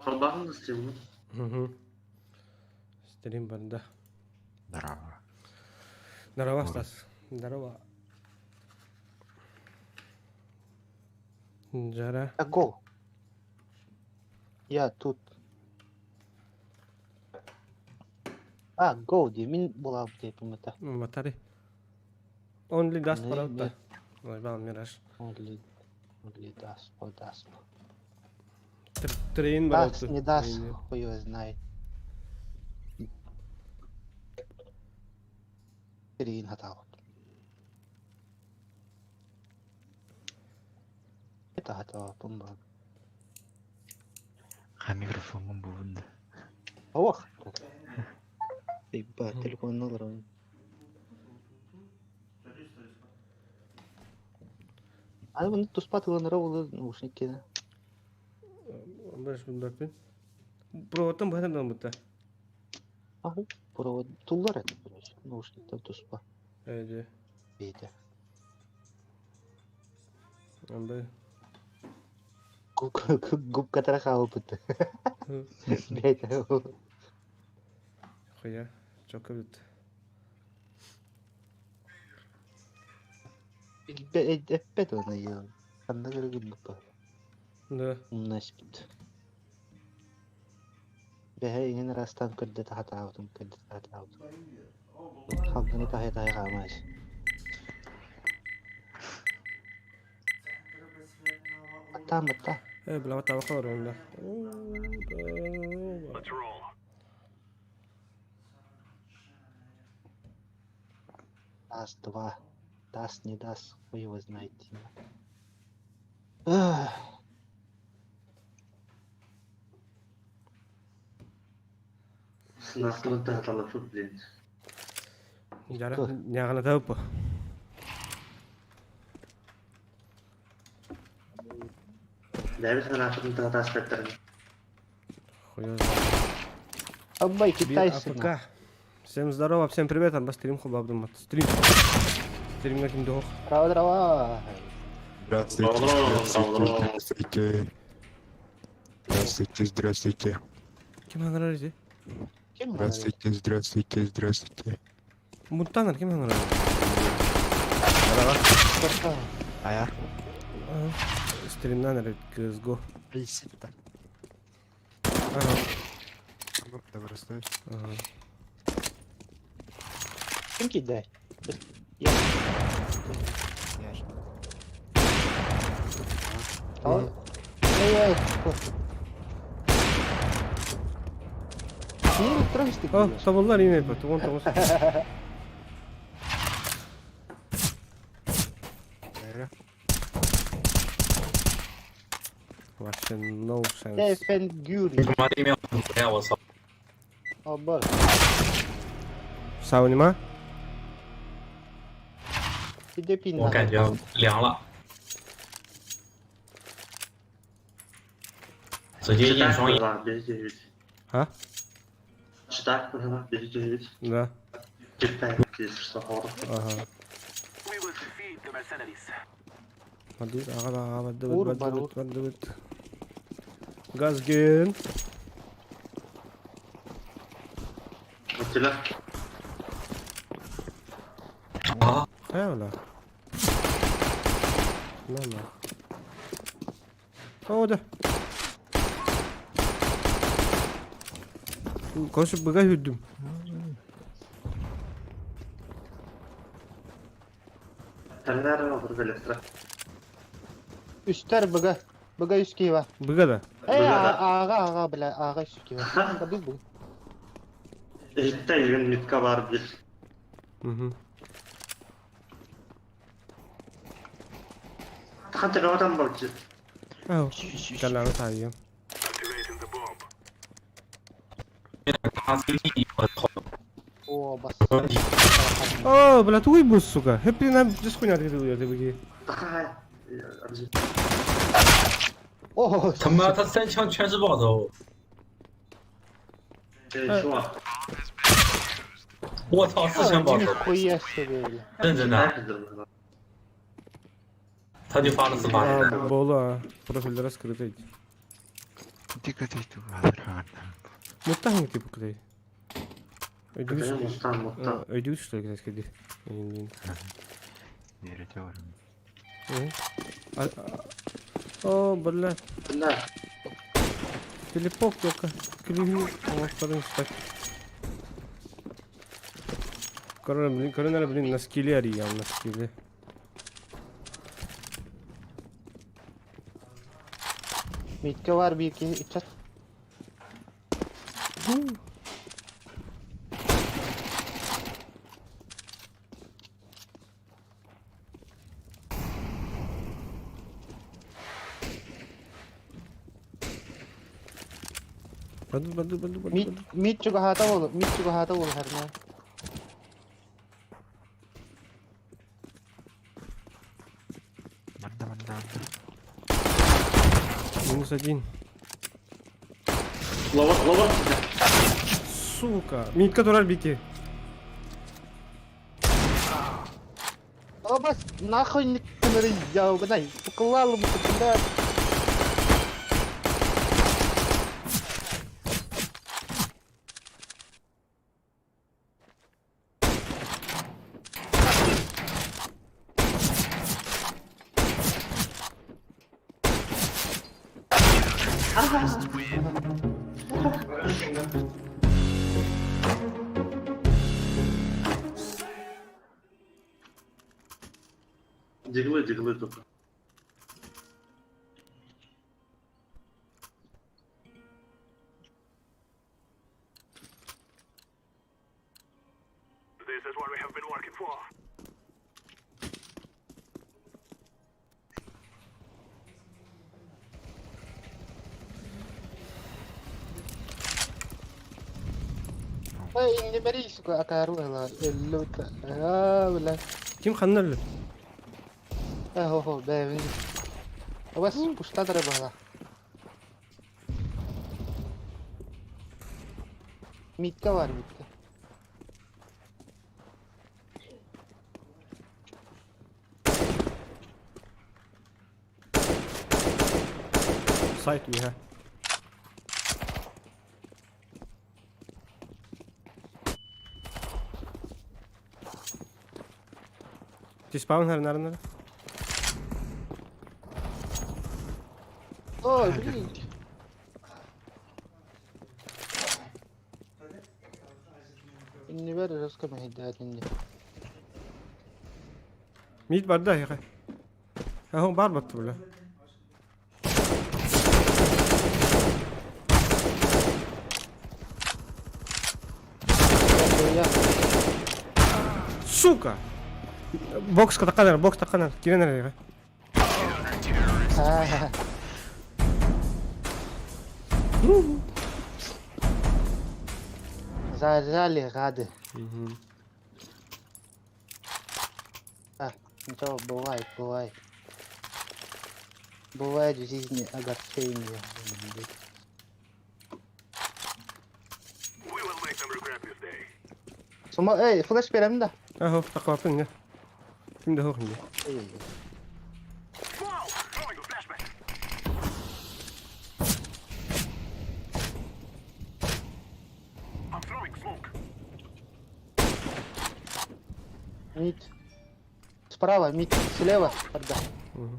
Холбоһун да стриммут. Угу. Стрим барда. Здорово. Здорово, Стас. Здорово. Жара. Го. Я тут. А, go дии, мин булаабыт диэппин бата. Батари. Only dust Не, паралта. Ой, бал мираж. Only, only dust, по dust. Трейн Даст, баралты. не даст, хуй его знает. Трин хатаабыт. Это хатаабыппын баар. Ха микрофоҥҥун булун да. Ох! Ебать, телефон олорон. Аны муну туспа тылынара буолар наушник киэнэ. Баш билбэппин. Проводтан быһа тардан Аһы, провод туллар этэ, короче, наушниктан туспа Эдэ. бэйэтэ. Амбы. Губкатара хаалбыт. Бэйэтэ. Хуя. Чокка бүт. Эппэт оны я. Ханна көрө гыммыппа. Да. Умнаспыт. Бэһэ иҥин араастаан көрдөтө сатаабытым, көрдөтө сатаабытым. Халгыны таһыйа-таһыйа хаамаачы. Баттаан батта. Э, бля, вот так да. Раз, два. Даст, не даст, хуй его знает. Ах. Сынастырын тахаталаппыт блин. Жара, няҕана табыппа. Бэйэбит санааппытын тахатааспаттарын. Хуя. Аббай, Бир китайцы. АПК. Всем здорово, всем привет, арба стрим хубабдым. Стрим. Стримҥа ким дуох. Здорово, здорово. Здравствуйте, Здорово, здравствуйте, здорово. здравствуйте. Здравствуйте, здравствуйте. Ким хаҥарар Ким говорит? Здравствуйте, здравствуйте, здравствуйте. Муттанар ким хаҥарар? Здорово. Ая. Стримнан эрэ CSGO. Присипта. Ага. Ну, давай расставь. Ага. Ким кидай? Я. Я ж. А? Эй, Niye travesti О, табыллар имей по, 19. Ара. Вообще no sense. Stephen Guri. 他妈对面很毒呀！我操！ Абба. Сау нема? Иди 我感觉凉了，直接硬双眼。 Бери девять. А? Читай, бери девять. Да. Читай, если что, хоррор. Ага. Мадут, ага, ага, Ур, бадыбыт, барур. бадыбыт, бадыбыт. Газген. Вот тебя. 啊！ Хайа На, на. О, да. Короче, быга хүддүм. Тарнара olur belestra. Үстер быга. Быга үскейва. Быга да. Эй, Быга да. ага, ага, бля, ага үскейва. Да быз бу. Ehitте илген митка бар bir. Угу. Хантер адам бар чи. Ау. Каланы тайым. 他 CT，我操！ О, бас. О, бля, тугуй бус, сука. Хэппи нам дис хуйня ты ты ты Тахай. О, 他妈他三枪全是爆头！ Э, 我操，四枪爆头！ Нихуя себе, бля. 认真的，他就发了四发。 А, буолуо, профильдара скрытый. Муттаһын типа кытай. Кытайы муттан муттан. Өйдүүр что ли китайский дии. О, бля. Бля. Телепок только. Күлүһүн оҥосторун спать. Корона, блин, корона, блин, на скилле арыйан, на скилле. Митка бар биир киһи ыччат. Баду, баду, баду, баду, Мит баду. мит чугаһаата буолу, мит чугаһаата буолу харна. Минус один. Ловор, ловор. Сука. Митка турар бики. О, бас, нахуй не кыныры яугынай. Поклал ему, блядь. Диглы, диглы только. Эй, не бери, сука, акару, өллөт. Аа, бля. Ким ханна өллө? Э, хо, хо, бэ, Бас, пуштадыр бала. Митка бар, митка. Сайт үһэ. Диспаун харнарнар. Ой, блин. Инни бер русска мехиддәтинди. Мид барда яха. Аһо бар батты бля. Сука! Бокс таққанар, бокс таққанар. Киренер яха. Зажали гады. Угу. А, ничего, бывает, бывает. Бывает в жизни огорчения. Сума, эй, флеш берем да. Аһо, таққаппын не. Ким да хоқ не. Эй, Мид. Справа, мид, слева, тогда. Угу.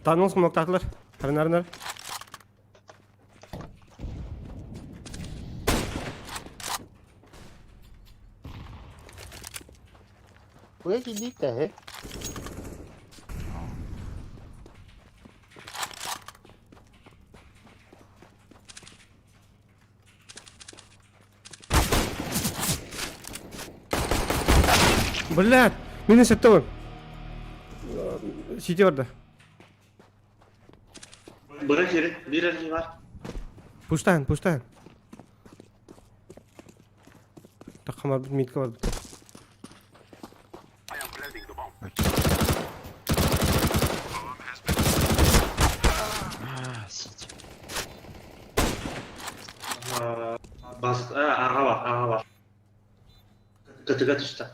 Таныл смоктатылар. Харнарнар. Куда иди-то, э? Блядь, минус этого. Сити барда. Быра кири, бир эрги бар. Пуштаан, пуштаан. Таққамар бит митка бар бит. Сити. Бас, аға бар, аға бар. Кытыга түстэ.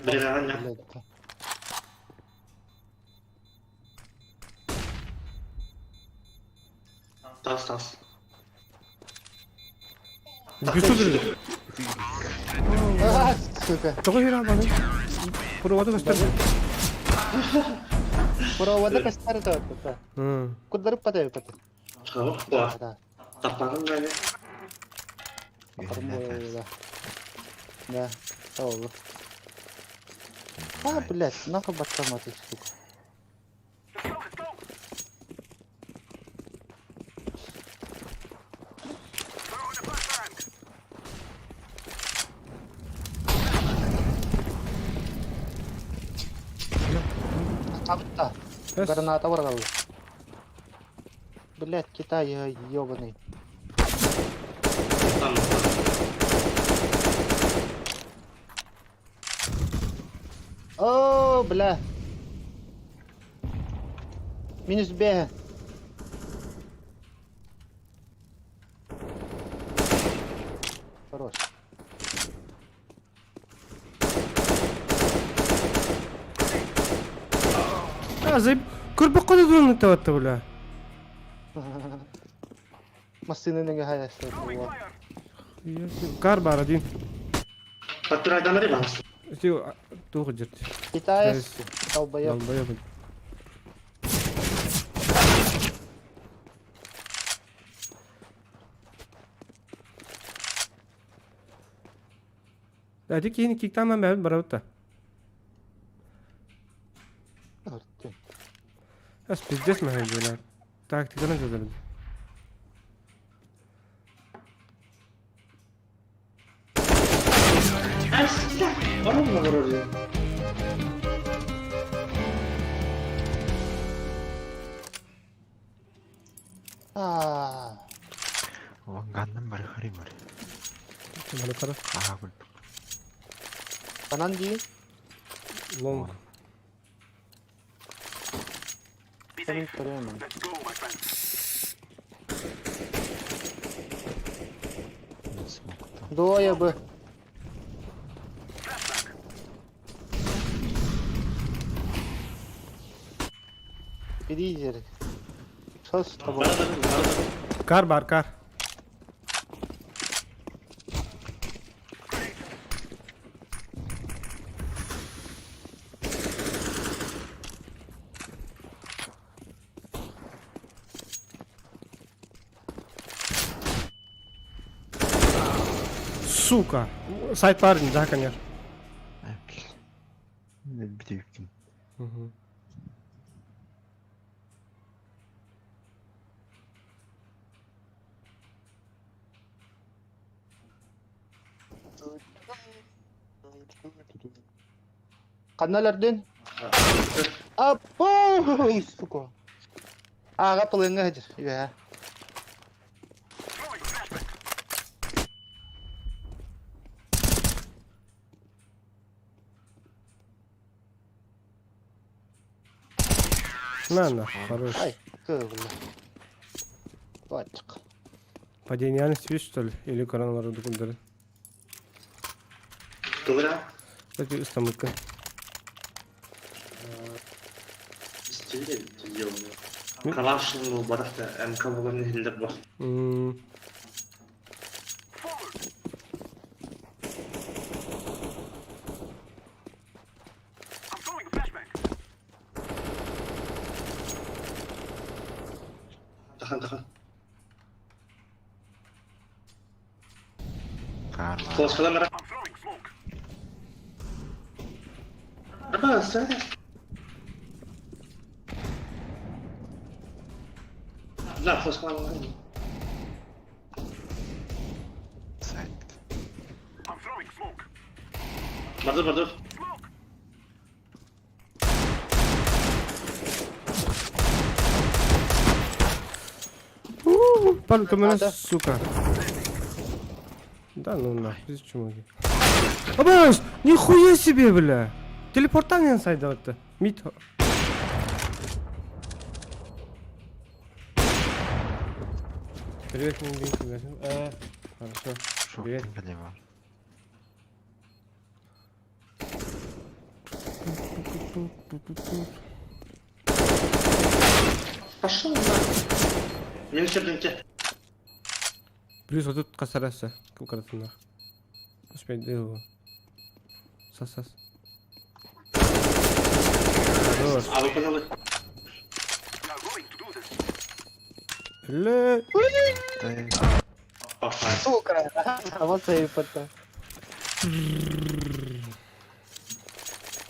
Бириэмэҕин Тас тас. Бүсүр. А, сука. Тоҕо иһэр албаны? Провода көстөр. Провода көстөр то. Куддарып патay патay. Да. Таппагын бәле. Да. Да. Ол. А, блядь, нахуй баттаматы, сука. Табытта. Граната баргалды. Блядь, Китай ёбаный. О, бля. Минус Б. Хорош. А, заеб... Көрбөккө да дуран ыттабатта, бля. Массыынаны хаайа Кар бар один. Паттырайданары бас. Ити туох дьирт. Китаец, долбоёб. Долбоёб. Ати киһини киктааман бэйэбит барабыт да. Ас пиздец мэһэйдиилэр. Тактиканан дьадалым. Аа. Ганнан бары хари бар. Маны қара. Аха курдук. Банан дии. Лонг. Кэлин көрүөм. Двое бы. Перизер. Что с тобой? Кар бар, кар. Сука! Сайт парень, да, конечно. Бүтүккүн. Угу. Ханна өлөрдүн? Аппой, сука. Аҕа тылыҥҥа сылдьар, үөһэ. На, на, хорош. Ай, кыылла. Баччык. Падение реальности видишь, что ли? Или коронавирус документары? Тугура. Кстати, ыстамыкка. Истили делаю. Калашын бу барахта МК булган хиллер бар. М, Тахан тахан. Кар бар. Флашкалар. Аба, сәр. Да, флашкалар. Сайт. Бардыр, бардыр. Палка меня, Надо. сука. Да ну нахуй, здесь чумаки. Абаш, нихуя себе, бля. Телепортание сайда это. Мид. Привет, Миндин, Хорошо. Шоктың Привет. кәле бар. Пошел на. Минус чердынке. Плюс вот тут касараса. Кукаратынах. Успеть его. Сас, сас. Хорош. А вы поняли? Бля. Пошла. Сука! Вот сейф-то.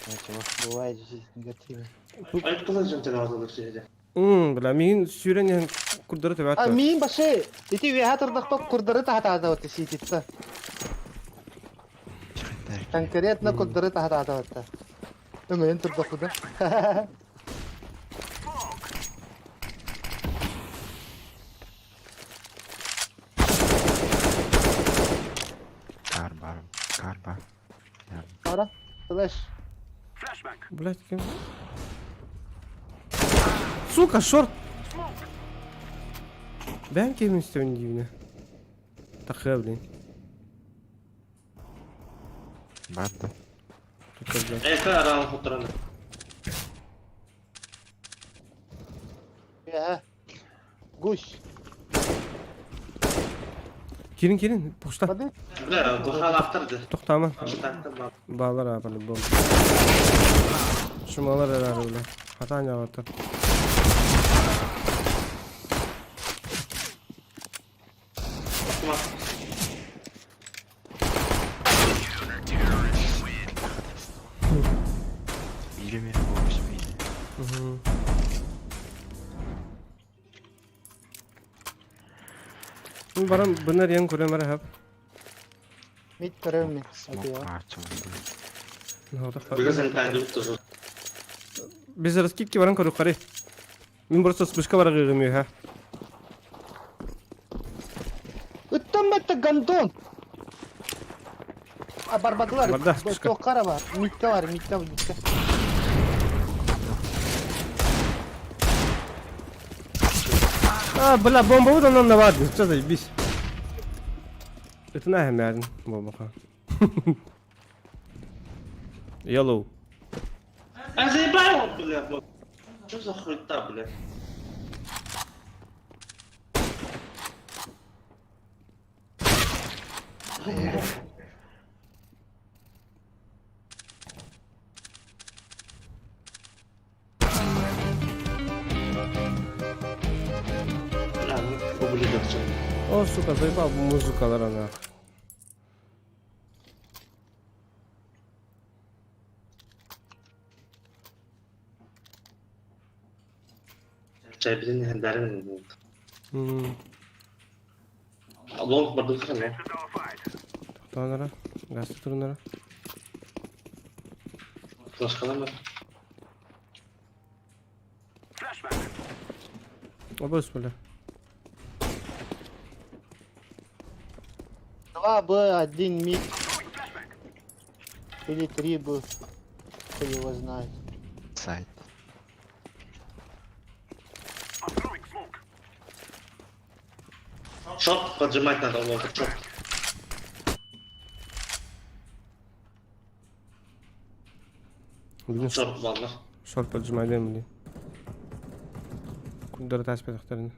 Ничего, бывает жизнь негативная. Айып кылын жөнтен азылыр şeyde. Бля, мин сүүрэн курдары А төбәт. мин башы, ити үөһэ турдахпа курдары таһатаата сиититта. Конкретно курдары таһатаата. Өҥөйөн турдахпыда. Кар бар, кар бар. Ара, флеш. Блять, кем? Сука, шорт! Бэм кемин истэбин диибинэ. Тахыа, блин. Бар да. Тут, блядь. Эко аран хутраны. Үөһэ. Гусь. Кирин, кирин, пушта. Воды. Бля, духан автырды. Тоқтама. Таnkта бар. Балар а, по-любому. Шумалар эрэ, бля. Хатаня вот. Кума. Биир болбус миин. Ну, барам, бынар ян көрөм эрэ хап. Мид көрөм мин. Смок ачылды. Бүгін сен тәнді тоже. Без раскидки баран көрүк карай. Мин просто вспышка бар гыгым ха. Ыттан бетте гандон. А барбадылар. Барда, вспышка. Тоққара бар. Митте бар, митте, митте. А, бля, бомба вот она на ваде. Что заебись. Это на мярин, бомба. Yellow. А заебал, бля, бля. Что за хуйта, бля? Бля, ну, ублюдок, чё. О, сука, заебал музыкалар нах. Чай билин дәрін болды. Лонг бардық не? Тоқтаңдара. Гасты тұрыңдара. Флашкалар ма? Обос, бля. 2 Б, 1 мид. Или 3 Б. Кто его знает. Сайт. Шорт поджимать надо, лонг, шорт. Блин, Шорт, ладно. шорт поджимайдым, блин. Курдары таспетақтарын.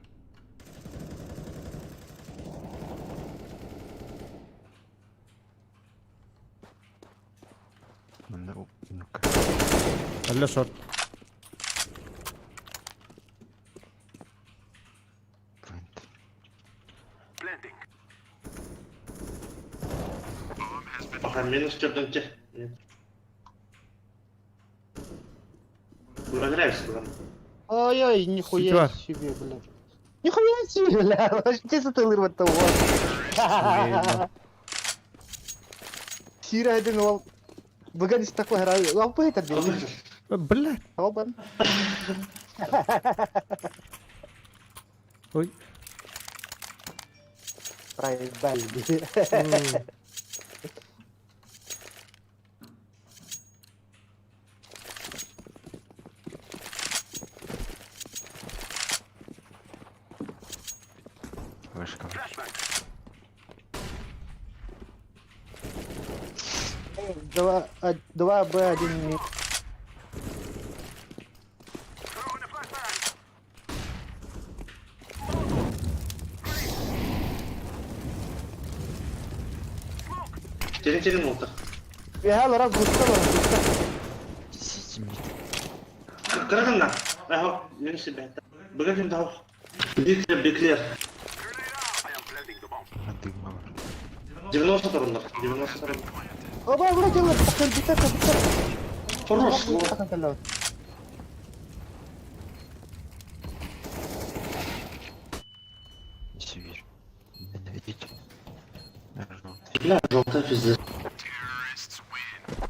Мында ну-ка. Алла шорт. Плент. Пока минус чердынке. Нравится, да. Ай-ай, нихуя Ситюар. себе, блядь. Нихуя себе, бля. Вообще сатылыр вот. Сира один ол. Бүгін іс такой граю. Лапы это бе. Бля. Обан. Ой. Проебали. Вышка. Два, а, два Б, один мид. Терен терен олтар. Үөһэ олорор, бууска олорор, бууска. Сити мид. Кыра гынна. Аһо, мен себе. Быга ким да Беклер, беклер. А дыма бар. 90 торундар. 90 торундар. Оба, бura келлер, кэлбиттэр, кэлбиттэр. Хорош. Кэллэбит. Сибирь. Ненавидите. Бля, желтая пиздец.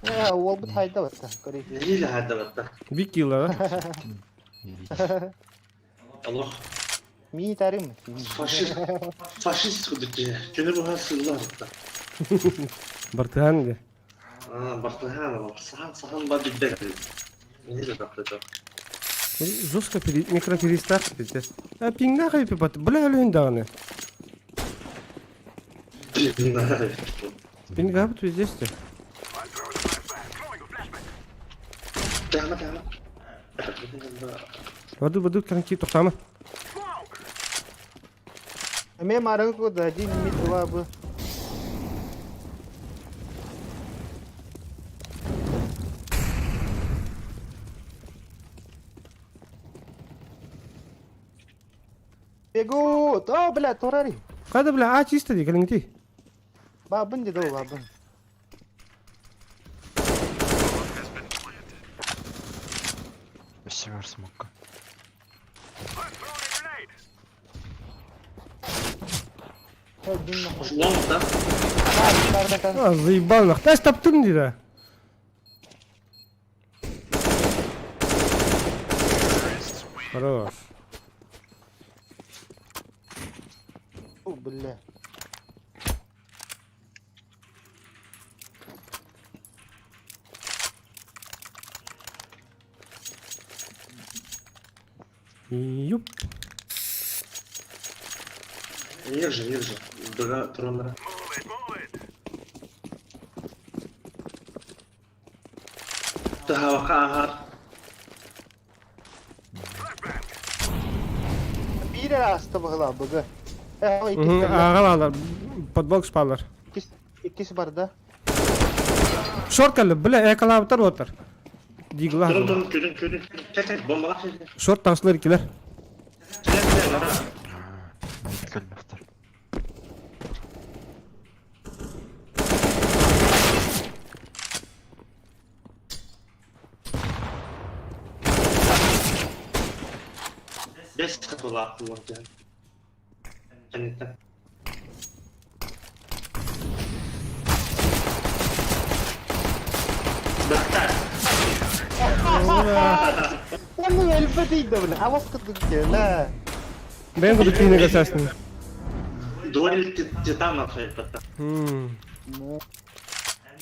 Ээ, уолбут хайда батта, көрүй. Неделя хайда батта. Бикила, да? Аллах. Мии тарым. Фашист. Фашист кудук Күнү буха сылла батта. Бартыхан де. А, Бартыхан, сахан сахан ба билбек. Неделя батта. Жестко пере... микропереставка пиздец. А пинг нахуй пипат. Бля, өлөйүн даҕаны. Блин, Пинг габыт пиздец те. Тяна, тяна. Воду, воду, кранки, тоқтама. Эмиэ маарыҥы курдук один мид два б. Бегут! О, бля, турари! Қайда, бля, а чисто дей, кәліңдей. Бабын деді ол, бабын. Спасибо, смока. Один нахуй. Лонг, да? А, заебал нах. Тас таптым дейді. Хорош. О, бля. Юп. Ниже, ниже. Дыга тураннара. Тахавака агар. Биир эрэ ааста быһыылаах быгы. Э, иккис Мгм, кэллэ. Ағалалар. Подбокс палар. Иккис, иккис барда. Шорт кәлі, бля, экалабытар отыр. Дигла. Турun турun көрүн көрүн. Чек чек бомбалар. Шорт таңсылар келер. Чек чек нара. Мид кэлбэхтэр. Бес катыла куллан. Кенеттен. Бахтар. Онну өлбөт ийдэ бля. Авас кырдык ла. Бен куду кинеге сәсін. Дуэль титанов это.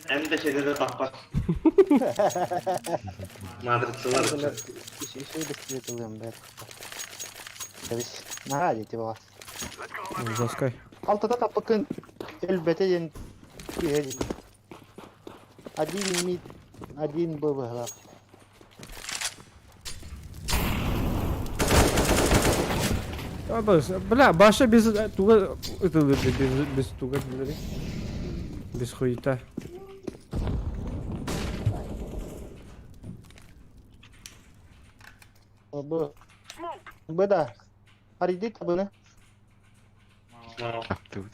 Hem de şeyde de bak bak. Матрицалар. Еще бесцветылым, бля. Кэбис. Наһаа дии баҕас. Жесткай. Алтата таппыкын өлбөтө диэн киһи дии. Один мид, один Б быһыылаах. Бля, баша без туга это без без туга без хуета. Б. Б да. Арыйдый табыны. Так тут.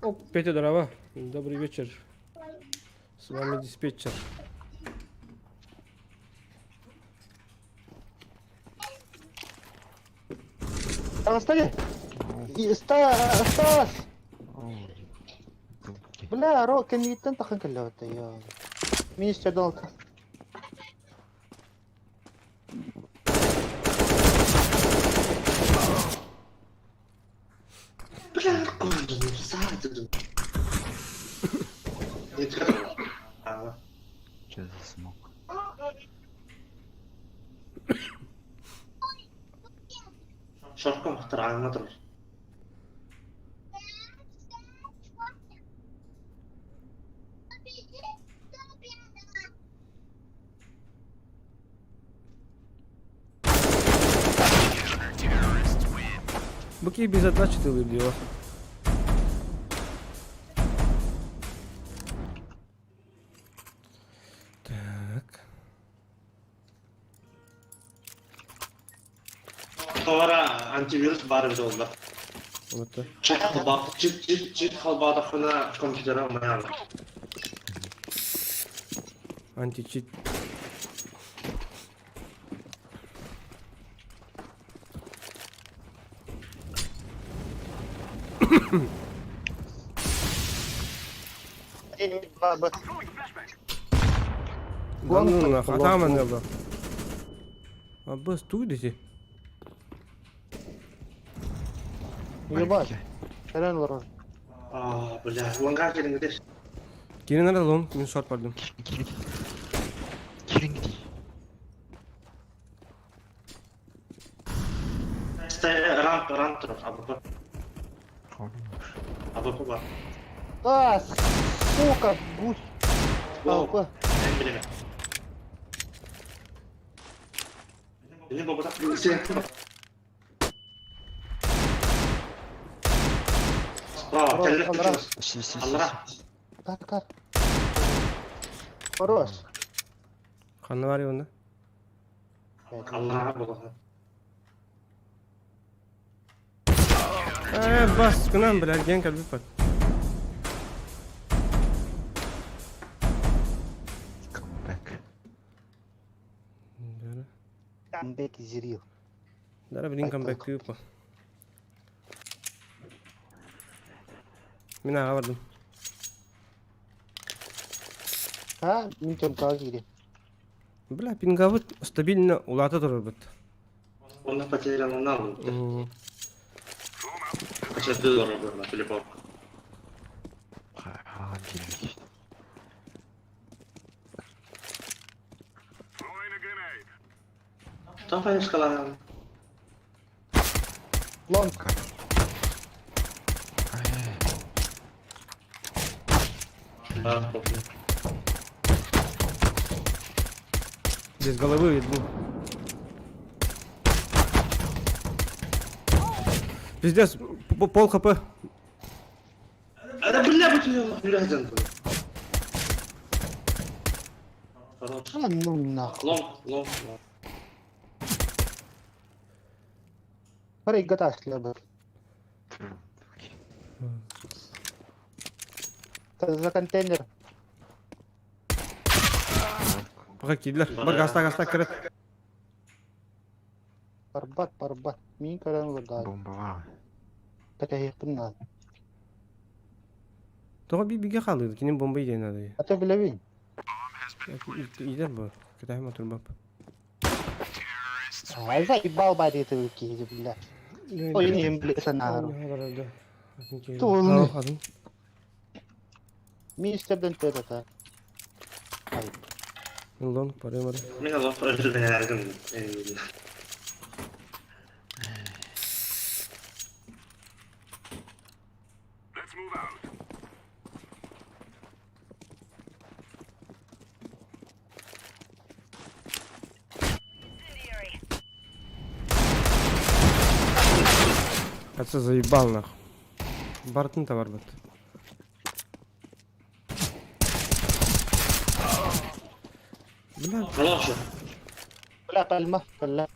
О, Петя, здорово. Добрый вечер. С вами диспетчер. Отстали! Стас! Дулки. Бля, ро, кэнниттэн тахан кэллэбит я. Министр дал. Бля, конченый, сзади. Не А, Что за смок? Шорком вторая тұр. Бу киһи без отдачи тылыр диyor. Так. Sonra antivirus баар эбит буолла. Вот. Чит халбаат, чит чит чит халбаатахпына компьютера умайар. Античит. Да ну нах, атаман элла. Аббас туй дети. Ебать. Кэлэн олорор. Аа, бля, лонга кэлиҥ Кирин арада лон, мин шорт бардым. Кириҥ, кириҥ. Кириҥ дии. Рамп, рамп турар, АВП. Хорош. АВП бар. А, сука, гусь. Лоу. Алка. Эн билеме. Benim babadan bilgisayar. Справа, кэллэ Аллара. Си, си, си, Аллара. си. Кар, кар. Хорош. Ханна бар онда? Аллара буолла. Э, бас, кынан, бля, ген кэлбит бар. Comeback. Камбэк изрил. Дара билин камбэк күүппа. Мин аға бардым. А, мин тонкаға киирем. Бля, пингабыт стабильно улаата турарбыт. Онно потерян он М, Сейчас доллар был на телефон. Хаан киирбит. Там поехала. Лонг. Да, помню. Без головы ведь был. Пиздец, пол хп. Да бля, бля, бля, один был. Хорош. А, ну нахуй. Лонг, лонг, лонг. Парей гаташ лебер. За контейнер. Пока кидлер. Бар гаста гаста кірет. Барбат, барбат. Мин көрөн олордоо. Бомбалаа. Кэтэһиэхпин наада. Тоға би биге қалды. Кинен бомба иден надо. Ата билэбин. Идер бу. Кытайма турбап. А, заебал бари ты киһи, бля. Ой, не, бля, санаару. Туолуну. Министрден төрөтө. Ай, Лонг парымар. Мен лонг өлтүрдүн. Отца заебал нах. Бартын товар бат. Бля, Хорош. бля, пальма, бля.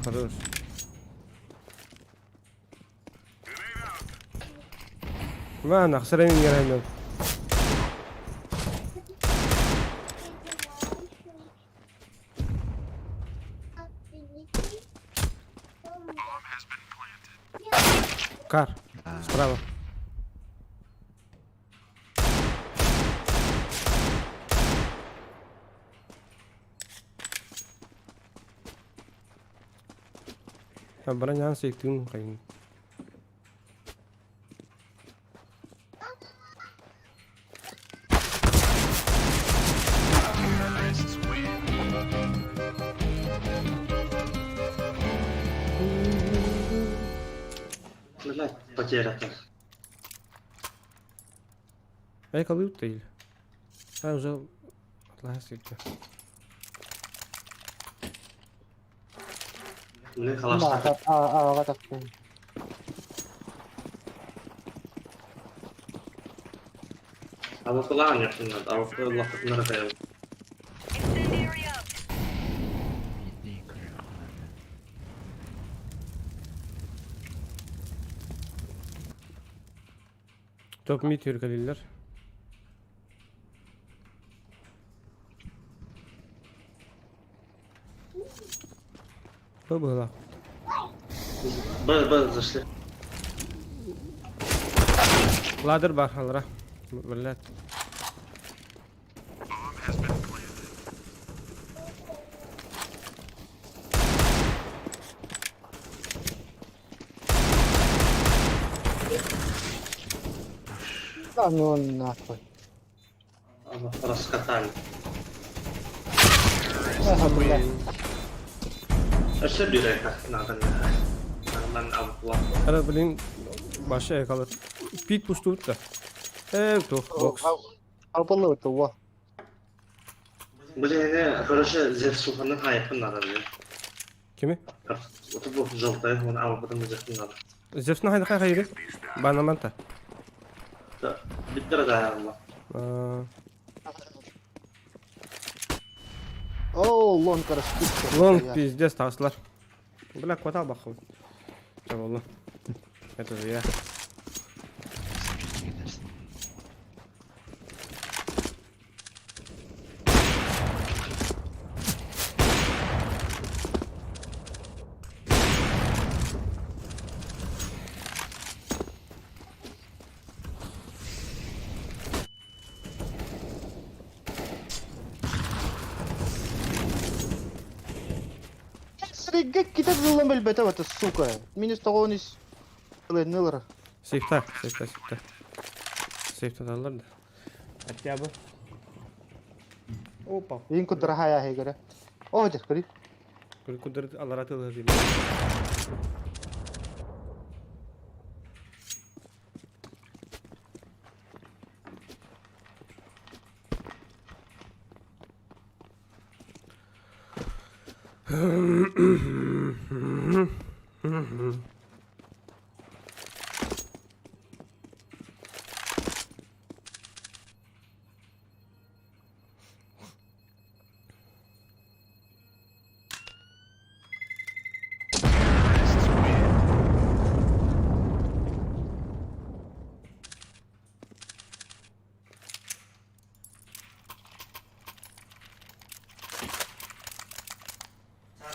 хорош. Ма, нах, сарайын яраймын. Кар, справа. Бронян сейктин хайын. Бля, потеря. Ай калып değil. А уже отласыйды. Мин калаштаах. Аҕа тахсан. Алакылаан якыннар, алакылахтар кайыл. Mid'de kırıyor. Топ мид үргэлилер. Бу быһыылаах. Б, Б, зашли. Ладер бар алара. Блядь. Да ну нахуй. Раскатали. Ага, бля. Өссө биир эка надо Нормально алкыла. Ара блин баша якалар. Пит пустуут да. Тух бокс. Алпылы туа. Блин, короче, Зевсуханы хайпын надо, блин. Кими? Вот бу желтый, он албытын зевсин надо. Зевсна хайда хай хайры. Банаманта. Биттер да алла. О, лонг расписка. Лонг пиздец таслар. Бля, кватал бахым. Чаболу. Это же я. Sen gidersin. Среге китеп зылым элбете вот, сука. Минус того нис. Нылыр. Сейфта, сейфта, сейфта. Сейфта даллар да. Хотя бы. Опа. Ин кудра хая хегере. О, дер, кори. Кудыр алара тылы дейм.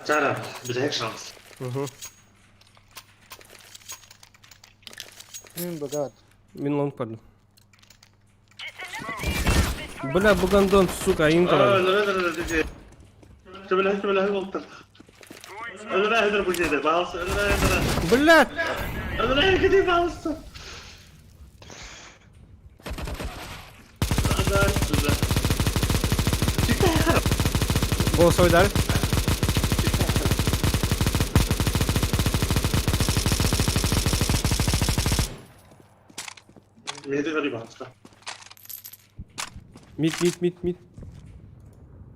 Чара, бирек шанс. Угу. Мин богат. Мин лонг пардон. Бля, бугандон, сука, интро. Блядь! Голосовой дали? Мид, мид, мид, мид.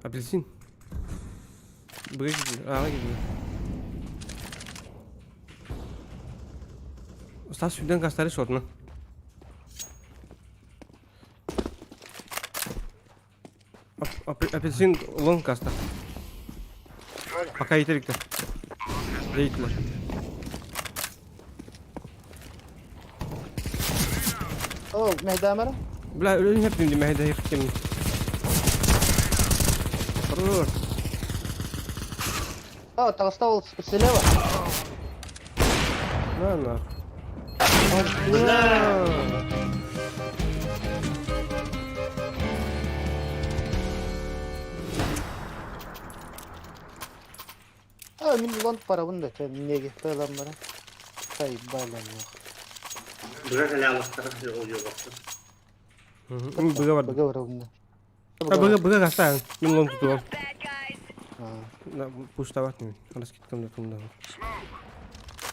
Апельсин. Б А, Стас сюден кастары шотны. Апельсин лонг каста. Пока итерикте. Дейтилер. О, мehdamer. Бля, өлін хеппим дим, мәйдә хеппим. Хорош. О, толстал слева. На, на. Бля! А, мин лонг парабын да, неге тайлам бара. Тай балам. Быга бар. Быга бар. А, быга, быга каста. Мин лонг тутуам. На, пуштават мин. Раскидкам да тумда.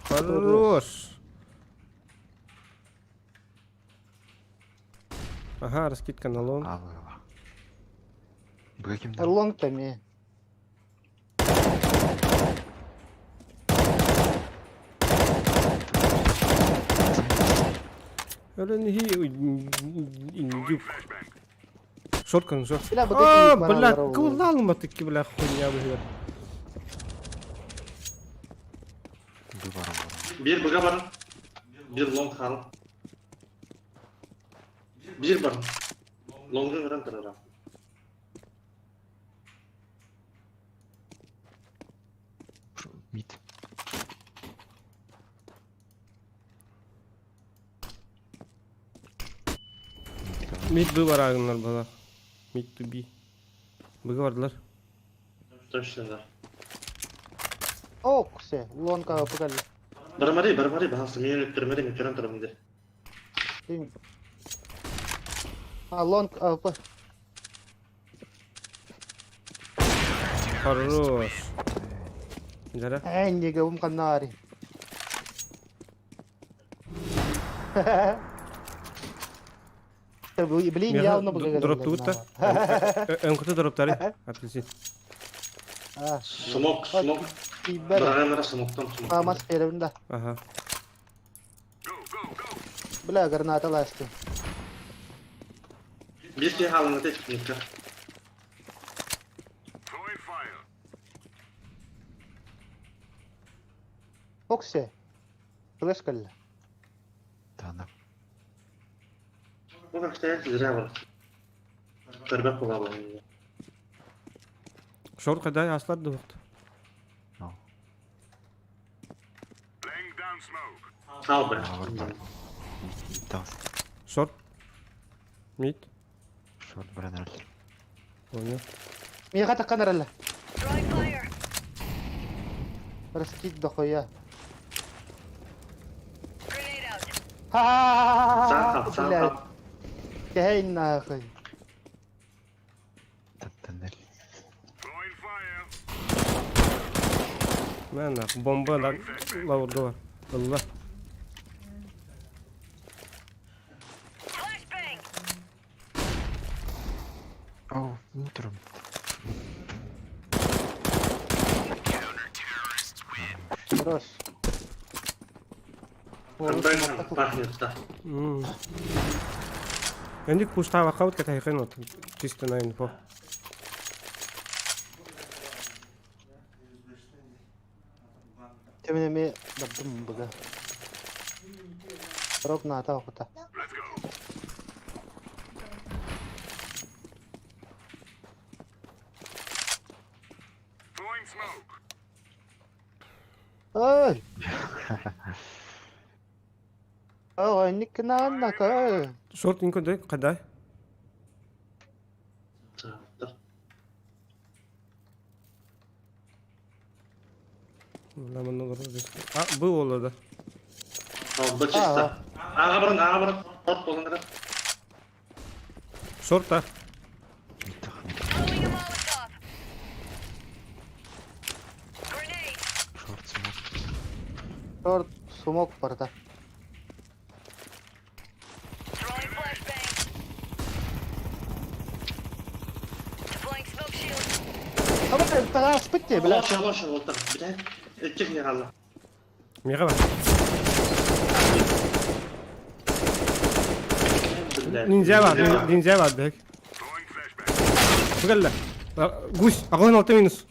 Хорош. Ага, раскидка на лонг. Al al. Bırakayım da. Лонг там и. Өлөн иһи индюк. Шорт көрүҥ, шорт. Бля, бу А, такие бля, баралар ол. кыллаалыматык бля хуйня быһыар. Бу баран баран. Bir bıga barın. Bir long hal. Bir barın. Long'a veren tarara. Mid. Mid B бар агыннар бала. Mid to B. Быга бардылар. Точно да. Ок, се, лонка пукали. Бармари, бармари, бахасы мен өттірмері, мен көрін тұрмын де. А, лонг, а, п. Хорош. Жара. Эй, неге ум канари. Блин, явно бы Дроптугут да? Өңкүтө дроптары. Апельсин. Смок, смок. Барамара смоктан смок. Амас беребин да. Ага. Бля, граната ласты. Bir şey halını teşvikle. Оксе. Флешкалла. Тана. Bu vakte zira var. Көрбек бола бұл. Шорт кайда аслар да букты. No. Хал бір. Бар бар. Mid mid аз. Шорт. Мид. Шорт баран өлтір. Понял. Мига такканаралла. Раскид дохуя. Саған Ха-ха-ха-ха-ха-ха, қал, саған блядь. қал. Кей нахуй. Тоннель. Мә нах, бомба да лаврда бар. Алла. Оу, утром. Хорош. Комбайн пахнет, да. Энди кустава каут ката хен чисто на инфо. Теменеме дабдым бага. Рок на ата охота. Ой! Ой, никна на Шорт инко дой кадай. А, был ол да. Бу чисто. Аға бұрын, аға бұрын. Шорт болыңдар. Шорт, а. Шорт смок. Шорт смок барда. Абы тагаспытте, бля. Лоша, лоша, олтыр. Бля, өттік не қалды. Мега бар. Ниндзя бар, ниндзя бар бек. Бүгелле. Гусь, агын алты минус.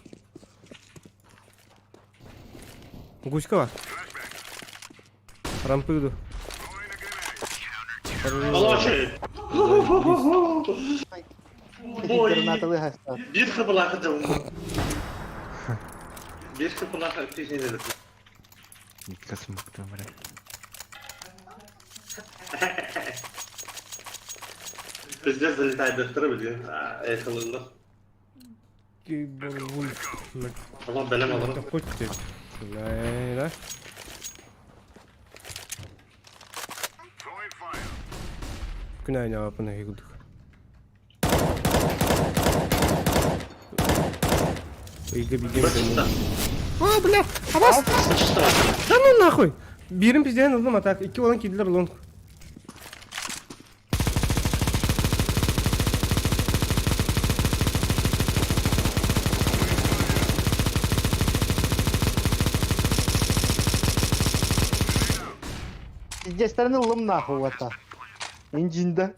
Гуська бар. Рампы иду. Лоша. Граната лыгаста. Bir kıpılaqı жауын. Bir kıpılaqı түйсенеді. Мидка смок бля. Бізде залетай дықтыры білген. Айқылылық. Алла бәлем алырым. Хоть ты. Да. Күнә айнап апына кегүдүк. Ыйга биген. Бір чисто. О, бля, абас. Бір чисто. Да ну нахуй. Бирин пизден алдым, а так икки olan кидилер лонг. Здесь стороны лом нахуй это. Инжинда.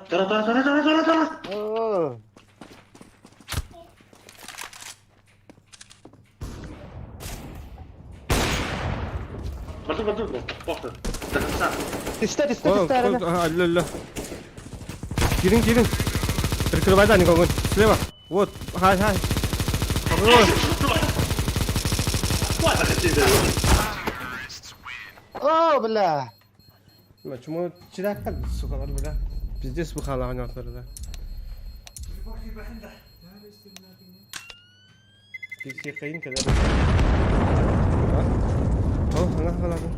Тура тура тура тура тура тура. О, Барды барды барды. До конца. Түстэ, түстэ, О, түстэ, о, эрэ. ага, алло, алло. Кирин, кирин. Прикрывай дальний огонь. Слева. Вот, хай, хай. Хорош. О, бля. Бля, чему чирак сука, бля. Пиздец бухала да. Киһиэхэйин кэлэр. Ол хана халаҕын.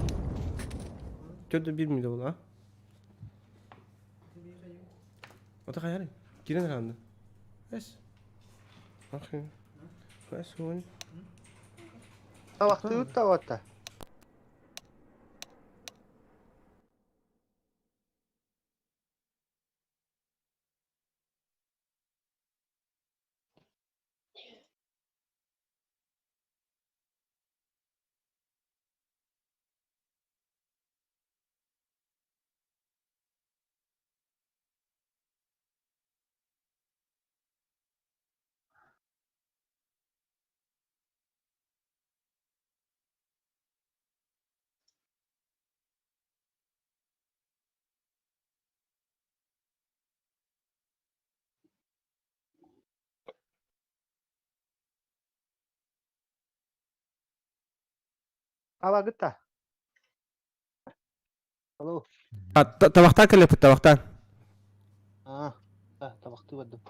Төрдө биир мүнүүтэ буолла. Ото хайарый? Киирэн хаалла. Эс. Ахы. Эс уон. Табахтыыбыт да Абагыта. Алло. Табахтан кэлэппит табахтан. Аа, табахтыы бардым.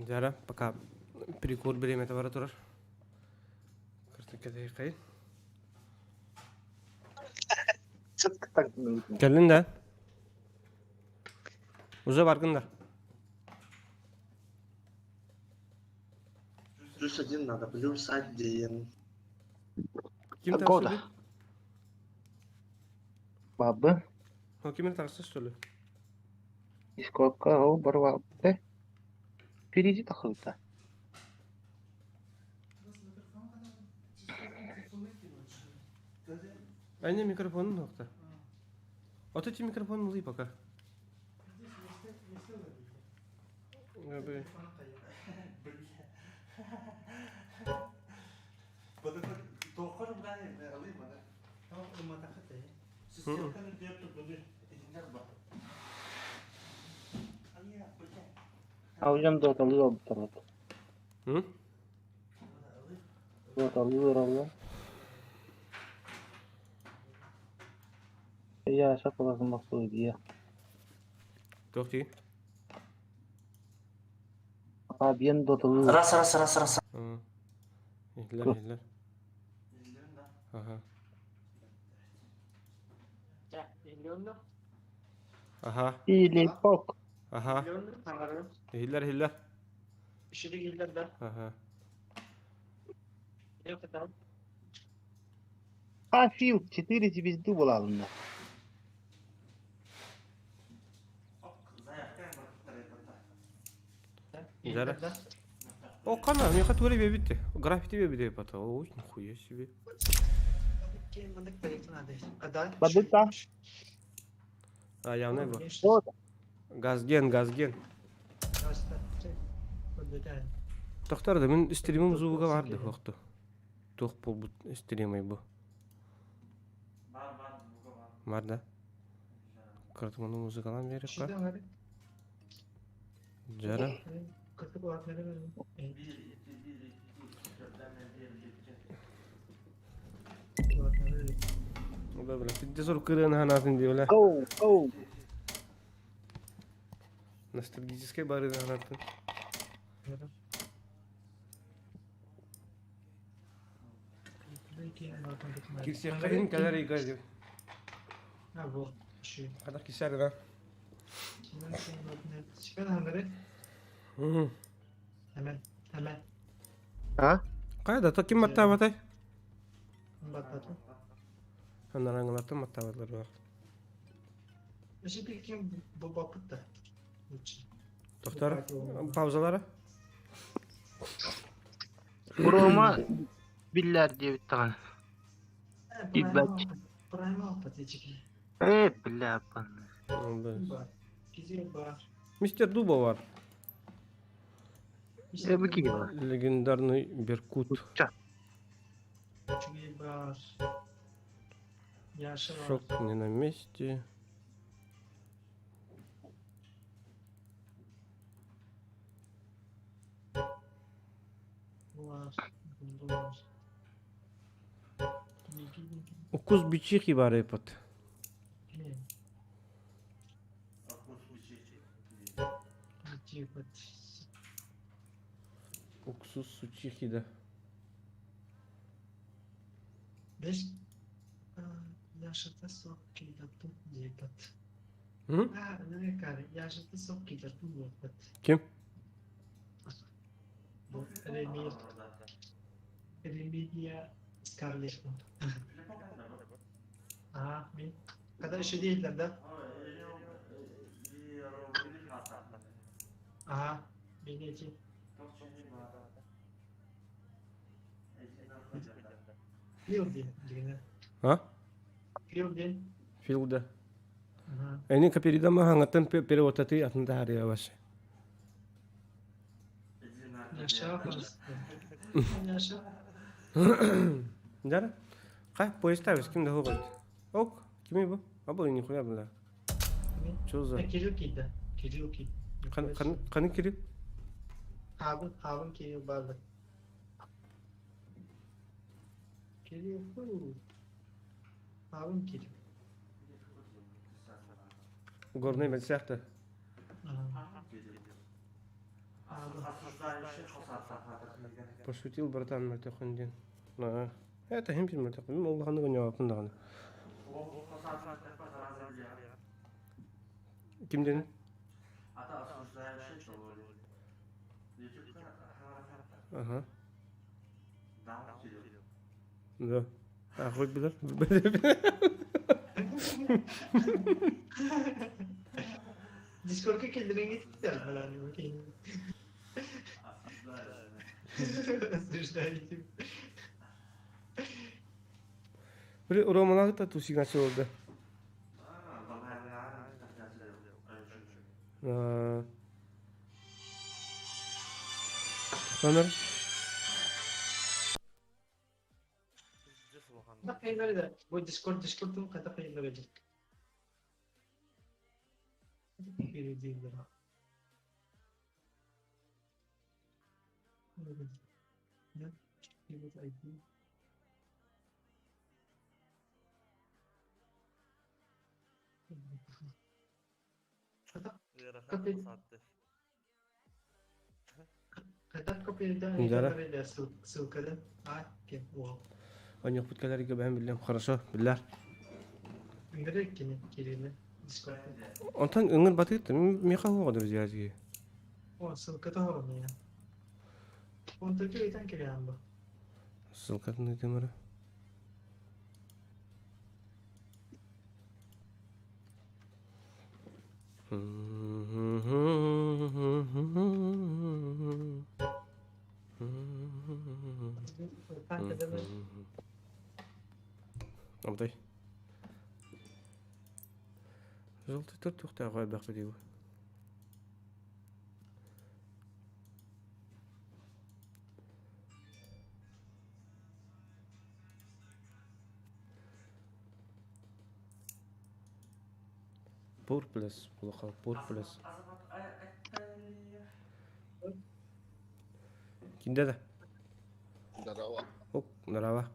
Дьара, пока перекур бириэмэтэ бара турар. Кыртыккатай Кэллин да? Уже баргын да. Плюс один надо, плюс один. Ким Года. тахсыбыт? Бабы. О, ким тахсы, что ли? Ископка, о, барва. Впереди тахыта. Айне микрофонун нокта. Вот эти микрофон ылый пока. Аудион доталыы олбуттар. М? Доталыы олороллор. Яша кыласын бохсуй Туох дии? Фабиан доталыы. Раз, раз, раз, раз. Иһиллэр, иһиллэр. Аха. Аха. Или пок. Аха. Иһиллэр, иһиллэр. Аха. А, Фил, 4 звезды была. Жара. О, кана, мне хатури бебите. Граффити бебите пата. Ой, нихуя себе. Бадыта. А, явно бу. Вот. Газген, газген. Тохтар да мин стримим звуга барды хоқту. Туох буолбут стримай бу. Бар да. Кыртыманы музыкалан берекка. Жара. Бла бла. Пидде кырын ханатын диоле. Go, go. Ностальгический бары ханатын. Кирсиэххин кэлэр ыйга дип. Хадах кисэр да. Мгм. А? Кайда то ким маттаабатай? Анараңылаттан маттаабатлар бар. Тохтар паузалары. Рома биллер диэбит даҕаны. Ебать. Э, бля, пан. Мистер Дуба бар. Э, бу киһи Легендарный Беркут. Ча. Шок не на месте. Укус бичихи бар эпот. Уксус сучихи да. М? Ким? А? Филда. Эни каперидама хангаттан переводтаты атында хария ваше. Жара. Кай поезд табыс ким да хогот. Ок, кими бу? Абы нихуя бля. Чё за? Кан кан каны кири? Горный мен сияқты. Пошутил, братан, мөлтөхүн ден. Это хемпин мөлтөхүн. Мен оллаханы гөне апын даганы. Кимден? Ага. Да. А, хоть бы да. Били Романалыта тусигначы болды. Тонор. Бу Discord Discord'un хата кыйыннар Перейди. Дара. Онньукпут кэлэргэ бэһэн биллэм. Хорошо, биллэр. Онтон ыҥыр батыыт миэхэ уоҕа друзья Ссылкатын ыытым эрэ. Амтай. Желтый торт туохтааҕа элбэх диибин. Пурплес, улахан пурплес. Кинде да? Здорово. Оп, здорово.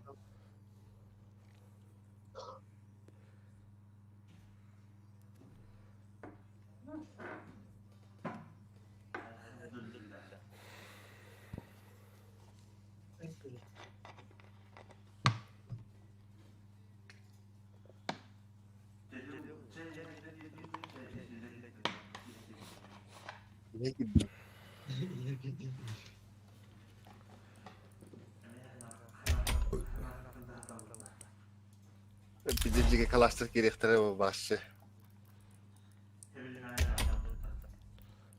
Бидиржиге калаштыр керектері башчы.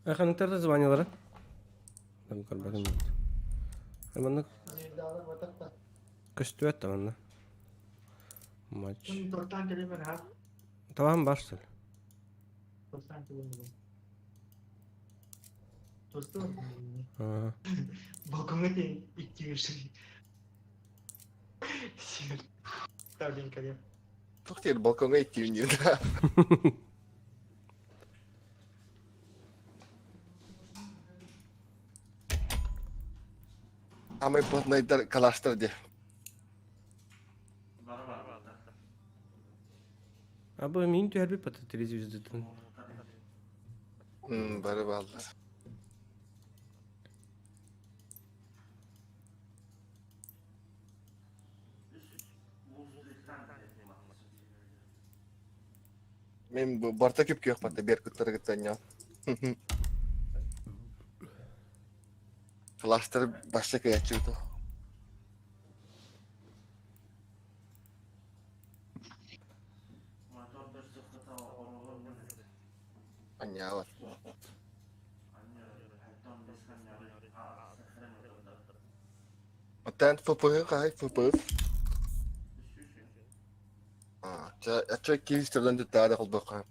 Аханыктарда званиялары. Там көрбөтүм. Маннык көстүбэт да манна. Матч. Табан барсыл. Ага. Тух тер балконга идти не да. Амай плотнайдар калаштыр де. А бу мин түһәрбит бата телевизордан. Бары балды. Мен бу барта күп күйөк бата беркуттар гыттан. Калаштыр башчы кыячы. Анялар. Отан ФП кай ФП. А, ча ача килистерден тутаары холбока.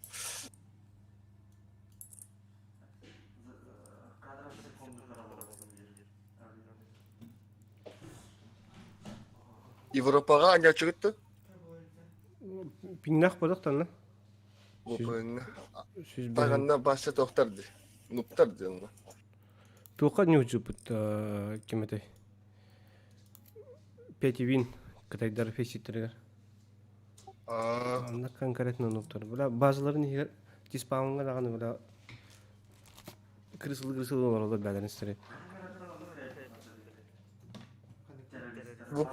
Европаға аня чыгытты? Пиннах бодоктан на. Опын. Сүз бер. Таганда башы токтарды. Нуптарды. Туха не учупут кеметей. Петивин кытайдар феситтердер. А, Анна конкретно нуптар. Була базаларын егер диспаунга даганы була крысыл крысыл олар бәлерин сире. бу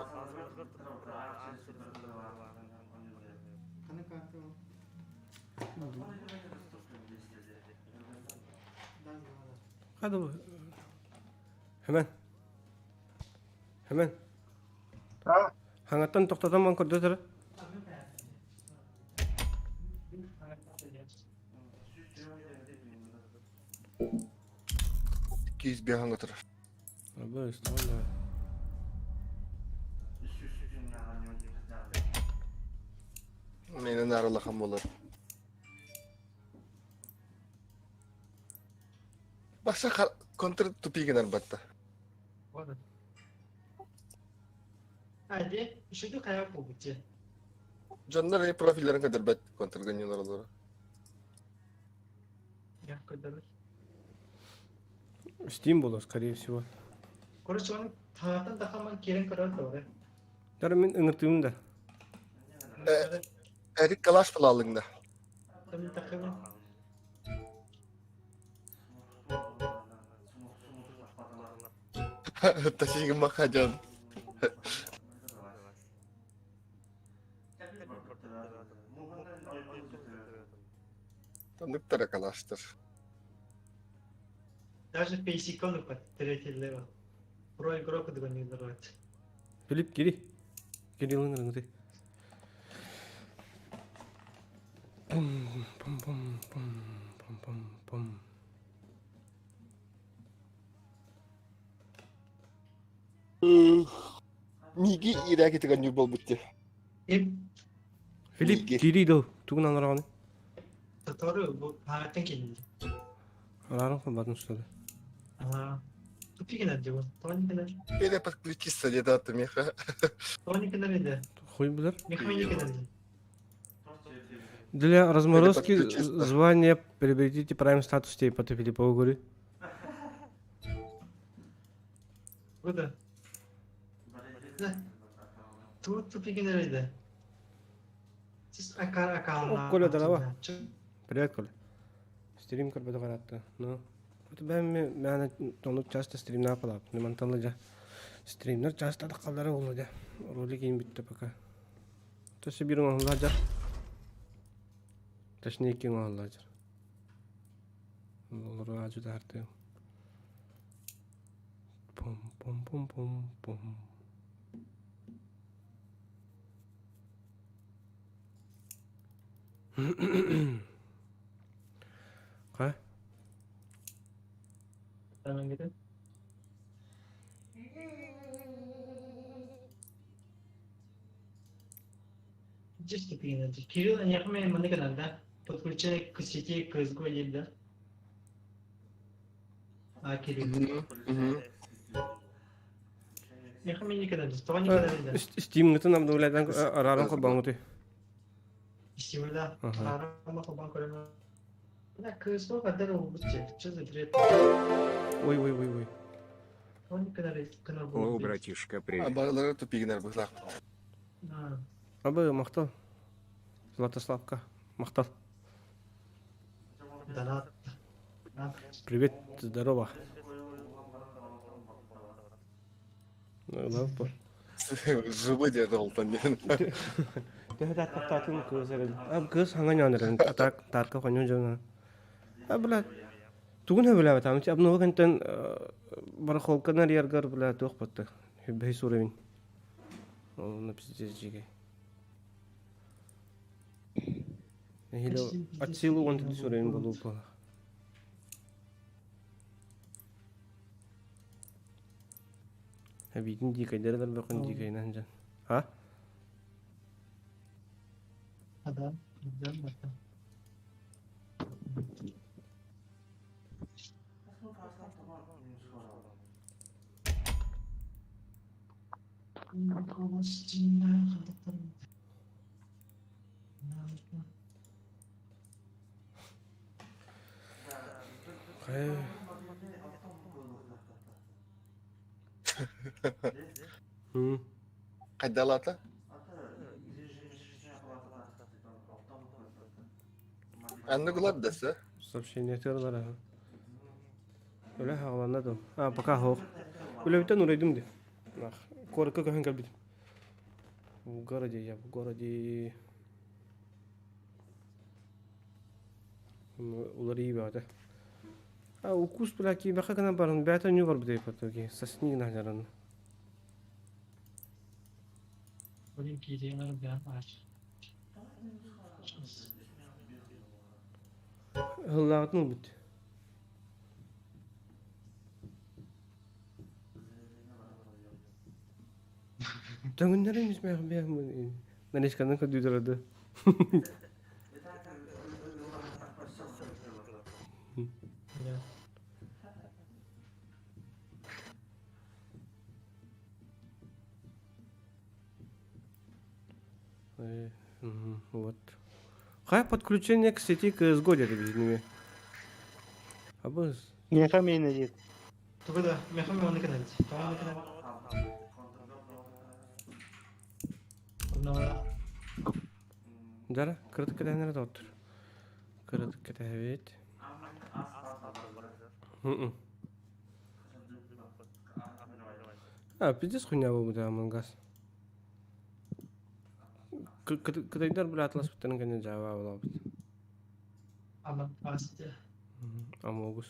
Hadi bu. Hemen. Hemen. А? Хаңаттан тоқтатам ман көрдөтөр. киз бияхан отыр. Бу истан Менен аралахан болар. Баша контр тупигин арбатта. А, дьэ, үчүгэй хайа буолбут дьэ. Дьоннор и профилларын көрдөрбөт контргонньулар олору. Я көрдөрөр. Steam буолар, скорее всего. Короче, оны таһааттан тахаман киирэн көрөр да Дары мин ыҥыртыым да. Эрик калаш булаалыҥ да. Тахыбын. Тасигин махажан. Танныктара калаштар. Даже пейсикону под третий level. Про игрок не давать. Филипп, кири. Кирилл ыҥырыҥ Пум пум пум пум пум пум пум. Миги ирәки тигән юл булып битте. Филипп, кири дыл. Тугун анарағаны. Татору бу хааттан келди. Арарын холбатын ұстады. Ага. Тупигин диво. Тоникинер. Пере подключиться где-то от меха. Тоникинер иде. Хуй булар. Механикинер. Для разморозки звания приобретите prime статус типа ты Филиппова говори. Куда? Тут тупигинер иде. О, Коля, здорово. Привет, Коля. Стрим көрбөтө каратты. Ну, это бәм мен тону часто стрим напалап. Неманталы жа. Стримнер часто да калдары болду жа. Ролик им битте пока. Төсө бир оңла жа. Точнее эки оңла жа. Олор ажы дарды. Пум пум пум пум пум. Ка? Чисто Кирилл не маны да? Подключение к сети CSGO да? А, Кирилл. Яхме никогда, того никогда да. Steam гытын обновляйдан арарын кылбаңыты. Steam да. Арама кылбаң көрөмө. Да, CSGO кадar olmuştu. Что за бред? Ой, ой, ой, ой. О, братишка, привет. Барылары тупигинер быхлак. Абы мактал. Златославка. Мактал. Донат. Привет, здорово. Ну, Живы деді олтан. Төһө таттатын кыз эрен. А кыз хаңа нянырын. Атак тарка коню жона. А бля. Тугун хөбүлә там. Абны кентен барахолканар яргар бля тух батты. Хөбәй сурабин. Оны пиздец жиге. Хило от силу он тут сурабин болу була. Хабидин дикайдер бакын дикайнан жан. А? Адам, адам, адам. Кайдалата? Анны гулар десе. Сообщение терлар. Өлө хагаланады. А, пока хок. Өлө бүтөн урайдым ди. Ах, корка көһөн калбит. В городе я, в городе. Улар ии бата. А укус бля ки баха кана баран бята ню бар бдей патоги. Сосни на жаран. Блин, кириялар бя ач. Хыллагытын бит. Төңүннәрен мә бә Нанешканын көдүдөрөдө. Вот. Хай подключение к сети CSGO dedi биһиниме. Абыз. Миэхэ миэнэ диир. Тугу да, миэхэ миэхэ кэнэбит. Тоҕо кэнэбит? Дара, кыратык кэтэһэннэрэ доҕоттор. Кыратык кэтэһэбит. А, пиздец хуйня буолбута Among Us. Кытайдар быраатыласпыттарын кэннэ дьаабаа буолабыт. Аман Астя. Амогус.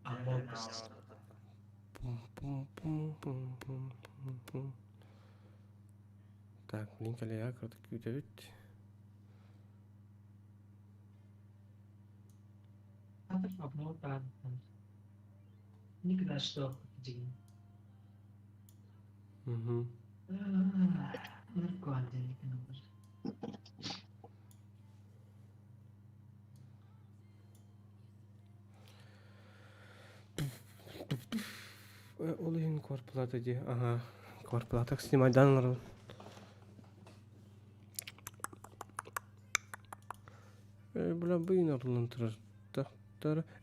Амогус. Пум-пум-пум-пум-пум-пум. Так, блин, кэлиэ кыратык күүтэбит. Никогда что день. Угу. Ол иһин квартплата дии. Ага. Квартплата снимайдан олорон. Бля, быйын арыллан турар.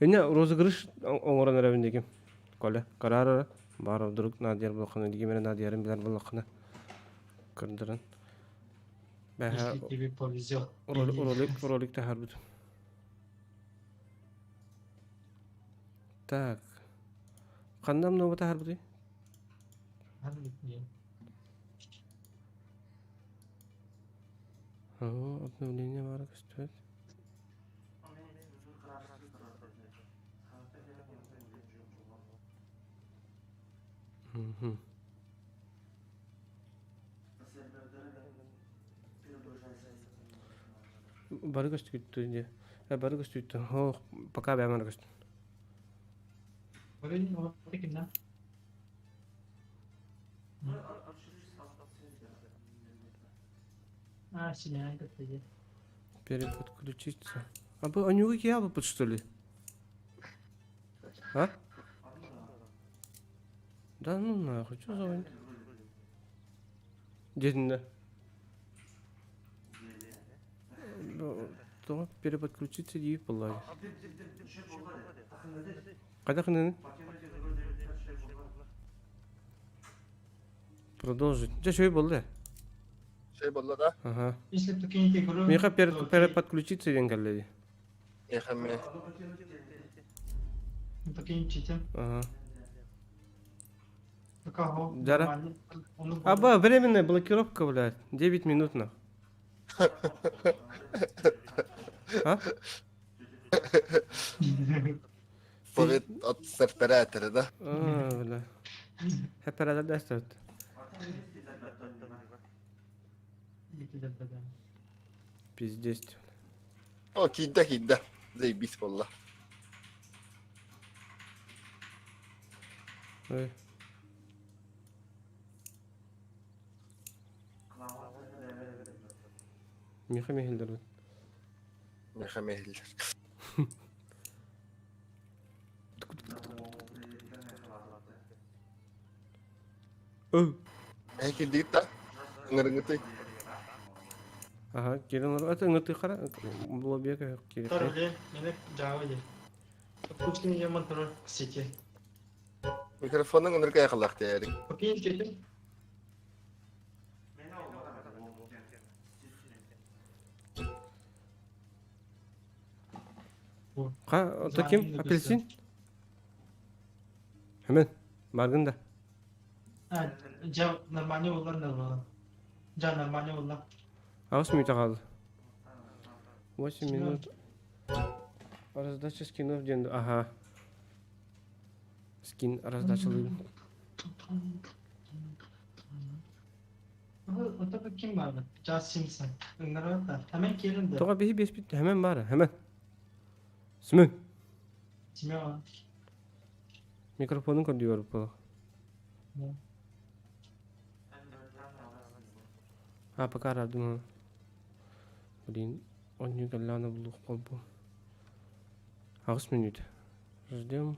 Эне розыгрыш оҥорон эрэбин дигим. Коля, караар баар вдруг наадыйар буоллаххына, дигим эрэ наадыйарын билэр буоллаххына көрдөрөн. Если тебе повезет. Ролик, ролик таһаарбытым. Так. Ханна много таһаарбытый? О, обновление баара көстүбэт. Бары көстүгүттү дии. Бары көстүгүттү. Ох, пока бэйэм эрэ көстүн. Переподключиться. А бы они я бы что ли? А? Да ну нахуй, что за война? Дедин То переподключиться дии буолла. Хайдах гынаны? Продолжить. Дьэ үчүгэй буолла. Şey буолла да? Ага. Если прикинете игру, Миэхэ то переподключиться диэн кэллэ дии. Миэхэ эмиэ. Покиньте. Ага. Кого? Дара. Нормально. Он Аба, временная блокировка, блядь. 9 минут нах. А? Совет от серператора, да? А, бля. Хәпәрәдә дәстәт. Пиздец. О, киирдэ киирдэ. Заебись буолла. Ой. Миха мехилдер. Миха мехилдер. Эн киирдигит да? Ыҥырыҥытый. Ага, кирин это ыҥыртыы хара блобека кирин. Второй, мене Java дии. Пушкин яман турар сети. Микрофонун ынырга якалаах диэри. Покинь сети. Ха, таким апельсин? Hemen. Баргын да. А, дьэ, нормально буолла нормально. Дьэ, нормально буолла. Аҕыс мүнүүтэ хаалла. 8 минут. Раздача скинов диэн аха. Скин раздачалыыбын. Ото ким баар? Just Simpson. Ыҥырыта. Hemen киирэн да. Тоҕо биһи биэспит hemen баара, hemen. Семен. Семен. Микрофонун көрдүү барбыт А, пока радума. Блин, он не галляна булух колбу. Аҕыс мүнүүтэ. Ждем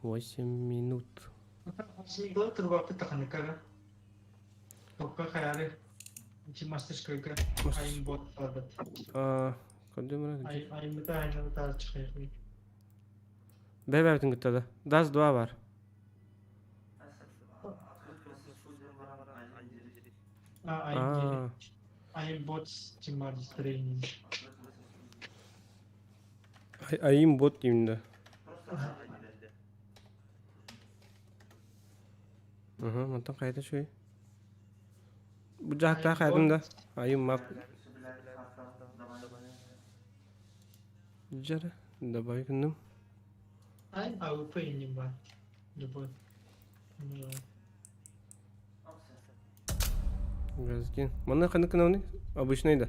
8 минут. Сиглы турбаппыт таханыкара. Токка хайары ити мастерскойга айым бот барбыт. Көрдүм Айыммыта айналыта чыхайхый. Бэйбэбитин кытта да. Дас 2 бар. А, айым бот тимар тренинг. Айым бот деймін да. Аха, мантан қайда шөй? Бу жақтаа қайдым да. Айым мап. Жара, добавь күннүм. Ай, АВП не бар. Любой. Газгин. Манна қанды күнәуни? Обычный да.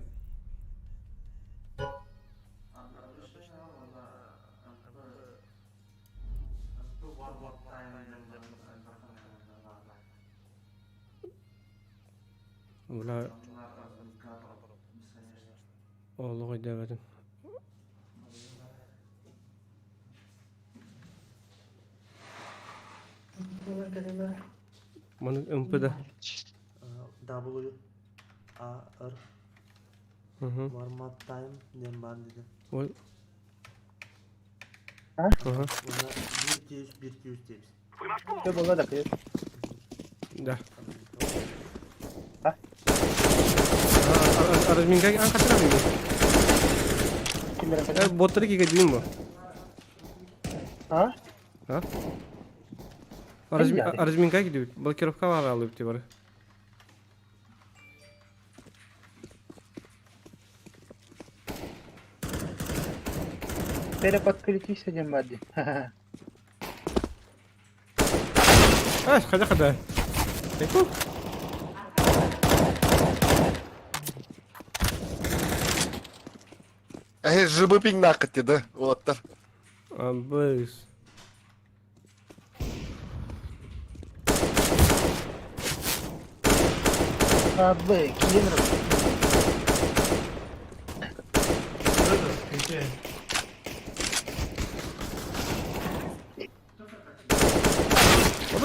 Бля. Олох өйдөөбөтүм. Маны МП-да. W A R Warm up time диэн баар диде. Ой. А? Ага. Уонна биир тиус биир тиус диэбит. Все было да, привет. Да. А? Разминка ан катыра бии. Кимдер Боттары киге дейм бу. А? А? Разминка кидибит. Блокировка бар алып ти бар. Переподключись один бади. А, хада хада. Эку. Э, жыбы пиң нақыт деді, олаттар. Абыс. А, Б, килин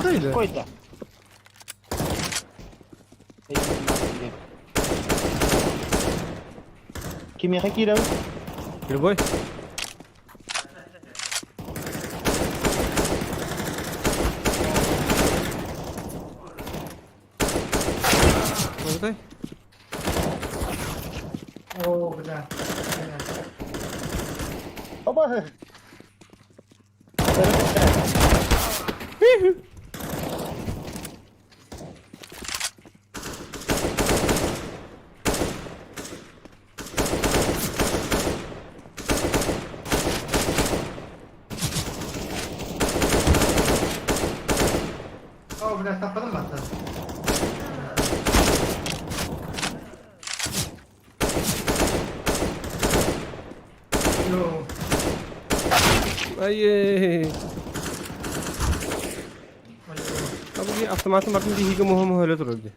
Какой-то. Какой-то. Кимиэхэ киирэбит? Любой. Ой. О, бля. Оба! О, бля, таппадым бата. Йоо. Ай. Абы автоматын бартын биһиги моһо моһо турар ди.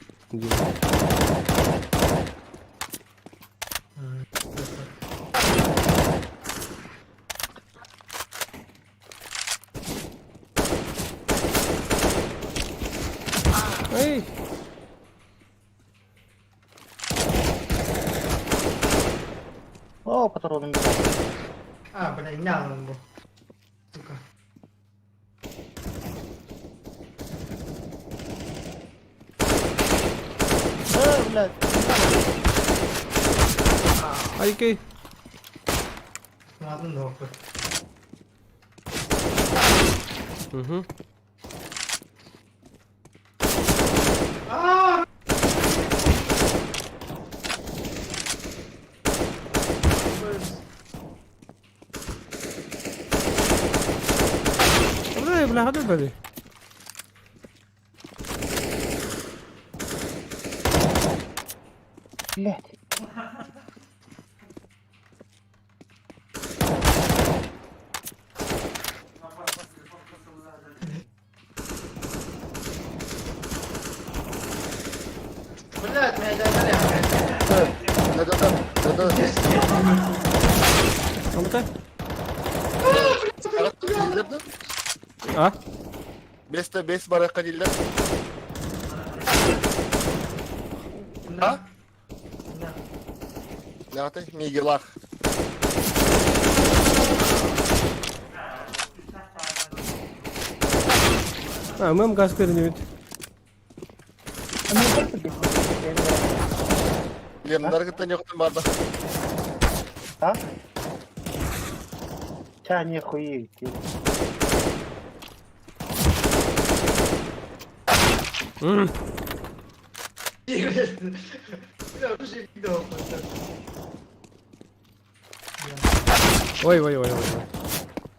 Ай. О, патроным. А, бля, не бу. Сука. Э, блядь. Ай, кей. Ладно, нахуй. Угу. А! Бля, бля, хады бали. Блядь. Блядь, меня догнали. Да-да-да, да-да. Хамта? Диллер да? А? Бесте бес бараққа диллер. А? Наатай, Мигелах. А, мы газ көрүнүбүт. Лемнар кытта ньоктун барда. А? Ча не хуи. Ой, ой, ой, ой,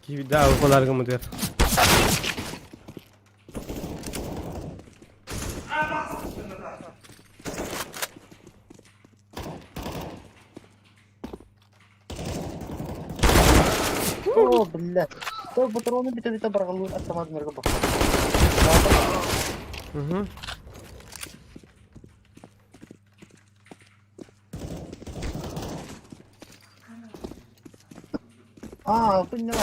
ой. Да, баларгым дер. О, бля. То патроны бите-бите баргалуун автомат мерге бак. Угу. А, поняла.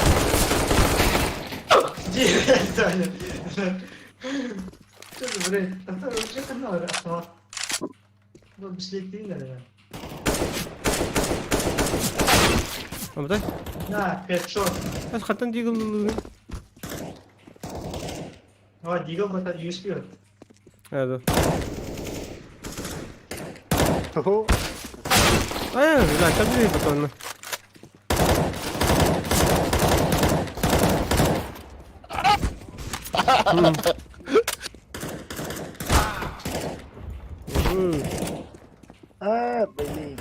Что блядь, вообще канал автомат. Ну, беслетин, Абдай. На, хедшот. Ас хаттан дигл. А, дигл бата USB. Hadi. Ay, la tabii bakalım. А, блин.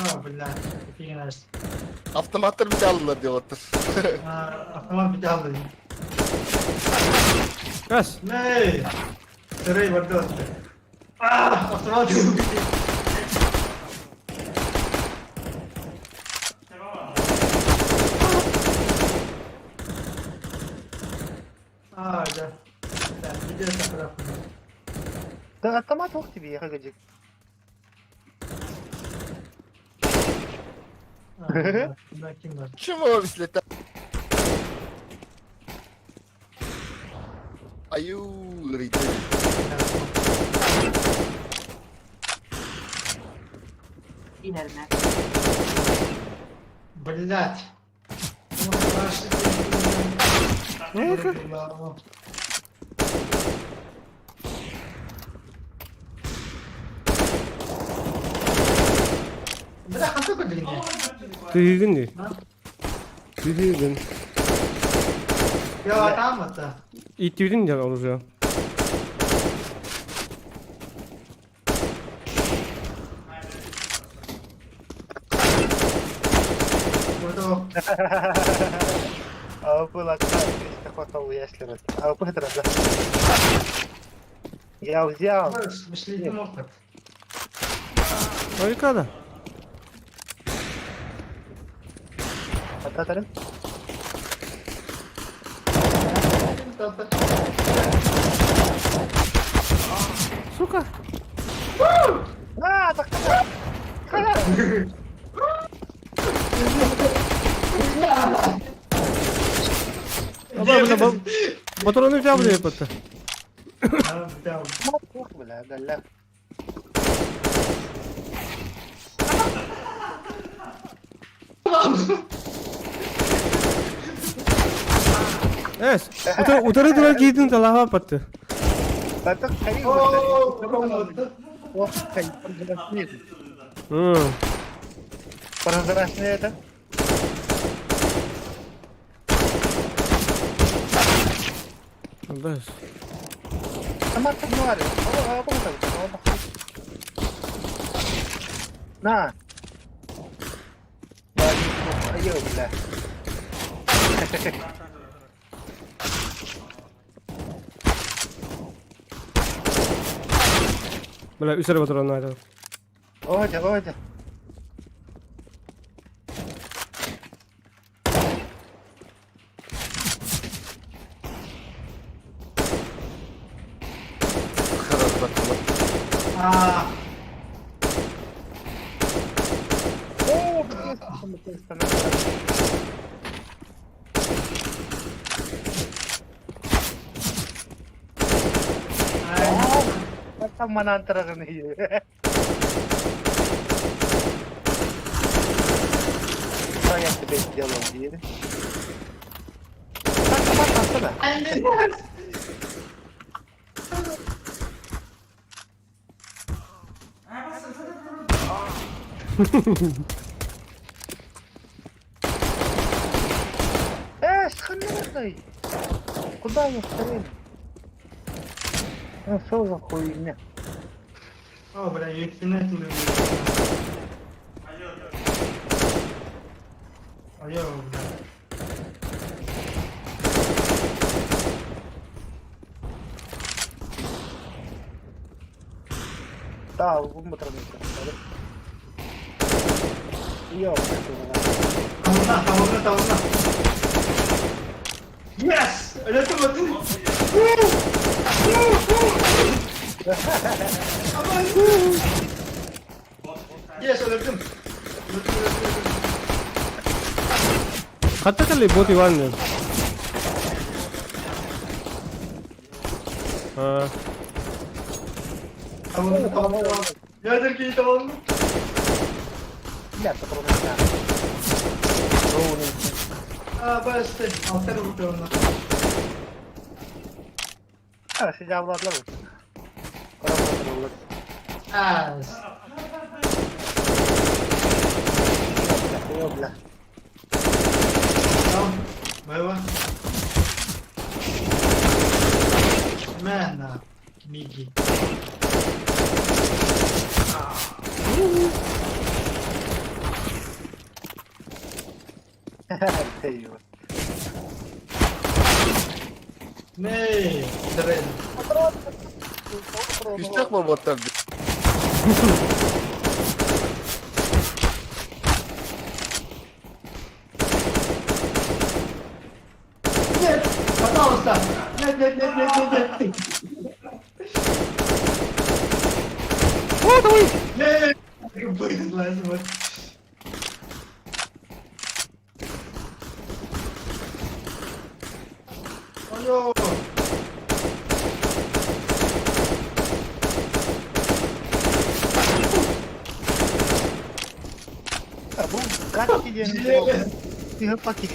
А, бля, фигня. Автоматтар бите алdılar diyorlar. Автомат бите алды. Газ. Ней! Сырый бордос. А, автомат. А, да. Да, идет обратно. Да, автомат ох тебе, я годик. Kim o bisikletler? Ayu, rite. Блять. Ну, Бля, ханты көдүгүнэ. Тыгын ди. Тыгын. Я там это. Иттибитин дия оружие. А было А да. Я взял. Harika. Ататарым. Сука. А, так. Аба, бля, патроны взял, бля, патта. Бля, да, Эс, утары турар кийтин талаға патты. Так, Прозрачный это. Бес. На. Бля. Бля, үсәрі патрон айтады. Оля, Оля. А. О, Хантан манаан тураҕыный? Что я тебе сделал, диир. Тахсана. Э, сханырдай! Куда я стреляю? Ну что за хуйня? О, бля, юксинет. Алло, бля. Да, умутранный. Йо, Tamamla, tamamla, tamamla. Yes! Öyle tutmadın. Aman. Yes, öldüm. Öldüm, öldüm, öldüm. Хатта калли бот Иван. А, Tamamla, tamamla, tamamla. Nedir ki tamamla? Бля, патроны. Aa, bastı. Alttan vurdu onlar. А, сидя владла. Aa, Бля, бля. tamam. Bay bay. Mena. Migi. Ne? Tren. Күстэх болботтар. Нет, пожалуйста. Нет, нет, нет, нет, нет, нет. О, давай! Нет, вылезла вот. Алло. А, бу, как тебе? Ты пакет.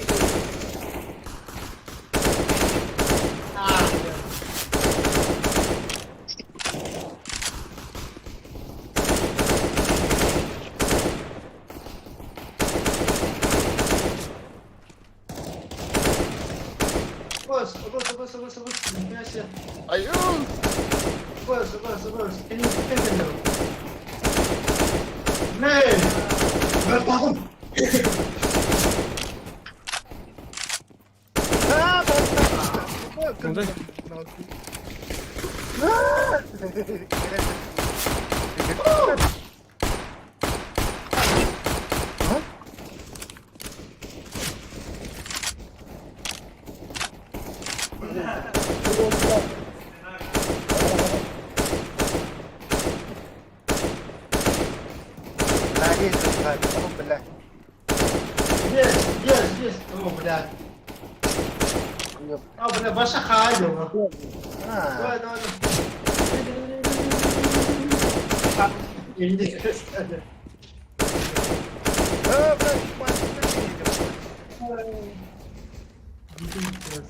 Bas, bas, bas, bas, bas. Neyse. Айыы! Bas, bas, bas. Elini tutamadım. Ne? Ben bakın. А, Ну да. Yes, yes, yes. Oh, бля. А, бля, ваша хайда. Давай, давай, давай. Elini gösterdi. Gidin biraz.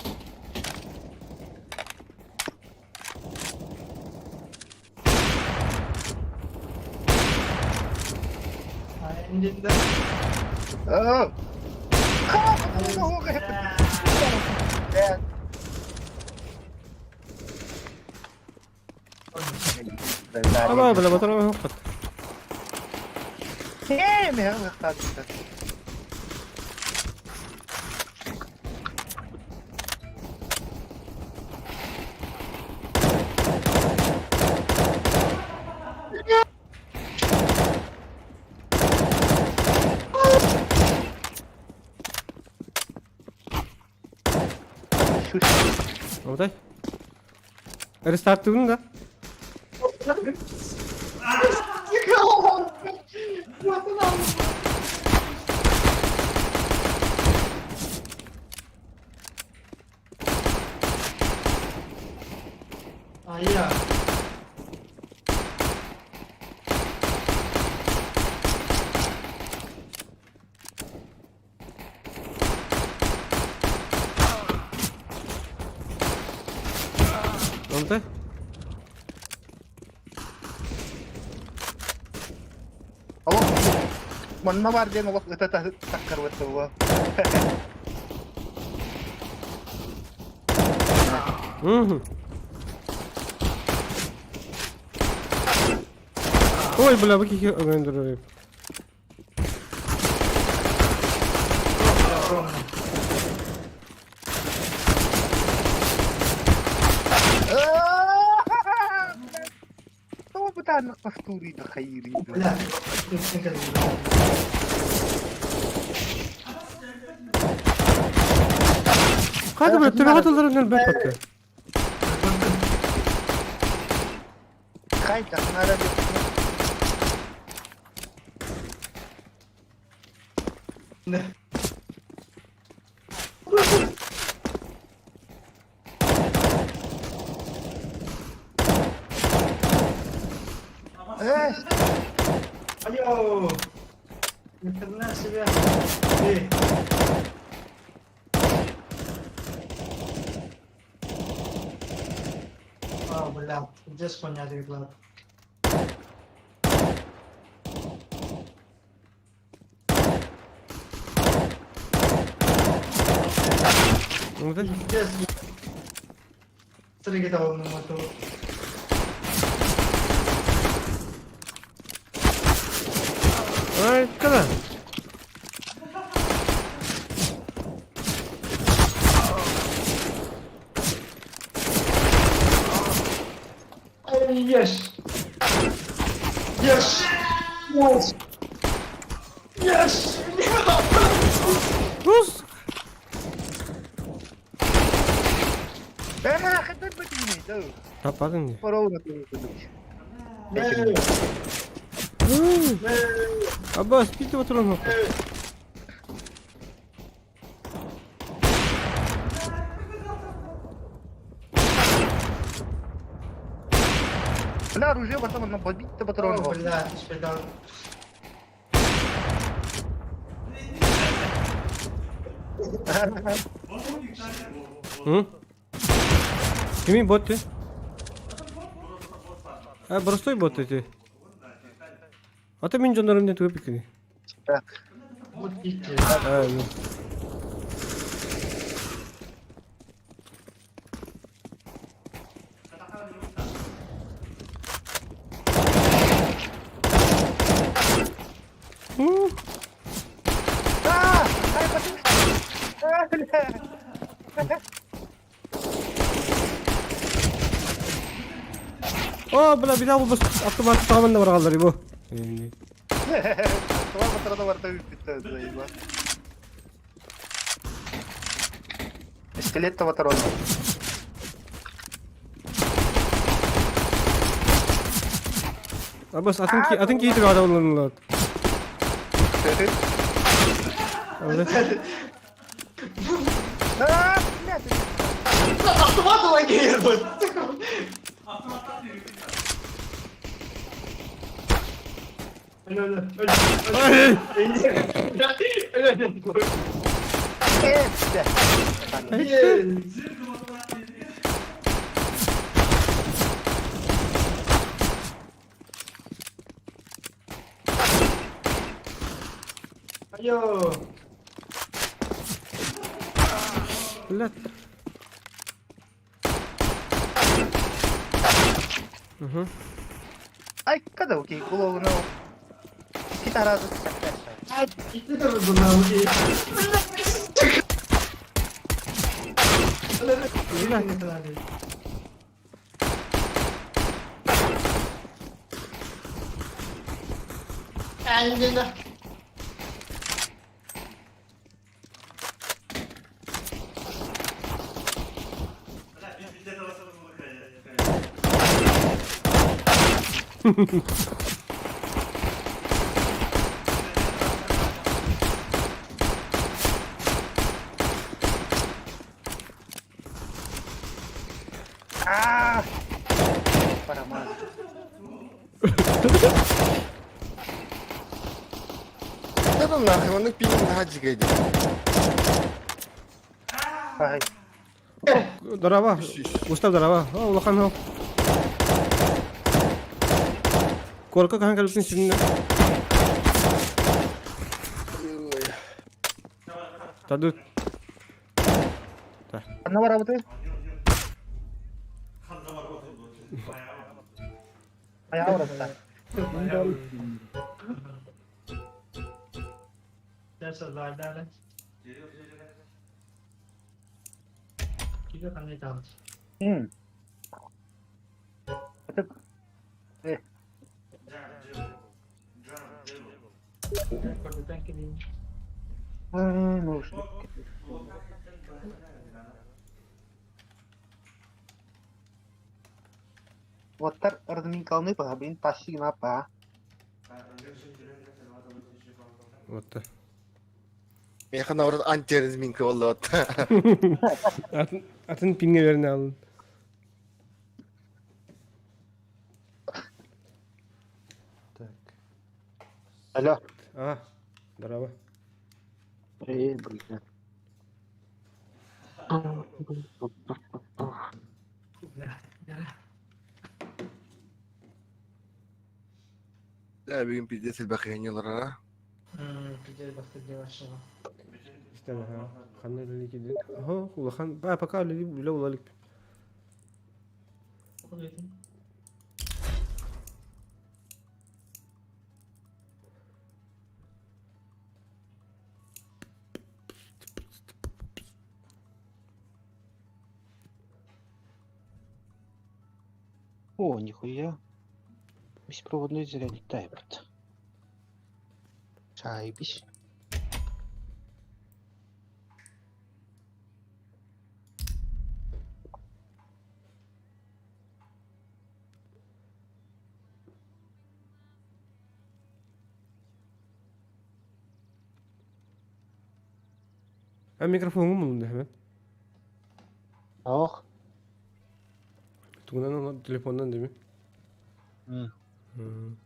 Ay, elinde. Ама, бля, патрон хоппот. Одай. Рестарт да? Ay ya. Онто? Олох манна бар диэн олох ыта таккарбыт буо. Ой, бля, бу киһи өҥөндөрөр. Тоҕо бытааннык хостууруй хайыырый Бля, ты Хата бля, төбөҕө тылларын өлбөт батты. Хайдах нара Э, Алло! Ни хрена себе! Эй! А, бля, где споняли глад? Пиздец. 쓰레기 다 없는 것도. Ай, когда? Эй, ешь! Ешь! Ешь! Ешь! Rus! Э, хатыр бытыгыный, да. Таппадың дии. Паролу курдук. Аббас, пить отуран Бля, оружие потом одно побить-то патронов. Бля, ты Hı? Kimin botu? А, простой бот эти. А ты мен жондарым не тугы пикни. Вот пикни. А, ну. А, ай, А, бля. О, бля, бина бу автомат тагын да баргалар бу. Автомат патрона барда бүттү, заеба. Пистолет патрон. Абас атын ки атын кийтип адамлар. А, бля, ты Автомат лагерь! Öl öl öl. Öl öl. Э, бля. Алло. Блядь. Угу. Ай, когда окей, голову на. Китара Ай, иди ты разумный. Блядь. А! Парамаз. Да ну нахуй, он пинг на гаджике. Ай. Дороба. Устав дороба. О, улахан хо. Корка хаһан кэлбитин сүннэ. Тады. Ханна барабытый? Айаҕа барабыта. М. Ытык. Э. Ну, Уоттар разминкаланыы баһабын тащи па. Вот. Миэхэ наоборот антиразминка буолла Атын атын пиҥҥэ берин алын. Так. Алло. А, здорово. Эй, блин. Да, бүгүн пиздец элбэх а. Истэн аха. Ханна үлэлии киирдин? Оһо, улахан. Ба, пока үлэлии үлэ була илик. О, нихуя. Беспроводной зарядник тайпот. Шайбись. А микрофоҥҥун булун hemen. Ох. Тугунан телефоннан değil mi? М. М.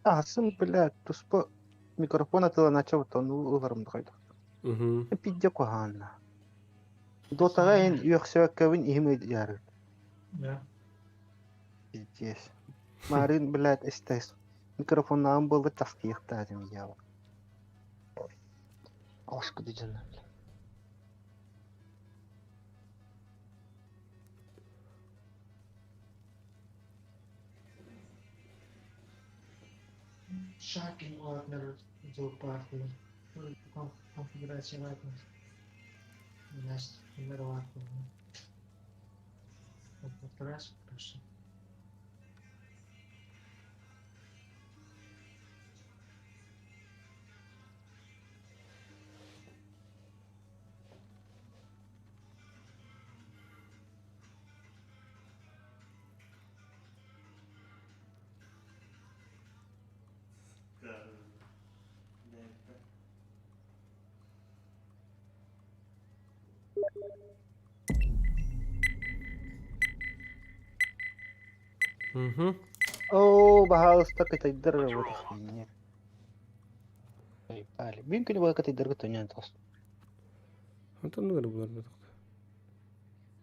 Асын, блядь, туспа микрофон атыла начал, то ну ыларым дохайда. Мгм. Пидде куһаанна. Дотаҕа эн үөхсүбэккэбин иһим ыйдьаарыр. Пиздец. Марын, блядь, эстес. Микрофоннаан буолла таскыйыахтаатым дьаба. Ошку дьана. Schakelordner zopaarden. Configuratie Nest nummer Просто. Мгм. Оо, баһаалыста кытайдар вот хуйня. Ебали. Мин күнү быһа кытайдарга төннөн тос. Онтон оннук эрэ булар буолуохта.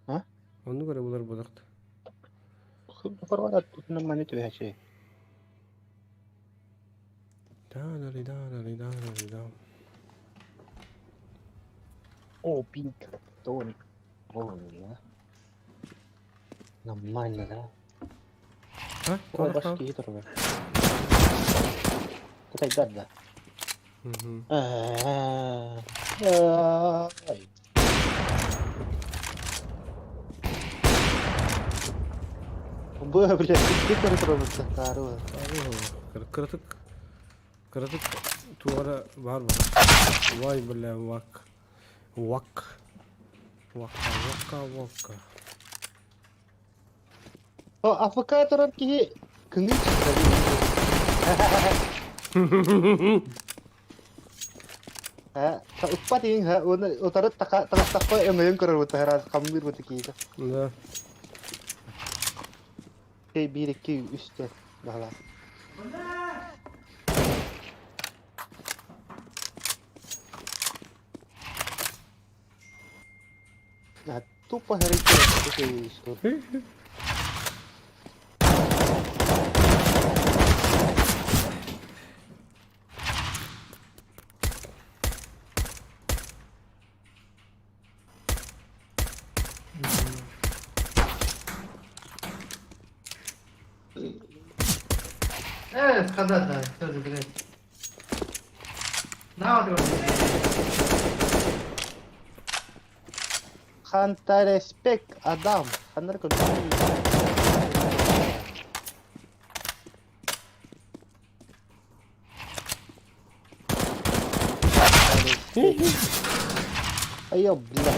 А? Оннук эрэ булар буолуохта. Хорват маны түбэһэчи. Да да да да. О, пинк, тоник. О, да. Нормально, да? А? О, башки турар. Кытайдар да. Мгм. Ай. Бу, блядь, икки көрө турабыт таарыла. Кыратык кыратык туора баар бар. Вай, бля, вак. Вак. Вакка, вакка, вакка. О, АФК турар киһи кыҥый Ha, уппат иҥ ха, уонна утары таҕыстахпа өҥөйөн көрөр бутта хараас хамныыр бутта киһитэ. Да. Кей биир икки үс төрт баһылаа. Тупо характеристика. Evet kadar da sözü direkt. Ne yapıyorsun? Ханта респект, Адам. Ханар Айо, бля.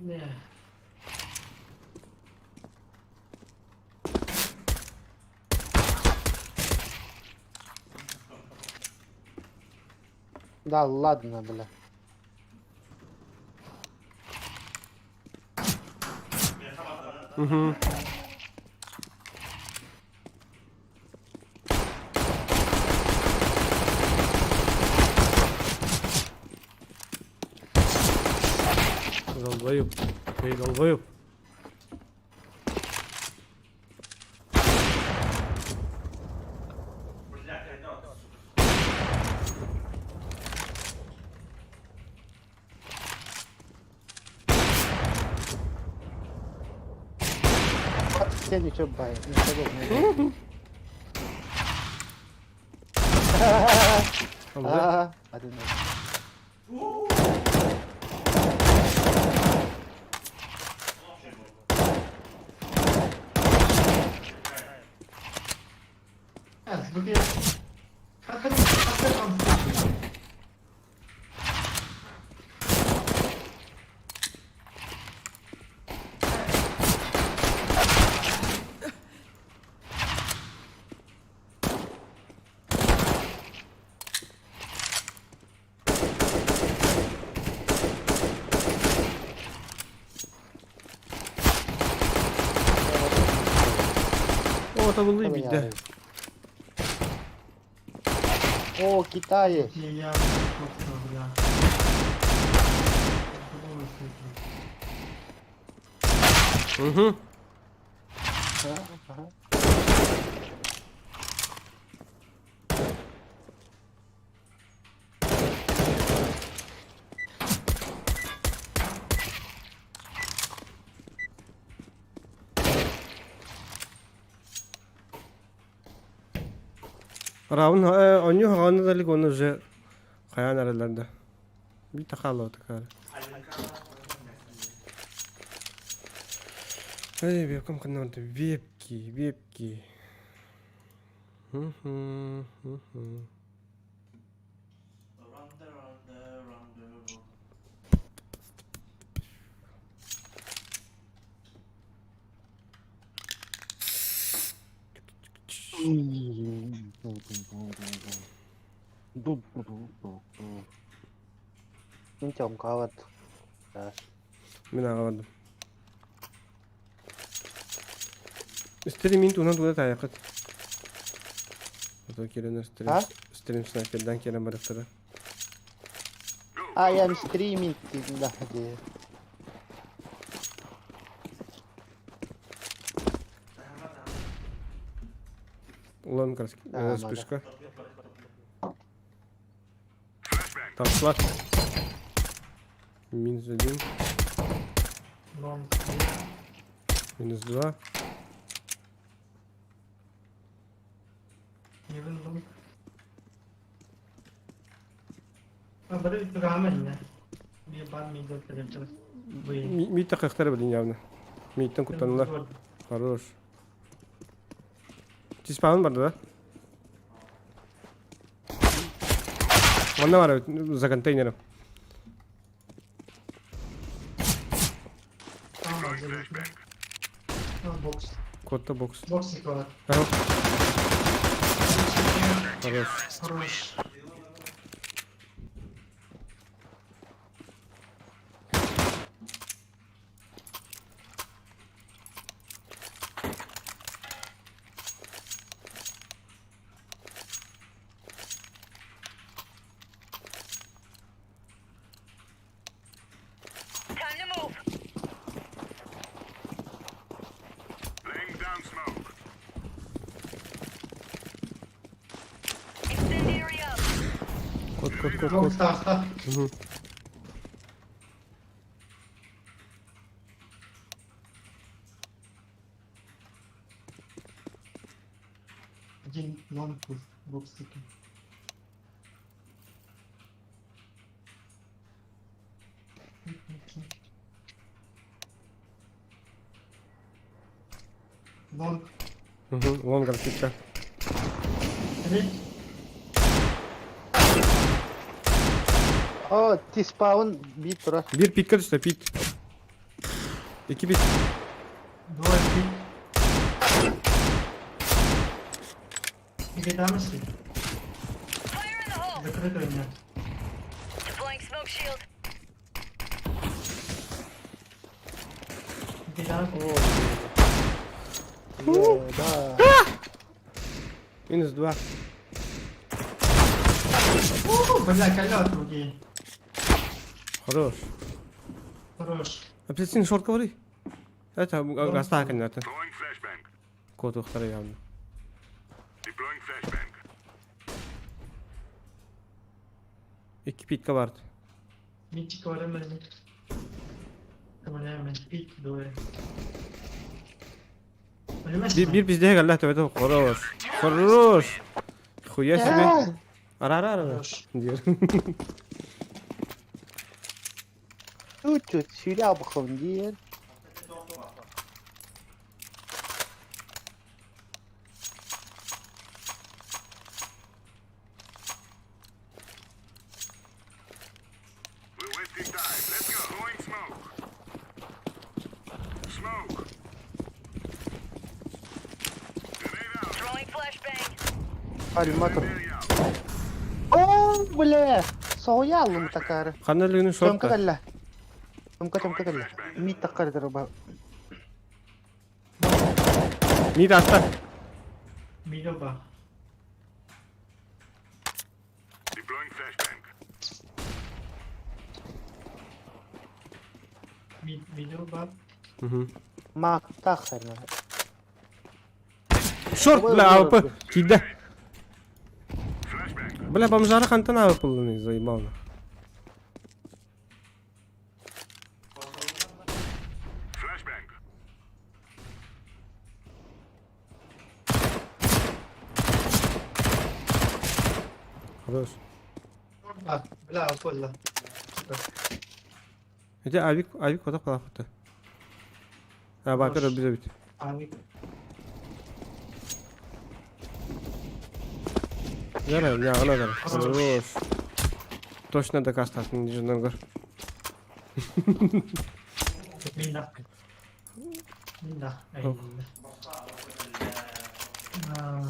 Ne? Да ладно, бля. Угу. Долбоёб. Эй, долбоёб. Все ничего бай. Ничего Алла. Один. Evet bu bir... Hakikaten hakikaten О, табылды бийде. О, Китае. Ya çok zor ya. Угу. Ага. Равн, оню хаганы да лик оны уже хаян араларда. Bir takalo takar. Эй, вебкам каналда вебки, вебки. Мгм, мгм. Мин чомкават. Мин аҕабардым. Стриминг туһунан тугу да таайаххыт. Ото киирэн стрим, А? стрим снайпердан киирэн барыахтара. I am streaming да, где. Улан краски. А, Вспышка. Там флаг. Минус один, Long. Минус два. Even long. А, бары программа не. Bir ban mıydı televizyon. Bu Мид такахтар блин явно. Мидтен куттанылар. Хорош. Тиспаун бар да? Манна бар за контейнером. Tamam, box. Кодта бокс. Box var. Хорош. Хорош. Хорош. Кот, кот, Лонг кот. таҕыста. Мгм. Один лонг был. Бокс таки. Лонг. Мгм, Лонг распитка. Три. О, T-spawn биир турар. Биир питка түстэ, пит. Икки пит. Двое пит. Икки там если. Закрыто у меня. Икки там. Да. Минус два. О, бля, колет другие. Хорош. Хорош. Апельсин шорт говори. Это гаста конечно. Кот ухтары явно. Икки питка бар. Митчик барамын. Камалямен пит двое. Понимаешь? Биир биир пиздеһэ кэллэ төбөтө хорош. Хорош. Хуя себе. Ара ара ара. Хорош. Диир. Чуть-чуть сюря бахын диэн. Альматор. О, бля! Соҕуйааллым такары. Ханна лүнү Тёмка шорта. кэллэ. Тёмка, Тёмка кэллэ. Мид таккары ба. Мид атта. Мидоба. Мид, мидоба. Мгм. Мактах харна. Шорт, бля, АВП. Киирдэ. Бля, бомжара хантан АВП ыллыный, заебал. Хорош. А, бля, пола. Ити авик, авик ота қалақыты. А, бапер Хорош. өбүт өбүт. Авик. Яра, яғына дара. Хорош. Хорош. Точно доказ татын жындан көр. Мина. Мина. Ай. Ох. А.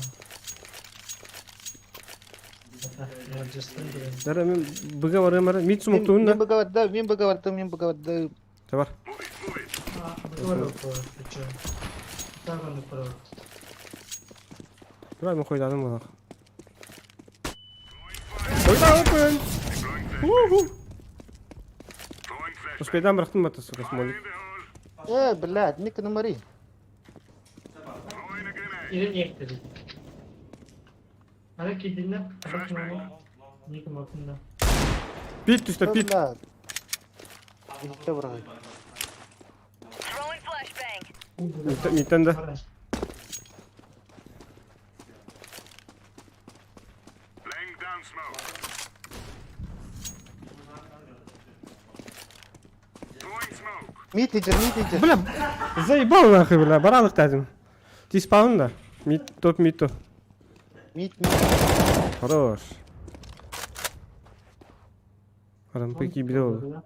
Дара мен быга барым бара. Мит сумуктуун Мин да. быгаватда, мин быгаватда, мин быгаватда. Табар. А, быга барым. Тура мен койдадым болақ. Койдадым. Уху. Успейдан бырақтым бата, сука, смолик. Э, блядь, ник номери. Ирин ектери. Ара кидинне, ара Ник мапында. Пит түсті, пит. Блядь. Икки бырагы. Миттен да. Мид иджер, мид иджер. Бля, заебал нахуй, бля, баралык дедим. Ти спаун да. Мид, топ мид то. Мид, мид. Хорош. Рампы кибиле oldu.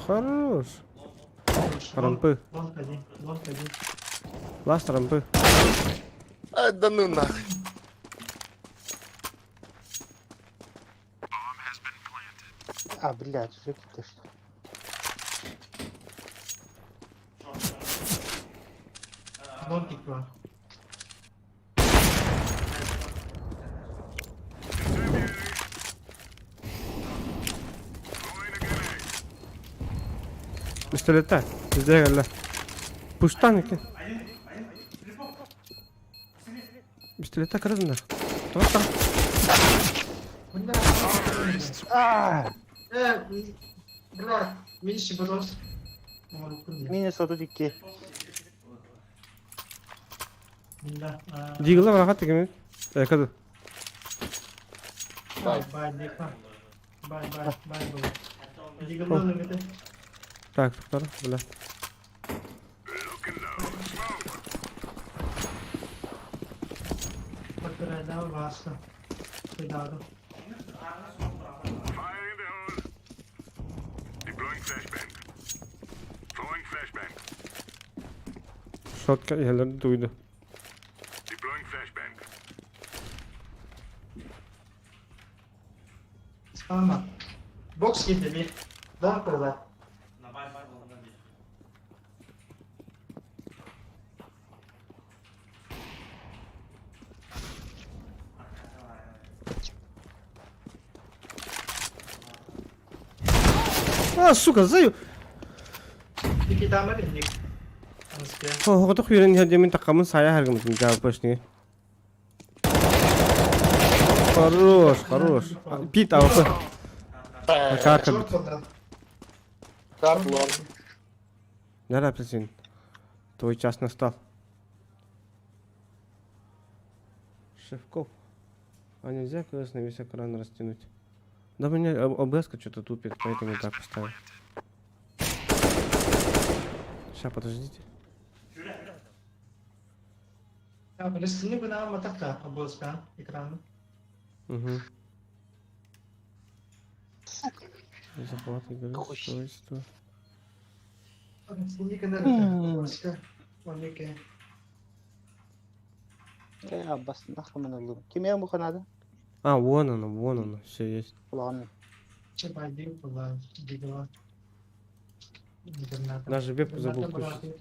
Хорош. Рампы. Лонг один, лонг один. Ласт рампы. А, да ну нахуй. А, блядь, уже ты что? Лонг два. Пистолета. Bizde geldi. Пуштан екен. Пистолетта кірдіңдер. Тоқта. Аа! Э, бля, меньше брос. Минус 32. Да. Дигла барахат дегенмен. Экады. Бай, бай, бай, бай, бай, бай. Дигла это. Так, тоқтар, бля. Шотка иһэллэр дуйду. Спама. Бокс киирдэ биир. Long курда. А, сука, заю. Никитамар инник. Аныскы. Оҕотох үөрэн иһэр диэмин таккамын сайа харгымытым жааппашни. Хорош, хорош. Пит алты. Карта бит. Карт лонг. Нара апельсин. Твой час настал. Шевков. А нельзя КС на весь экран растянуть? Да меня ОБС что-то тупит, поэтому так поставил. Сейчас, подождите. Растяни бы нам атака ОБС экран. Угу. Захват игры, устройство. Растяни на ОБС. Онеке. Э, Аббас, нахрен ыллым. Ким я муха надо? А, вон оно, все есть. Ладно. Че была, дигла. Даже вебку забыл включить.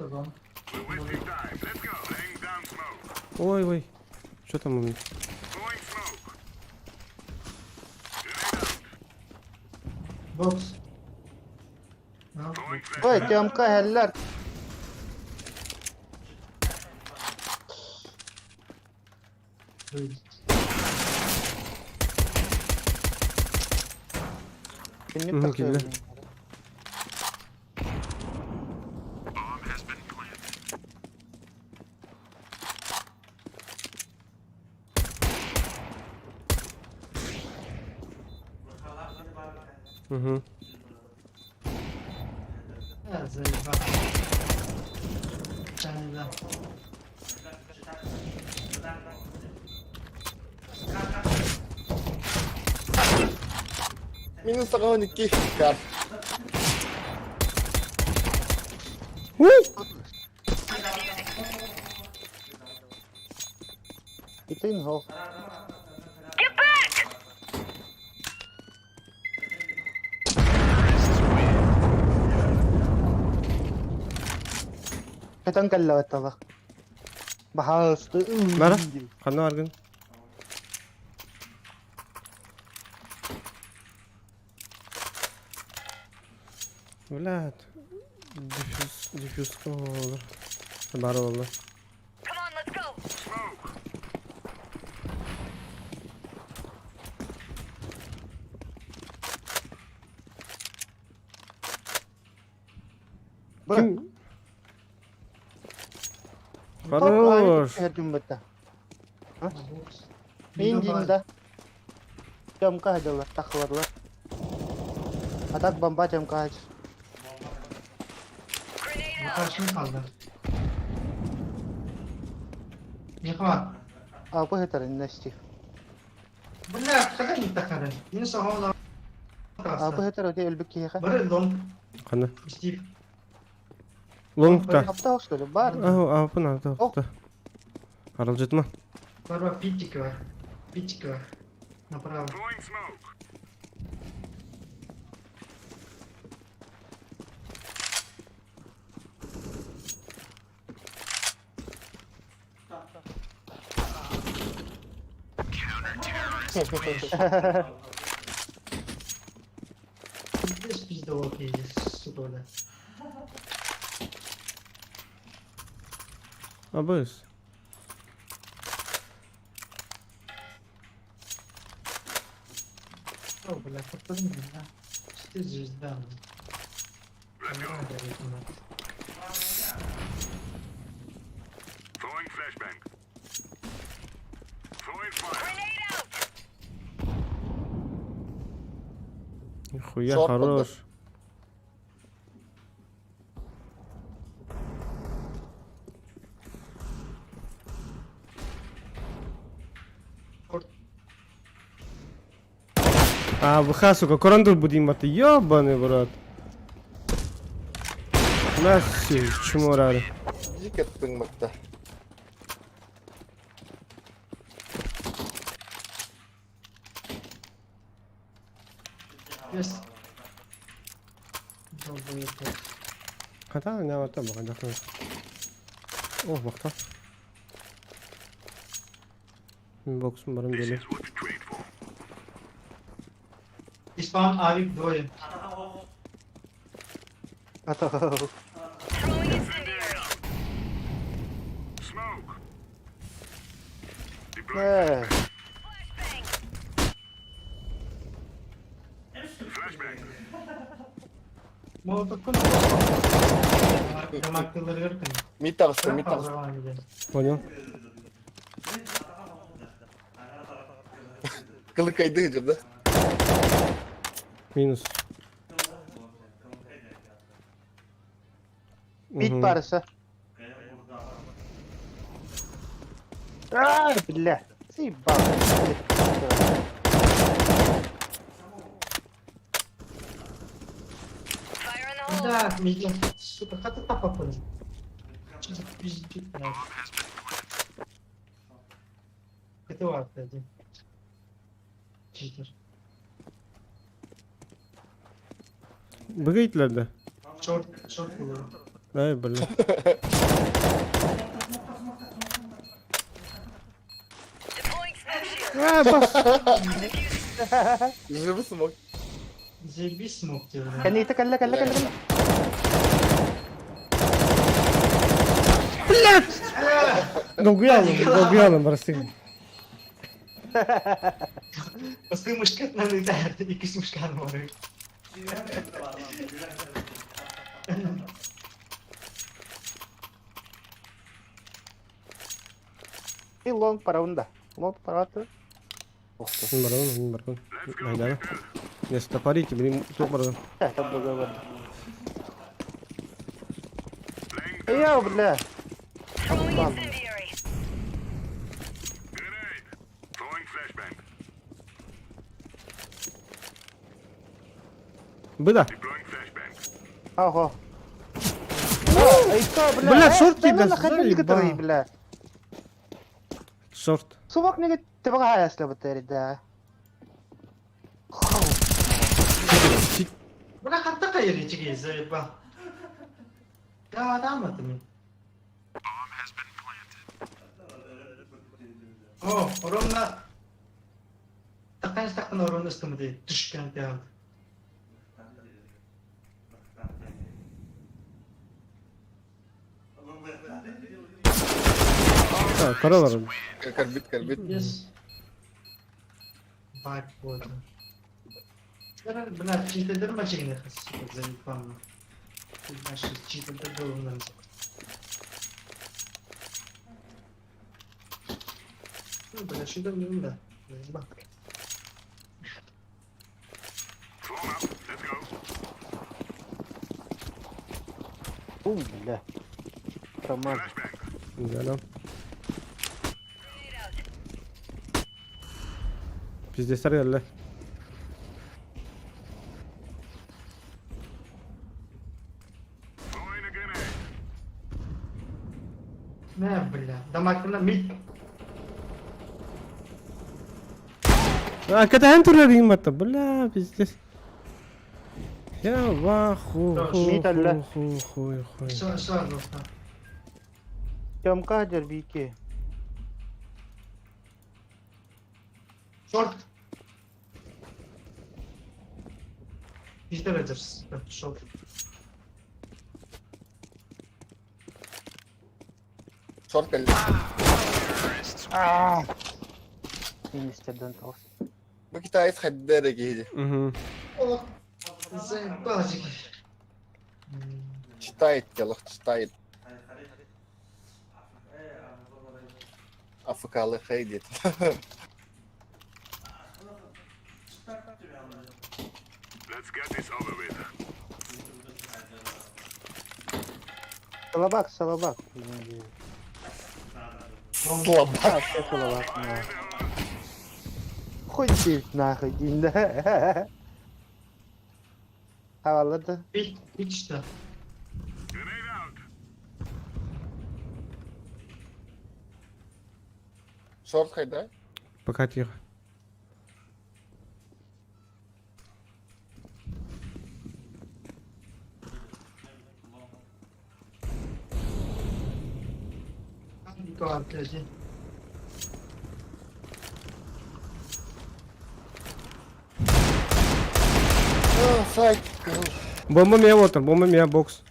Ой, ой. Что там у меня? Бокс. Ой, Тёмка, хеллер. Мгм, килде. Угу. Заебал. Да. Минус 12. Карт. Итин хо. Катан каллааттала. Бахаасты. Бара. Ханна аргын. Блядь. Диффюз, диффюз olur. Бар oldu. Ким? Хорош. Мин динда. Тёмка хадылар, тахларлар. А так бомба Тёмка хач. Karşım kaldı. Николай. А по хетер насти. Бля, когда не такая? Не сама А по хетер оте өлбүк киһиэхэ. Бары лонг. Ханна. Стив. Лонгта. Аптал что ли? Бар. А, а, пына, да. Аралжытма. Барба питик бар. Питик бар. Направо. Пиздец пиздовал пиздец, сука, бля. Абыс. О, бля. Бля, куттаным да. Чисто звезда. Нихуя Шорт хорош. А, ВХ, сука, корандур будем маты, ёбаный в рот. На все, чмо рары. Дик еттің мықты. Yes. Долбоеб. Хата, не вот там, баха, О, бахта. Боксум барым деле. Испан авик двое. Э, Молотов күн. Дамактылар көркін. Мид тағысты, мид тағысты. Понял. Кылыкайды жүр да. Минус. Бит Мгм. барыса. А, бля. Заебал. Да, медиа. Сука, хата тапа понял. Что за пиздец, блядь. Это ладно, один. Читер. Бігайтлер да. Шорт, шорт было. Ай, бля. А, бас. Живы смог. Заебись смог тебе, блядь. Кәне кәллә кәллә кәллә кәллә. Долгуялым, долгуялым, прости. Басты мушкетнан өтәрді, екі мушкан бар. И лонг параунда. Лонг параты. Ух ты. Барон, барон. Найдана. Не стопорите, блин, тут барон. Это было Я, бля. Абан. Быда. Ага. Ай, что, бля? Бля, шорт да, кидас, на заебал. который, бля. Шорт. Сувак не ты если вот да. Бля, хатта қайыр ечіге, заеба. Да, адам это мен. О, ровно. Таққан таққан ровно үстімде түшкен тәуді. Так, королар. Карбит, карбит. Yes. Vibe болды. Бля, читер мачигне сука, заебал. Наши читер головнан. Ну, бля, что там не да. Заебал. У, бля. Промазал. Да, да. Пиздец, geldi. Не, бля, дамакына мид. А, когда турарим это, бля, пиздец. Я ваху, ху, Мид, алла. ху, ху, ху. Все, все, достар. Тёмка дербики. Шорт. Читер ederiz. Шорт. Шорт кәллә. А. Министрден тоғыз. Бу китаец хайда эрэ киһи. Олох заебал. Читает делах, читает. АФК-лы хей диэт. Слабак, слабак. Слабак. А, все слабак. на. Хуй ты нахуй, да. Havalı Bir, bir işte. Шорт хайда? Пока тихо. Go out, А, сайт. Бомба меня вот он, бомба меня бокс.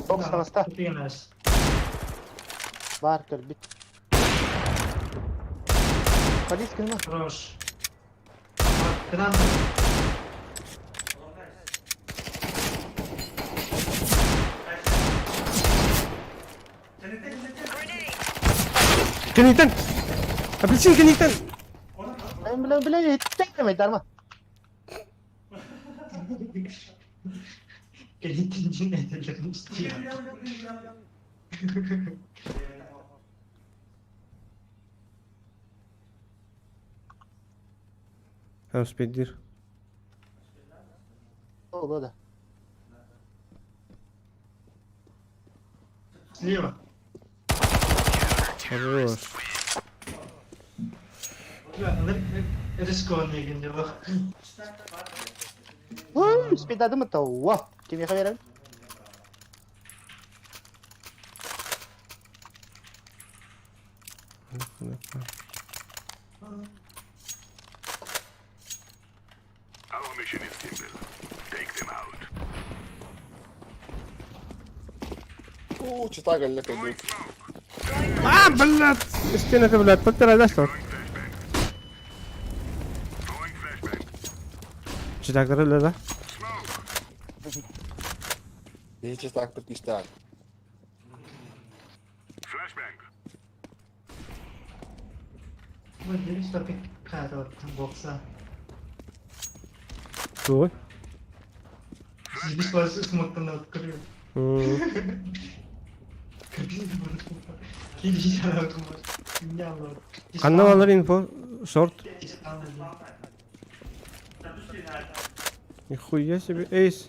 Бокс хаста. Тупинес. Бар кэлбит. Полис кэлмэ. Хорош. Гранат. Кенниттэн! Апельсин кенниттэн! Мен билэн билэн иттэн дарма. Кэлитин этэлэрин истиэ. Успеть Ол да. Слева. Хорош. Рискованный дело. Уй, спидадым это. Во, кимиэхэ биэрэбин? Уу, чита кэллэ кэлбит. А, блядь! Стена блядь, подпирай, да, что? Читак, да, да? Биһи читаакпыт күүстээх. Вот здесь топик бокса. Туй. Здесь вас смоктан открыл. Ханна балар инфо, шорт. Нихуя себе, эйс.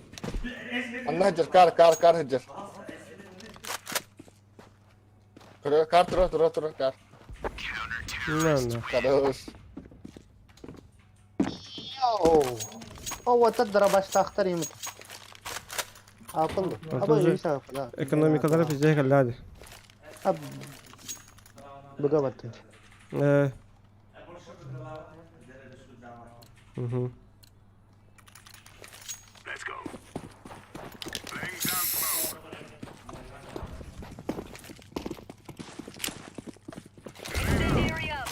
Анна хадьар, кар, кар, кар хадьар. Кар, кар, тура, тура, тура, кар. На, на. Хорош. Йоу. О, вот это дробаштахтар им. Апыл. А Аба тут же үйсә апыл. Экономикалара пиздец кэллэ Аб. Буга баттын. Э. Угу. Incendiary out.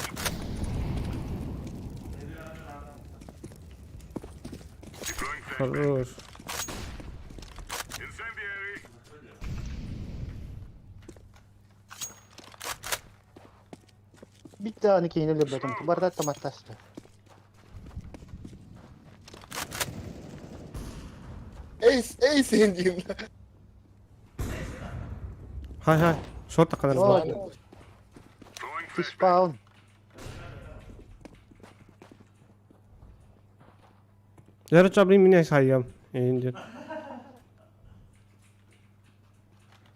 Хорош. Битте аны кейин өлөрбөтүм. Барда таматташты. Эйс, эйс иһин Хай, хай. Шорт таканар. О, Тиспаун. Яра чабри меня сайям. Инде.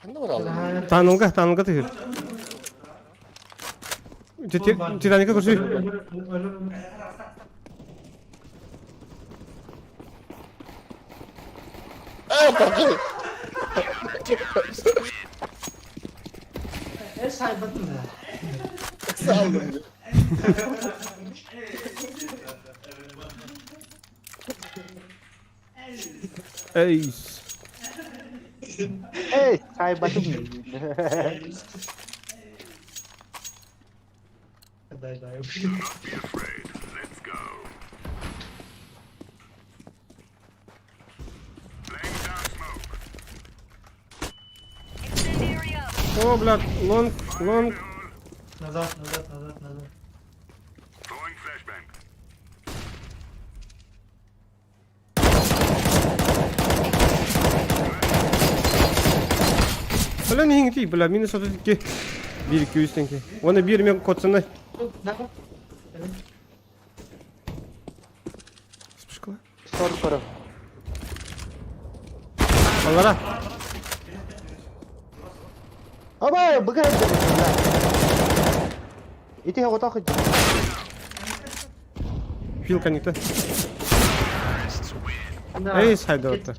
Ханна баралар? Танулга, танулга тыгыр. Титаника көрсүй. Аа, тахай. Э, сайбатын да. Салдым. Эйс. Эй, хайбатым. Дай, дай. О, блядь, long, long. Назад, назад, назад, назад. Бля, не иҥти, бля, минус 32. 1 2 3 тенки. Оны биир мен котсаны. Спышкала. Сор көрө. Аллара. Аба, быга Ити хогото хыджы. Фил коннекта. Эй, сайда отта.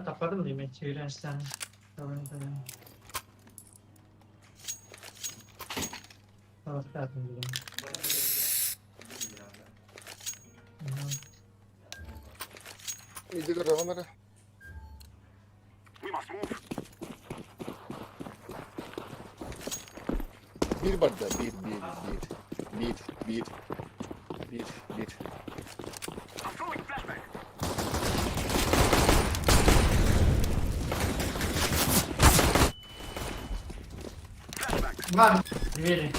Taparım diye ben çeviren Tamam tamam. Tamam tamam. Иди көрөҕүн эрэ. Биир барда, биир, биир, биир, биир, биир, биир, биир. Бар, двери.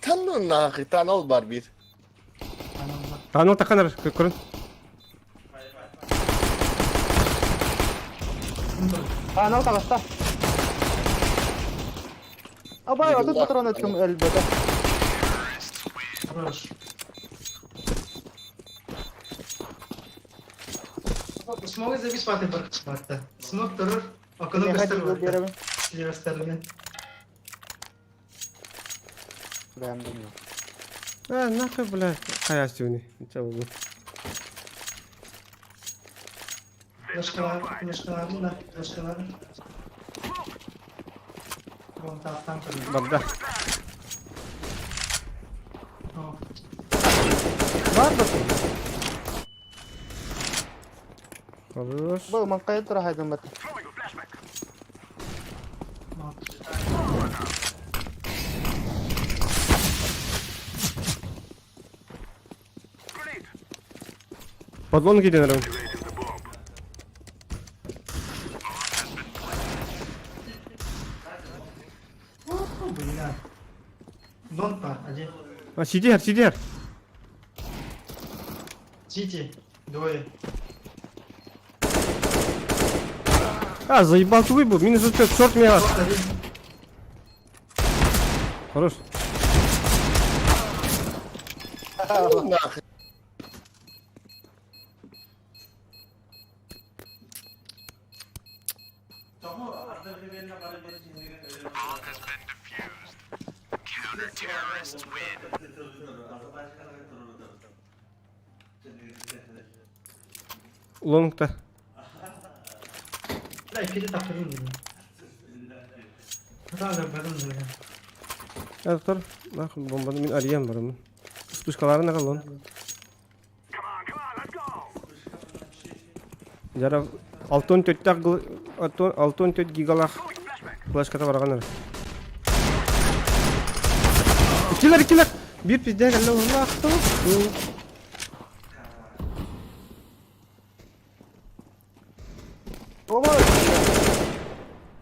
Танну нахуй, танал бар биир. Танал таканар көрүн. Анал таҕыста. Абай, отут патрон өттүм өлбөтө. Хорош. Смог завис баты бар барта. Смог турur. Окно Меха көстөр дигил барта. биэрэбин. Слева Бэм думаю. А, нахуй, бля, хайа сүүни. Чабы. Флешкалар, флешкалар, да, флешкалар. Вон там, там көрдüm. Барда. Бар да. Хорош. Бу маңкайын тура хайдым бат. Подлон киден раунд. Бля. Дон па, один. А, сидер, сидер. Сити, двое. А, заебал ты был. Минус 5, черт меня. Хорош. Нахуй. Лонгта. Бля, иккити таптырдым dedim. Хата барым dedim. Доктор, нахуй бомбаны мин арыйан барамын. Вспышкаларын ага лон. Жара алтон төттак алтон төт гигалах флешката барганар. Киллер, киллер. Бир пиздег алла Аллах. Оба.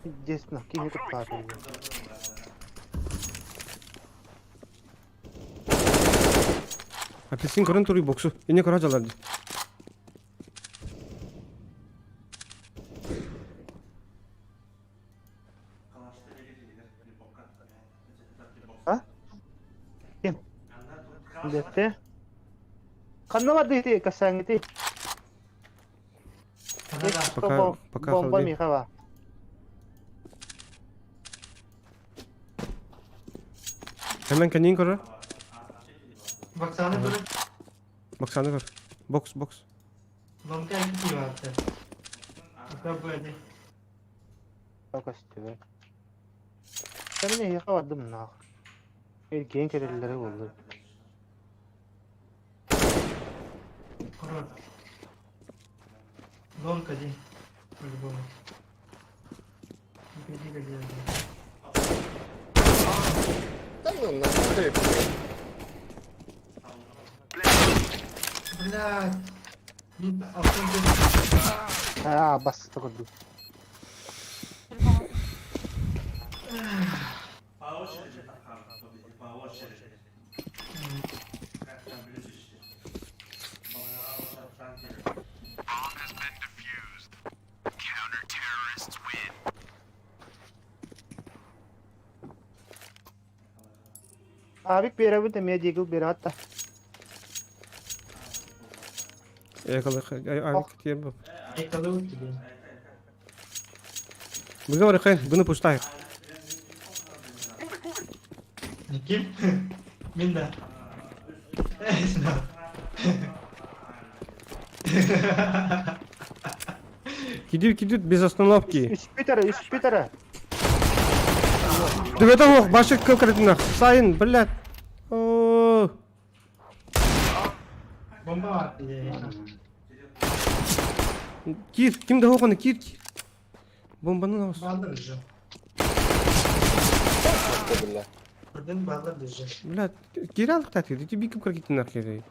Здесь на киһи туттааты. Апельсин көрөн туруй боксу. Эне көрө жаларды. А? Ким? Дете. Ханна бар дити касаңити. Пока пока Бомба халды. михава. Hemen kendin көрөр. Боксаны көрөр. Боксаны көр. Бокс, бокс. Ломка икки киһи баата. Көстүбэт. Мин эһиэхэ бардым наах. Эргийэн кэлэллэрэ буоллар. Корот. Ломка дии. По-любому. Иди, иди, иди. Да ну нахуй, блядь. Блядь. Мин алтын Аа, басты курдук. Абик биэрэбит эмиэ диэки биэрэҕит да. Быга барыхай, буну пустаев. Ким? Мин да. Кидют, кидют без остановки. Үспүт эрэ, үспүт эрэ. Дүгэтэ ох, башы кыл Сайын, блядь. О, Бомба Кир, ким да хоқоны, кир, кир. Бомбаны нағыз. Балдар же. Бля. Бірден балдар же. Блядь, кир алдық та теді, ти бикіп кір кеттін археды.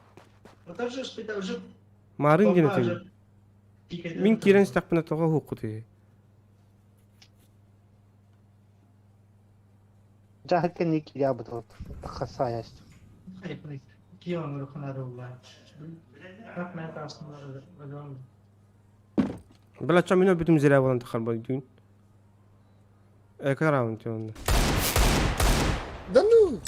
Вот уже шпита уже. Марын гене теді. Мин кирен стақпына тоға хоқы теді. Жахыкка не киря бут. Хасаяш. Бля, чам мино бүтүм зря болан тахар бол дүйн. Эки раунд онда. Да ну!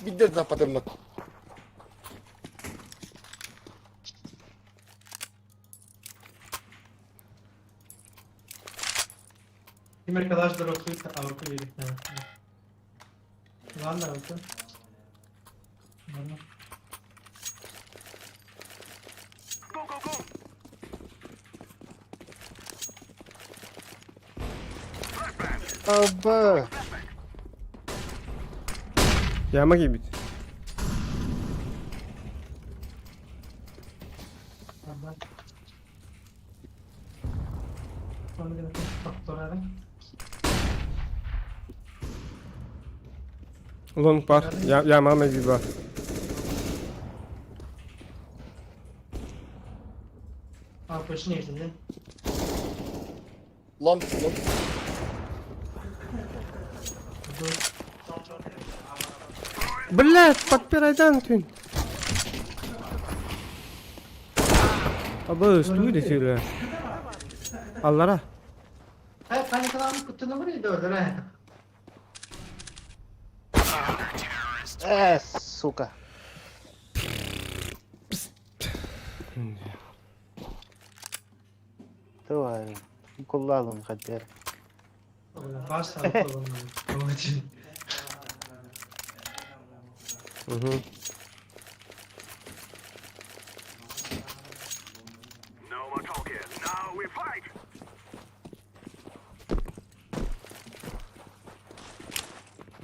Бидер западым. Ким arkadaş da Avrupa Birliği'ne. Lan da oldu. Аба. Яма кийбит. Аба. Лонг бар. Я яма меби бар. А, почти не Лонг, лонг. Блядь, подпирайдан түн. Абы, стуйды түйілі. Аллара. Э, паникаланып куттуну бурайды ордора. Э, сука. Давай. Куллалым хадер. Бас Угу.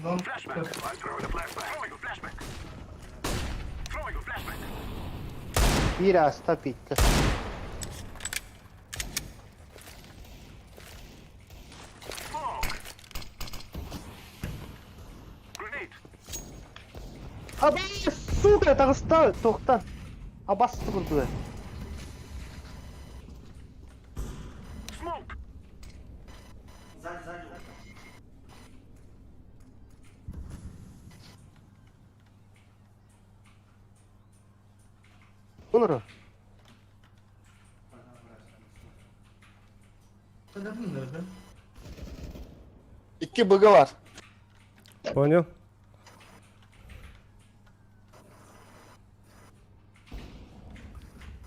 Long. Биир аста питте. Аба, сука, тағыста, тоқта. Абасты курдуга. Olur. İki bug'ı var. Понял.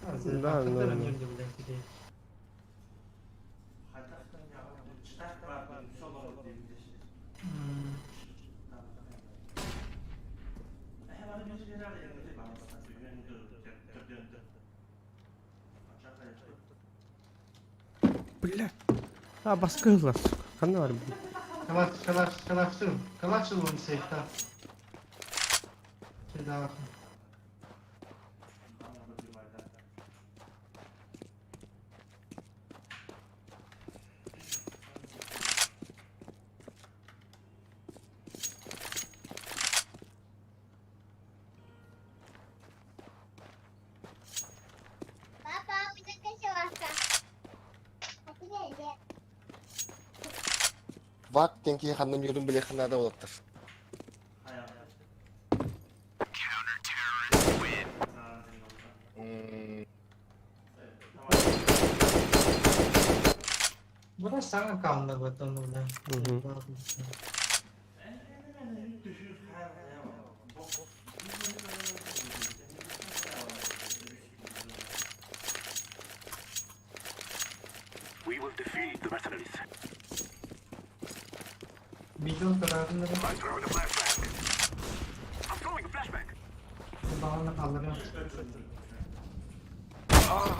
Да, да. Бля. А, баскылар, сука. Ханна бар бу? Калаш, калаш, калашчы. Калашчы он сейфта. Да. Бак диэн киһи ханна ньуурун билиэххэ наада уолаттар. М, Бу саҥа аккауннар баттан бля. Видео kararında Bağını kaldırıyorum.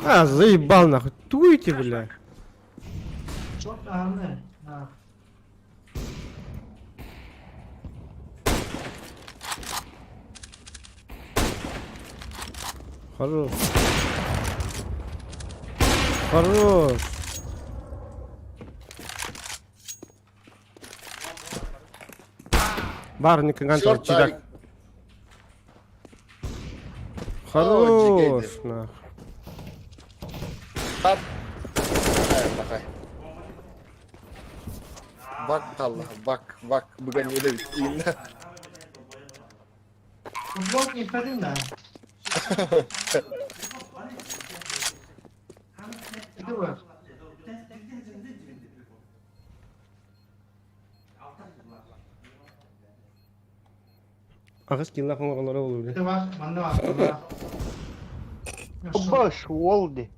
А, заебал нахуй. Туйте, бля. Çok önemli. Ha. Хорош. Хорош. Бар, не каган Шорт, чидак. Алик. Хорош, нахуй. Тап. Ай, бакай. Бак талла, бак, бак. Бүгін еле бит. Blok yıkadın da. Bir de var. Ағыс килла хоңғалары болу, Bir бля. de var. Bende var. Bende var. Бош, уолди.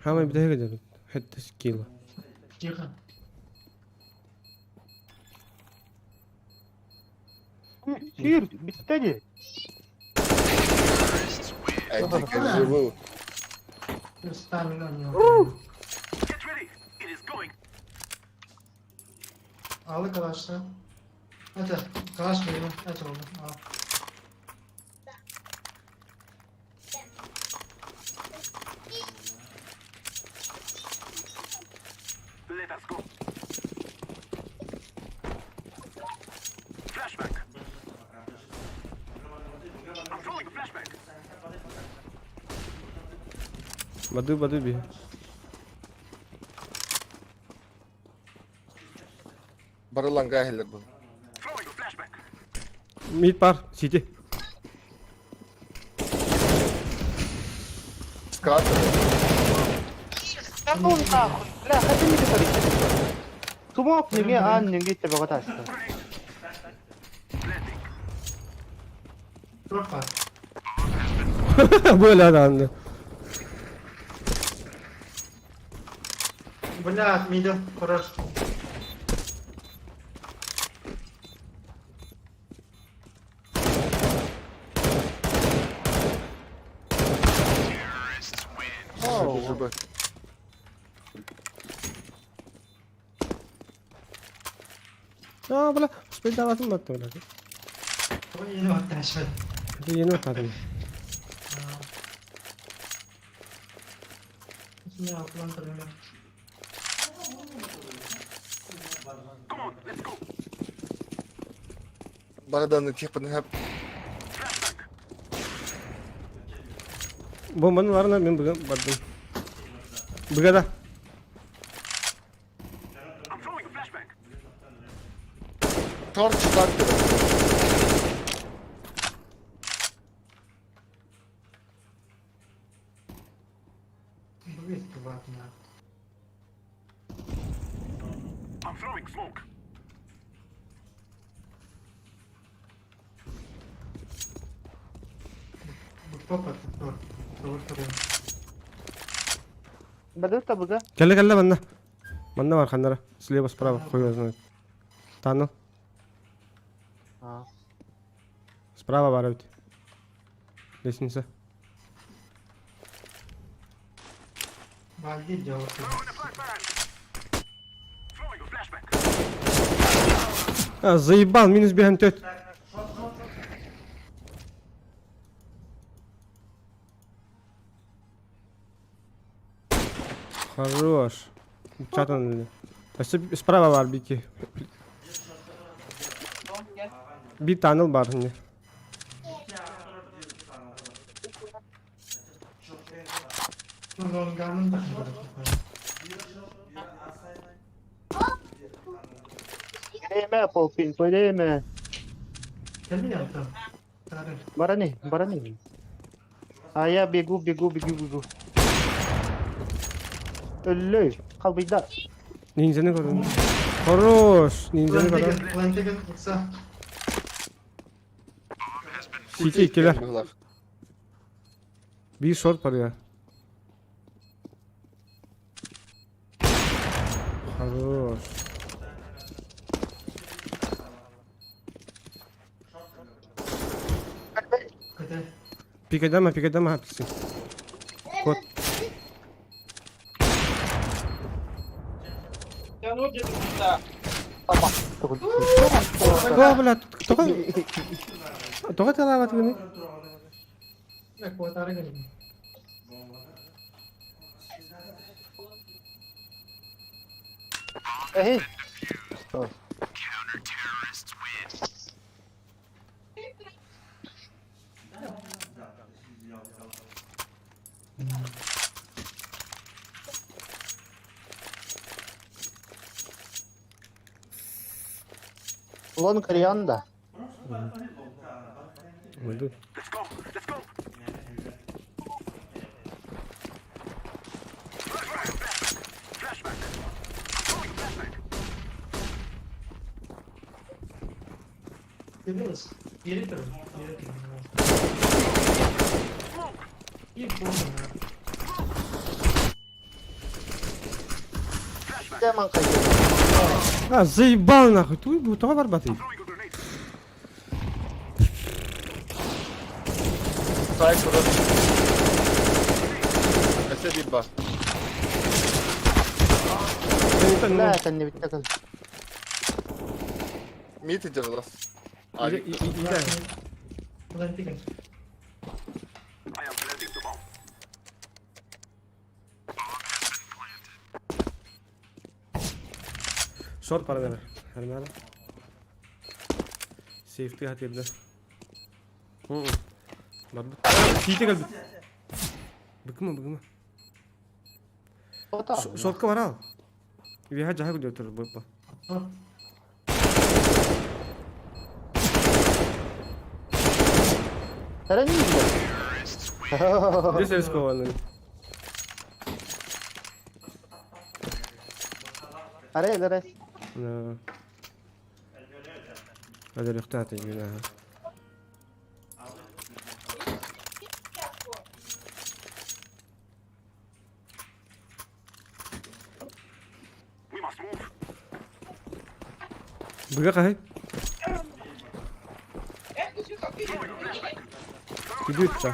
Хамай бітәге деді. Хәтті килла. Yıkın. Сир, битте Эдик живу. Stamina yok. Aldı kalaşla. Hadi. Kalaş veriyorum. Hadi oğlum. Al. Баду, баду би. Барылан гахелер бұл. Мид бар, сити. Скат. Да ну нахуй, бля, хотя не говори. Тумок неге ан неге тебе готашты. Dört var. Böyle adamdı. Бля, мидл. Хорош. Живы. А, бля, успей даватын батты, бля. Bu yeni vatandaş. Yeni атадым. İçine altıdan kırıyorum. Бараданы тек хап. Бомбаның барына мен бүгін бардым. Бүгада. Торт читак. Bu eski var ya. Bu top attı top. Бадыр табыга. Кэллэ кэллэ манна. Манна бар ханнара. Слева справа хуй его знает. Таныл. А. Справа бар эбит. Лестница. А, заебал, минус беган тет. Хорош. Чатан. Справа бар бики. Bir таныл бар не. Время, полпин, время. Барани, барани. А я бегу, бегу, бегу, бегу. Өллөй, қалбыйда. Ниндзяны көрдüm. Хорош. Ниндзяны көрдüm. Сити келер. Быһылаах. Bir short бар ya. Хорош. Пикайдама, пикайдама, пикси. Кот. О, бля, тоға... Тоға талабат күні? Эй. Лон Корианда. Выйду. Демон қайда? А, заебал нахуй. Туй, бу тоға бар баты. Сайт турар. Өссө биир баар. Да, это не бит такой. Мид идет А, Шорт пара бер. Хәрмәле. Сейфти хатырды. Бар бит. Сите кел. Быкма, быкма. Шортка бар ал. Виха жаһа күдө тур бу. Здесь рискованно. Аре, аре. Да. هذا اللي اختها تجيناها. بقى هاي كبيرة.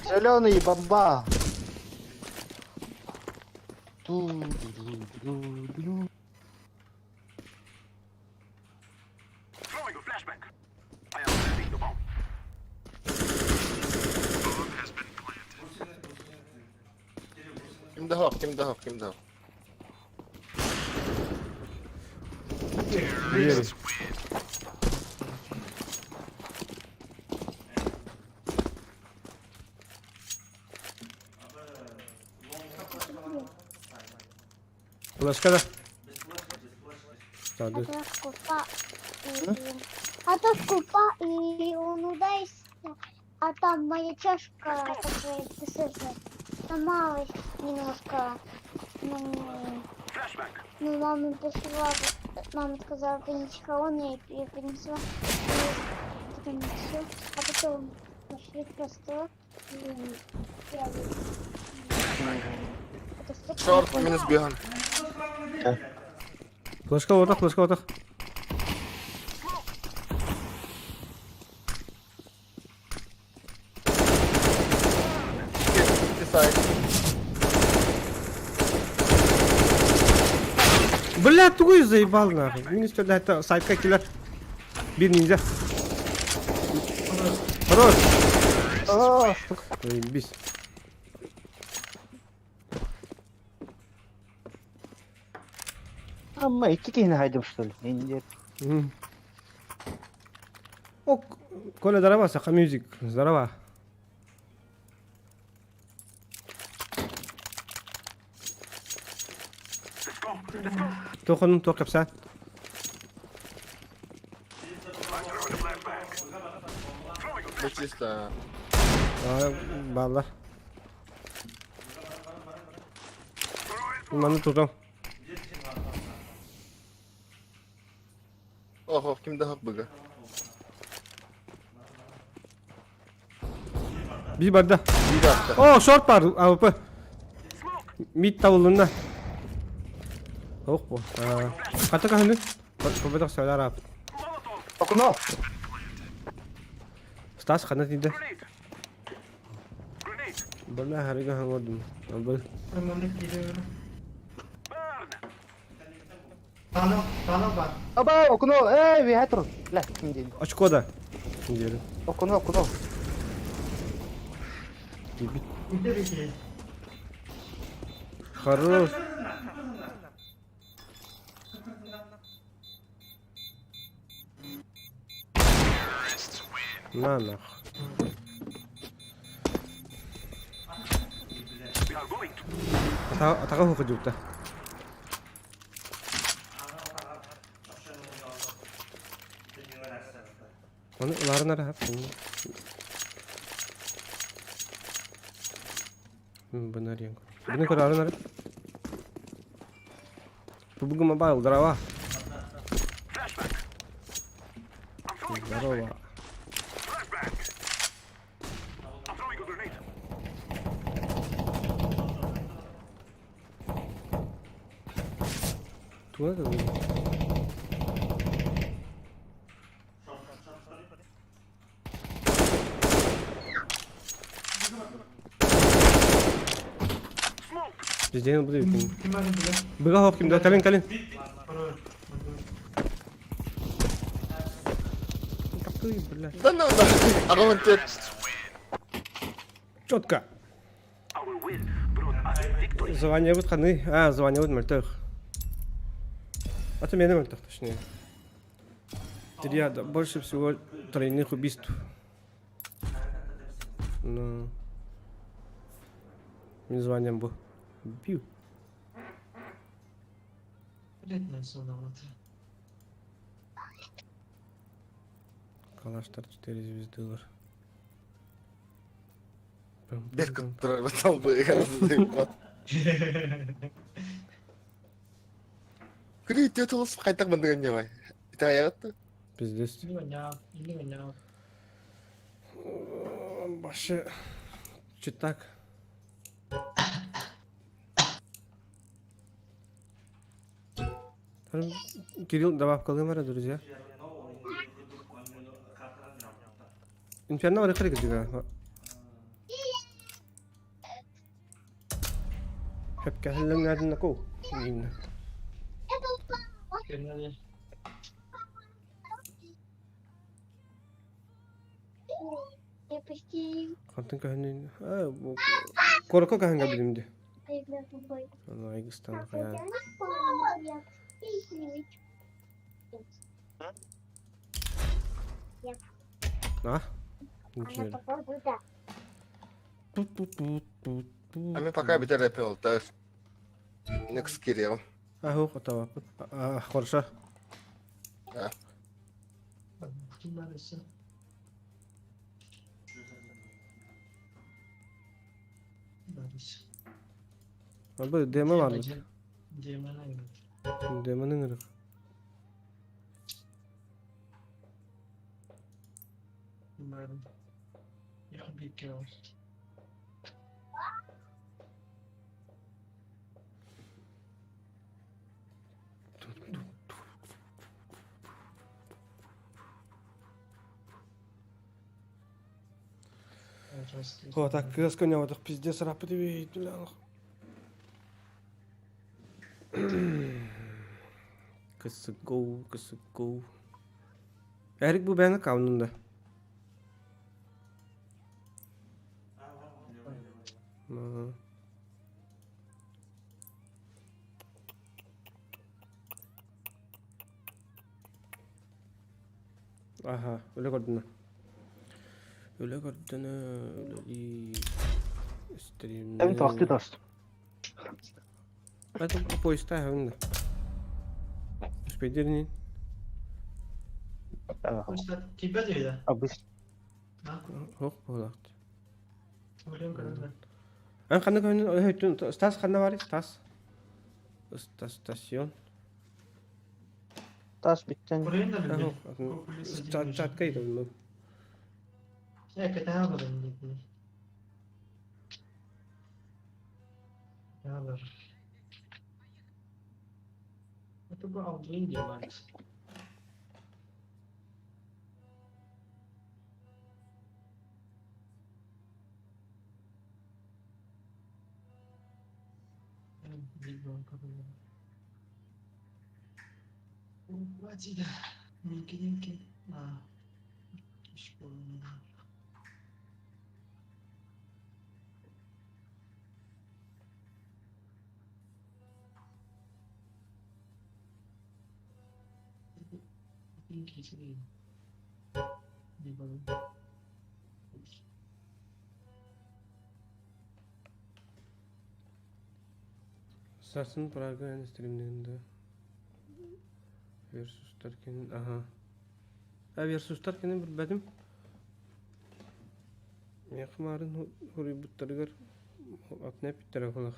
Зеленый бомба. Ту-ду-ду-ду-ду. Ким да ким да ким да. Верю. Флешка, да? Да, да. А то скупа и он ударился, а там моя чашка такая сломалась немножко. Ну, Ну, мама пришла, мама сказала, принеси корону, я ее принесла. И потом все. А потом пошли в костер и я Это всё Шорт минус беган. Флешка отах, флешка отах. Сайт. Бля, тугуй заебал нахуй. Минус что это сайтка киллер. Бир ниндзя. Хорош. Заебись. Amma iki kişini haydım что ли? Инде. О, Коля, здорово, Саха Мьюзик. Здорово. Тоқының тоқ капса. Bu чисто. Балла. Маны тутам. Ох, ох, ким daha быга. Bir barda. Bir dakika. О, шорт бар, АВП. Мид табылына. Ох, бу. Ката кахны. Победок сөйләр ап. Окно. Стас хана тиде. Бля, харига хангодум. Бл. Ömürlük geliyorum. Tunnel, tunnel var. Аба, окно, эй, виатр. Ля, инде. Очко да. Дире. Окно, окно. Bir iki. Хорош. На нах. Атаға хоқы жуыпта. Оны уларын ара хап. Бұны ариян. Бұны көр арын ара. PUBG Mobile, здорово. Здорово. Туга да Бизден бу дейт. Kim var bile? Быга хок кимде калин калин. Такой, бля. Да ну да. Агамын тет. Четко. Звание вот ханы. А, звание вот мертвых. А то меня мертвых, точнее. Триада. Больше всего тройных убийств. Ну. Мен званием был. Бью. Калаштар 4 звезды бар. Беркут турар батал бы. Күрі тет олыс қайтақ мындыган не бай. Ите аягатты. Пиздец. Башы. Че так? Кирилл, добавка лымара, друзья. Инферно var kırık diyor. Hep кәһеллең нәрден ку. Gönderdi. Я почти Хантын кәһеллең. А, бу Корко кәһәнгә билимди. Аны Айгыстан кая. А? Ничего. Ами пока битер репел. Та Next Кирилл. А, хо, готово. А, хорошо. Kim var ise? Var ise. А бу демо бар. Демон ыҥырар. Демон ыҥырар. Бары. Я бикел. О, так кыас көнөбөтөх пиздец раппыт эбит Кысыгоу, кысыгоу. Эрик бу бэйэни аккаунун да? Аха, үлэ көрдүнэ. Үлэ көрдүнэ, үлэлии Эм стримнээ. тоҕтыы тост. Это поезда да. Успейдерин. Кипе дейді. Абыс. Хох буолаахт. Өлөм көрөммүн. Эн ханна көһүнүн Стас ханна барый? Стас. Стасион. Тас биттен. Көрейін да білмеймін. Чатка идем. Э, кэтэһэ олорон диэтини. Олор. Это бы Алдуин делает. Сарсын Прага эн стримнерinde. Versus Tarkin'in aha. Ha Versus Tarkin'in билбэтим. Миэхэ маарын хоруйбуттарыгар атын эппиттэрэ кулах.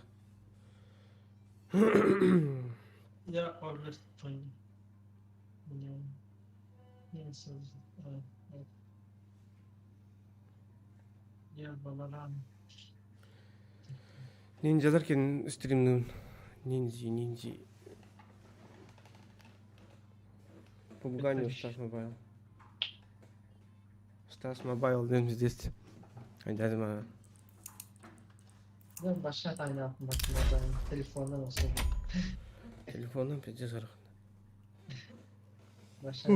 Я овертон. Не, Я баларан. Ниндзялар кин стримнүүн. Ниндзи, ниндзи. Побугани Стас Мобайл. Стас Мобайл диэн здесь. Айдадыма. Я башка тайна машинадан телефондан olsun. Телефоном пиздец арах. Башка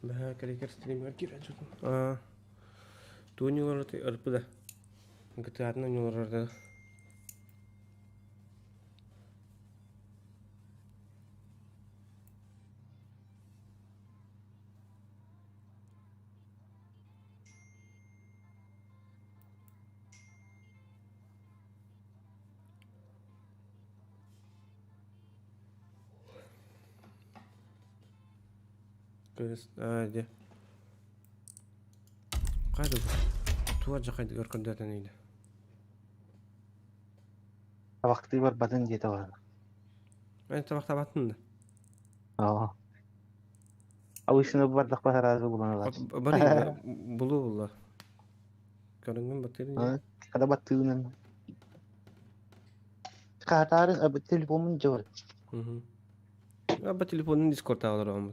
Бэһэ кэликэр стример киирэн сытын. Тугу ньулар ырпыда. Гытаатына ньуларарда. Кыыс аа дьэ. Хайда бу? Туа дьахайдыгар көрдөтөн ыйда. Табахтыы барбатын диэтэ бар. Эн табахтаабатын да? Аа. Абысыны бардахпа сразу булан ылар. Бары булу булла. Көрүҥҥүн баттыыр Хада баттыынан. Каатаарын абы телефонун жор. Аба телефонун дискорд алар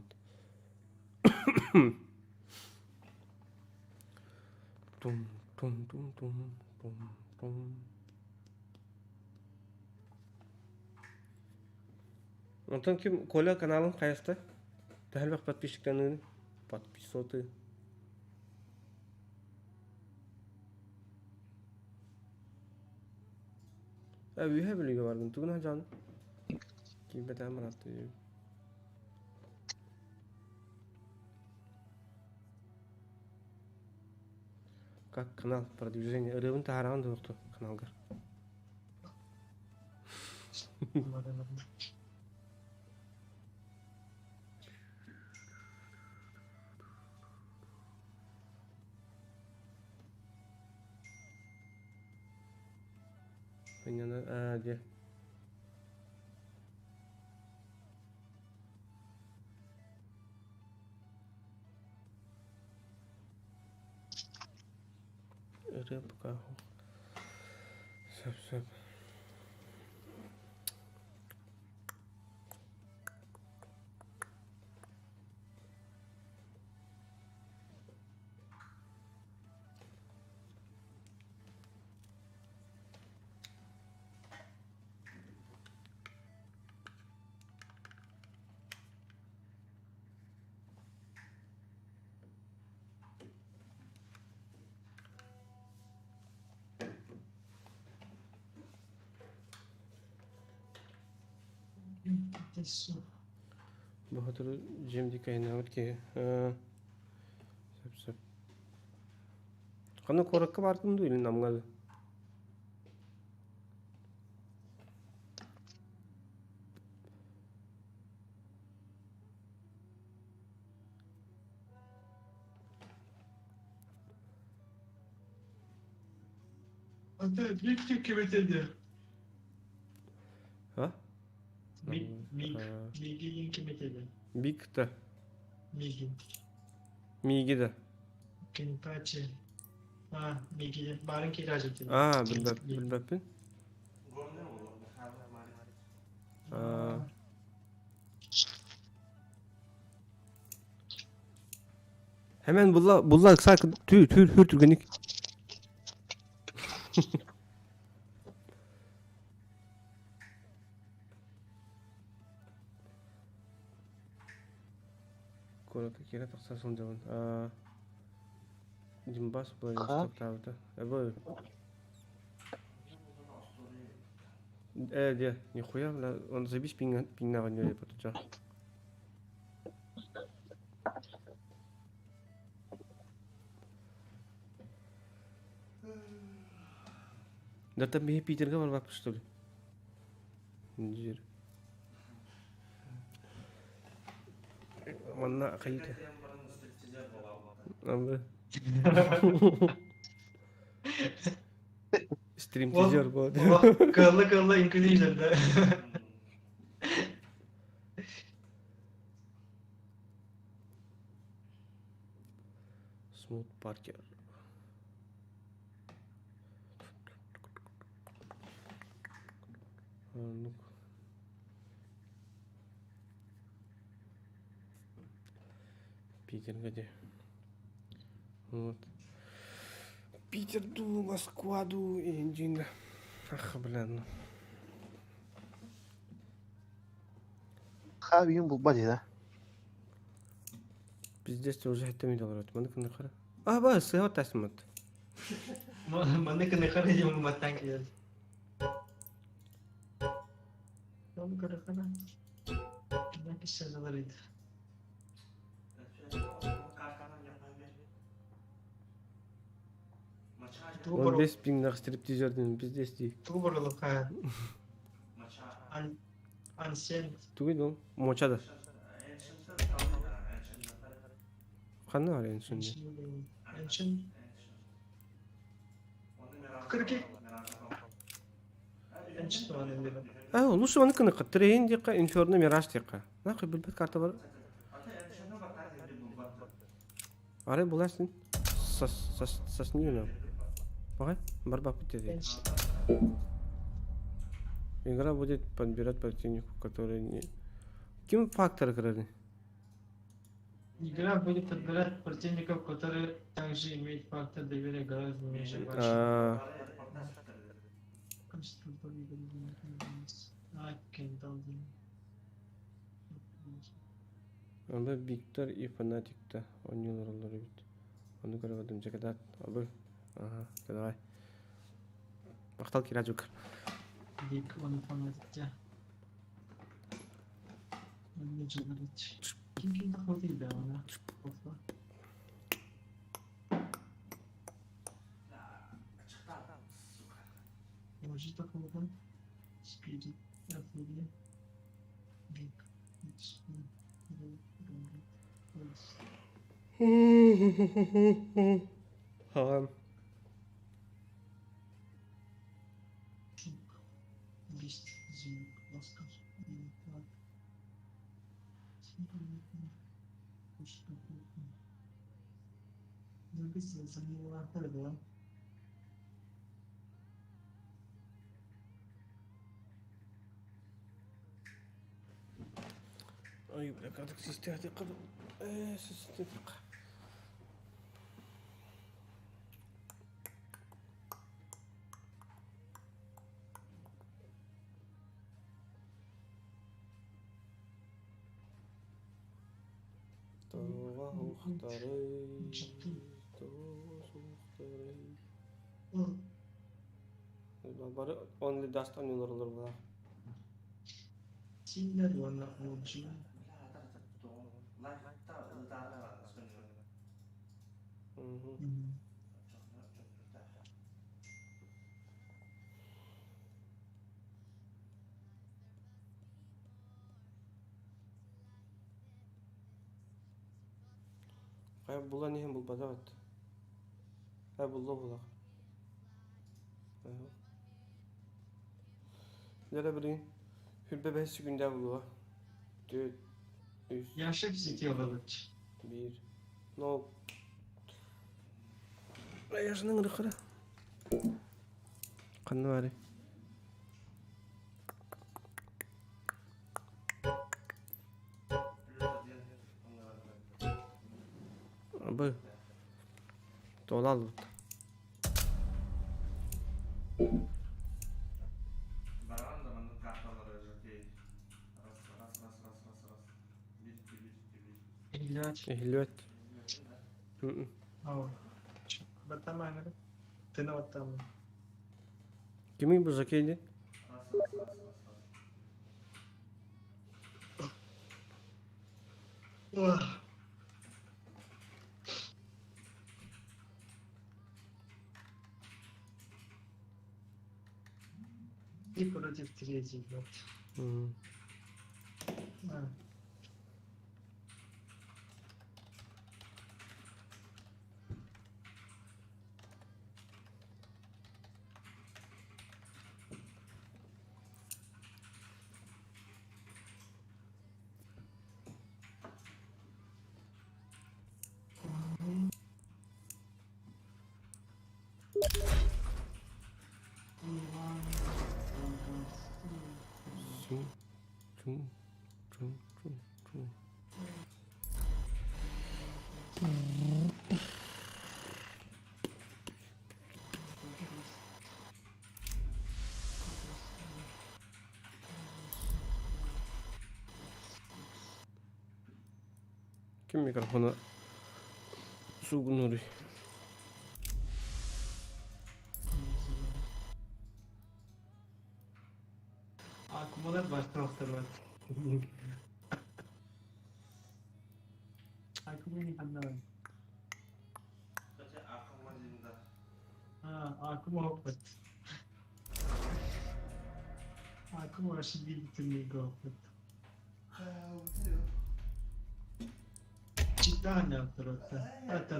Тум тум тум тум тум тум. Онтон ким Коля каналын хайаста? Төһө элбэх подписчиктаныыны? Подписоты. Э, үһэ билигэ бардым. Тугун хажан? Ким бэтэн баратты. Как канал продвижение. Ырыбын таһараҕын дуохту каналгар. Понятно. А, где? Ырыа пока. Сөп, сөп. Баһатыр дьиэм диэки айаннаабыт киһи. Сөп сөп. Ханна куоракка баартын дуу или Намҥа дуу? Аты Миг ким этedi? А? Миг, Миг, Мигин ким этedi? Биг да. Мигин. Миги да. Кентачи. А, Мигин. Барын кираж этedi. А, билбэппин. А. Hemen bulla bulla ыксаа түү түүр хүр түргэнник. Куоракка киирэ тахса сылдьабын. Димбас Владивостоктаабыта. Эбэ Э, де, нихуя, бля, он забись пинга пинга не потуча. Да там биһи Питерга барбаппыт что ли? Диир. Манна хайыта. Абы. Стримтизер болады. Кылла-кылла инклюзия да. Смут Паркер. Ну Питер где? Вот. Питер ду, Москва ду, Индина. Ах, бля, ну. Ха үйүн булба дии да. Пиздец, уже хәтта мин алар. Маны көнне кара. А, ба, сыга тасмат. Маны көнне кара дим маттан килер. Там кара кара. Написано говорит. Он бес пиңнах стриптизерден пиздец дии. Туберлука. Ансент. Тугуй ол? Мочада. Ханна бар эншин. Эншин. Кырки. Эншин туган дип. А, лучше оны кыны Трейн дикка, Инферно Мираж дикка. Нахуй билбет карта бар. Ары буласың. Сас сас сас не нам. Ага, борьба потеряли. Игра будет подбирать противнику, который не... Кем фактор играли? Игра будет подбирать противников, которые также имеют фактор доверия гораздо ниже вашего. Аны Виктор и Фанатикта оонньуу олороллор эбит. Ону көрө бардым. Дьэ кытаат. Абы. Аха, давай. Махтал Кираджук. Вик он фанатик. Ким ким находит, да, она. Может такого Спирит, Афили, Вик, Хаҕам. Ой, бля, кадык система قبل. Э, система. Тоҕо ухтарый, тоҕо суохтарый. Бары only dust оонньуулар олорбулар. Синнер уонна OG. Хайа булан иһин булбатабыт. Хайа булла булах. Дere bilin. Hürbe 5 sekünde buluğa. 4 3 Yaşa bizi diyorlar. 1 0 Yaşının ırkırı. Kanı var. Бу. Толал. Баран да маннык карталары жокей. Раз, раз, раз, раз, раз, раз. Bir, iki, bir, iki, bir. İllaç. Ehlivet. Батамайнер. Ты на там. Кимий бу жокейди? Раз, раз, раз, раз, раз. И против третий, вот. А. Чум, чум, чум, чум, чум. Ким микрофона сугунуруй? Аккумулятор башталыктыр. Аккумулятор. Кстати, аккумулятор. А, аккумулятор. Аккумулятор бил опыт. Читание автората. Это.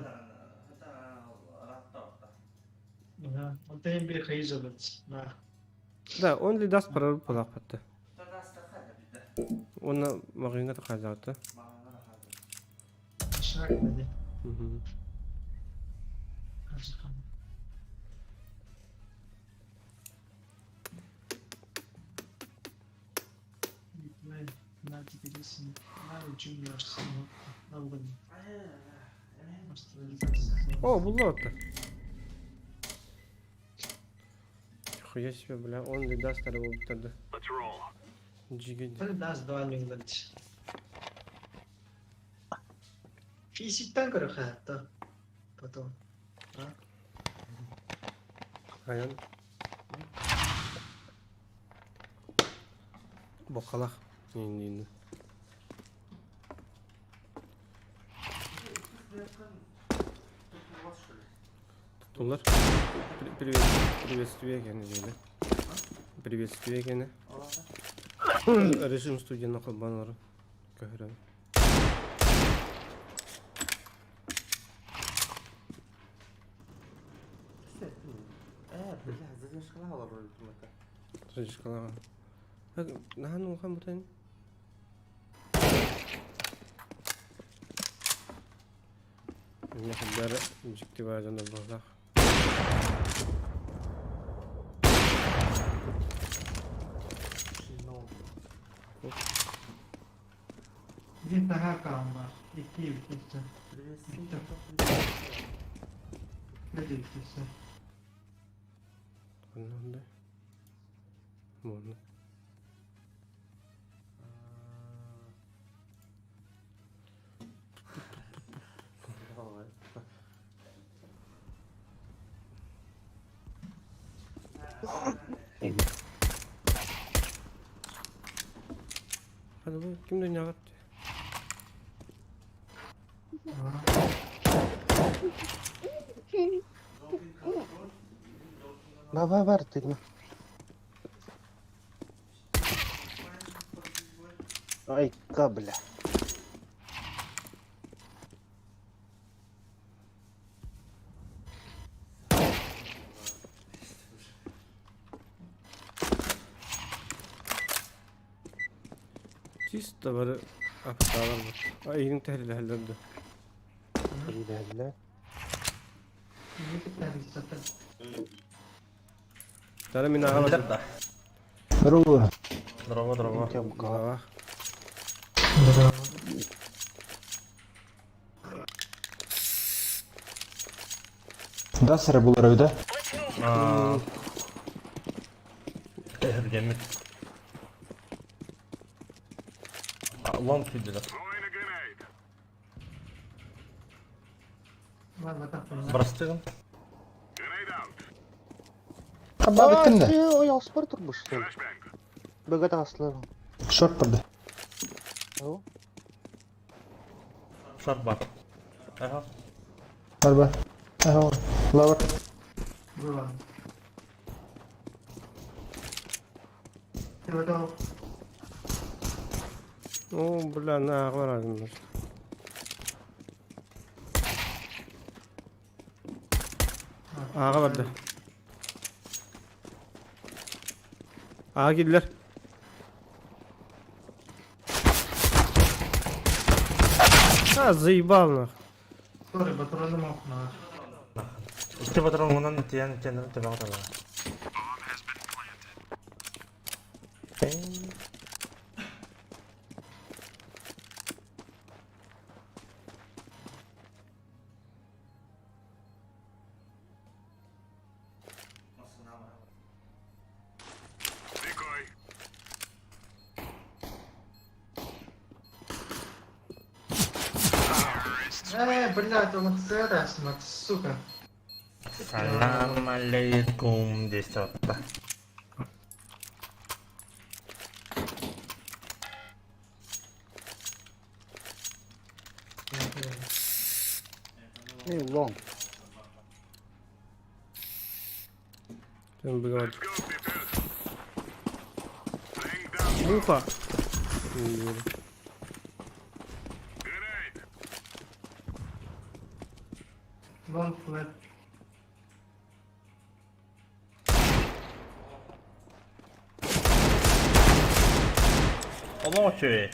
Ага. Онтон бир хайжалат. На. Да, only dust парар булакпатты. Оны магыйнга да казаты. Шаг dedi. Мгм. О, булла отта. Хуя себе, бля, only dust ары болуп турду. Жигит. Bir das devam edilir. Писиттан көрө Потом. Айан. Бокалах. Нин Тутулар. Привет, приветствие кene диэли. Приветствие кene. Режим студияны холбанары. Көһөрөн. Задержкалаҕа. Наһаа улахан бутан. Мехаддар дьикти баар дьоно буоллах. Bir daha kan var. İki ülkesi. Bitti. Ne ülkesi? Онно Муонна. Hadi bu kim dünya attı? Баба бар тыгна. Ай, кабля. Чисто бары апталар бар. Айын тәһләһәләрдә. Биләлләр. Тара мин ага бар. Здорово. Здорово, здорово. Голова. Да, сэр, булар да? Гемит. Лонг күйділер. Брастыгын. Хабар кимде? Ой, алспар турбуш. Бөгөт аслар. Шорт барды. Шарт бар. Ага. Бар бар. Ага, лавр. О, бля, на бар. Ага барды. Ага килдилер. А, заебал нах. Сори, патроны мог на. Икки патрон онан тиен тиен тебе атады. Блядь, он ЦРС, сука. Салам алейкум, десятта. Не лонг. Там бегать. Муха. Long flat. Олоо чөй.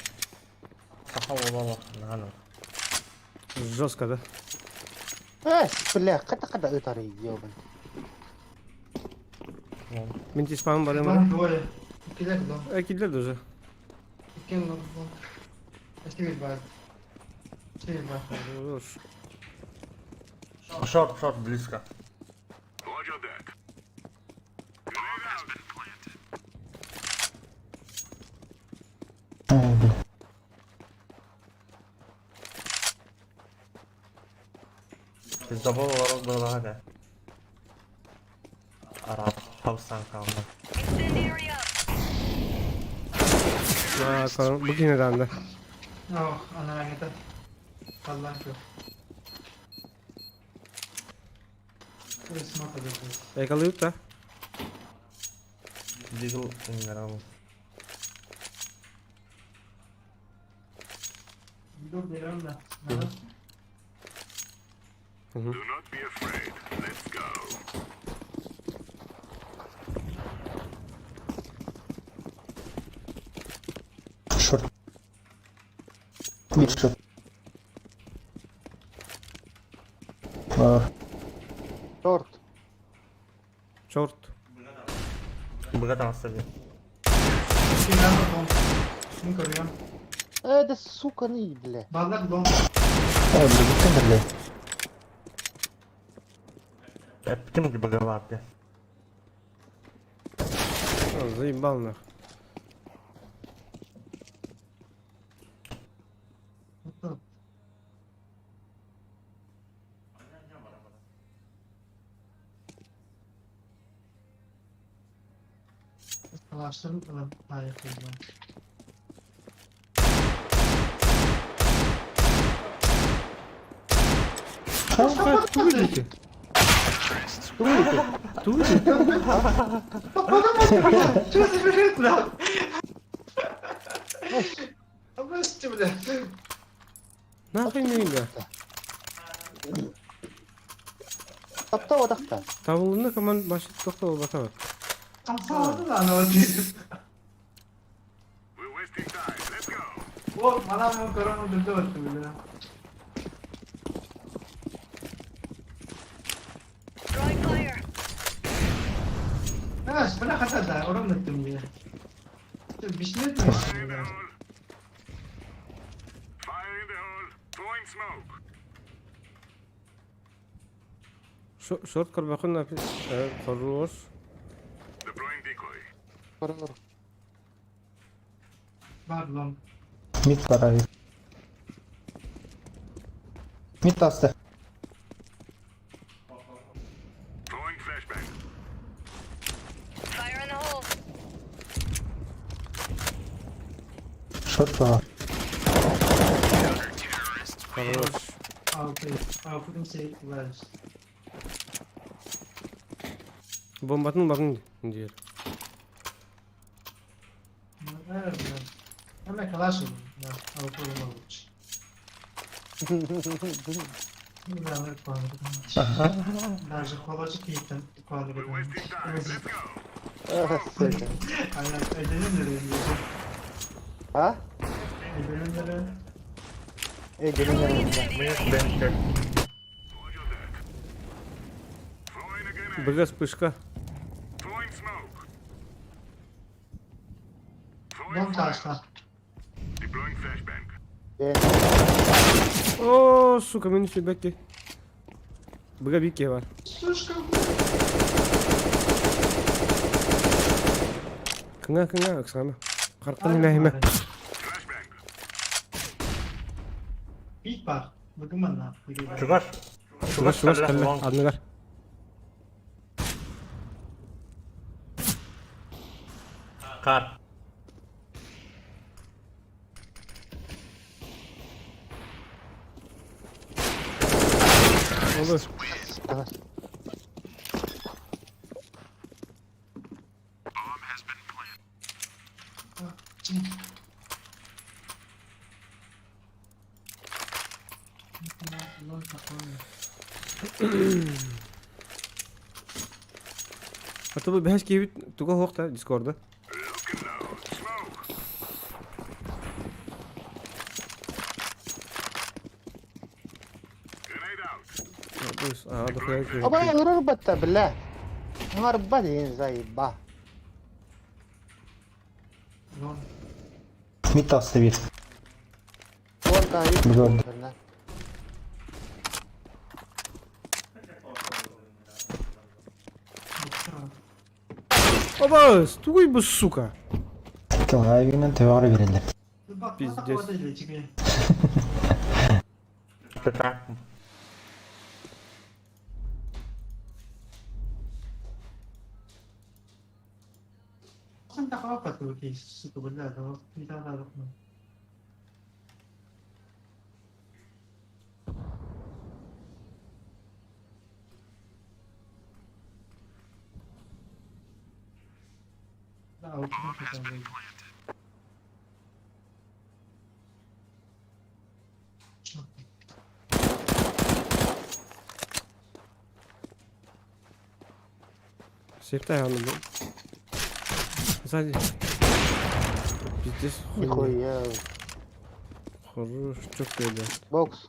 Саха олоо наны. Жестко, да? Эс, бля, ката-ката ытары, ёбан. Мин спам бар Long двое. Икилер long. Э, килдилер уже. Икки long long. Эстигил бар. Эстигил бар. Хорош. Шорт, шорт близко. Ай, бля. Пиздобол олорор быһылаах этэ. Араас хабыстаан хаалла. Бу киһини даанда. Ох, анарааҥҥыта. Халлаан күөх. Экалыып да. Дигл ыҥырабын. Шорт. Биир шорт. Бар. Шорт. Чорт. Быга таҕыста дии. Э, да сука, не, бля. Э, билигиттэн биллэ. Эптим быга баар дии. Заебал нах. Тугуй дите? Тугуй дите? Нахуй мига. Тапта отақта. Табылына команд башы тоқтау батабы. Шорт көрбөхүн хорош. Королор. Мид бар ай. Мид асты. Шорт бар. Хорош. Бомбатын багын диир. Сука. А? Э, gelin Быга вспышка. О, сука, минус бекки. Быга бикке бар. Кыңа, кыңа, Оксана. Қарттан иләһиме. Чугас. Чугас, чугас, кэллэ. Анныгар. Кар. Olur. А то бэхэс киһибит туга суох Дискорда. Аба ырыр батта бля. Аңар деген заеба. Мид асты бир. Он кайып. Бүгін. Оба, тугуй бу сука. Кылайбинен төбөгөр берелер. Пиздец. Так. Севтай аны бу. Сзади. Пиздец хуйня. Нихуя. Хорош, чё ты, Бокс.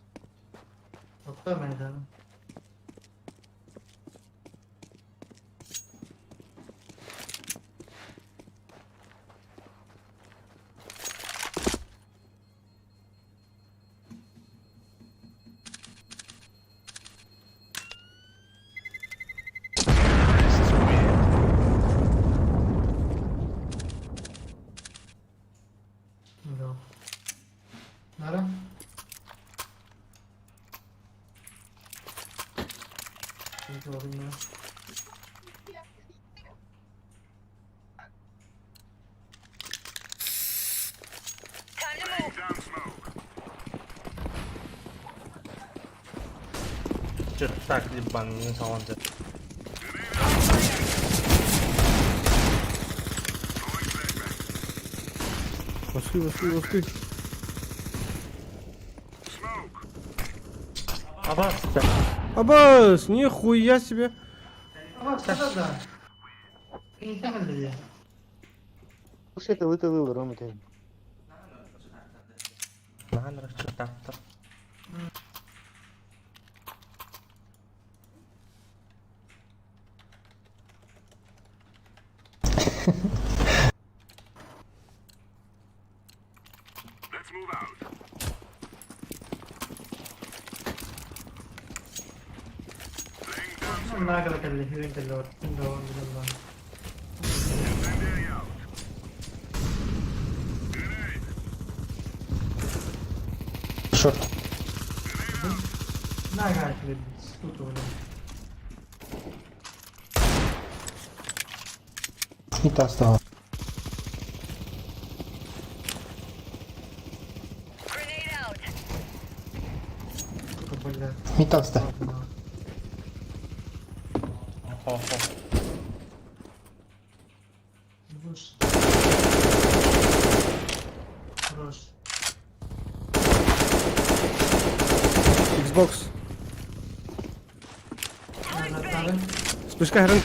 Так, ебаный, салон. Пошли, пошли, пошли. Абас! Абас, нихуя себе. Слушай, это вы Рома, ты. Шорт. Мид астыға. Мид асты. Xbox. Спускай гран.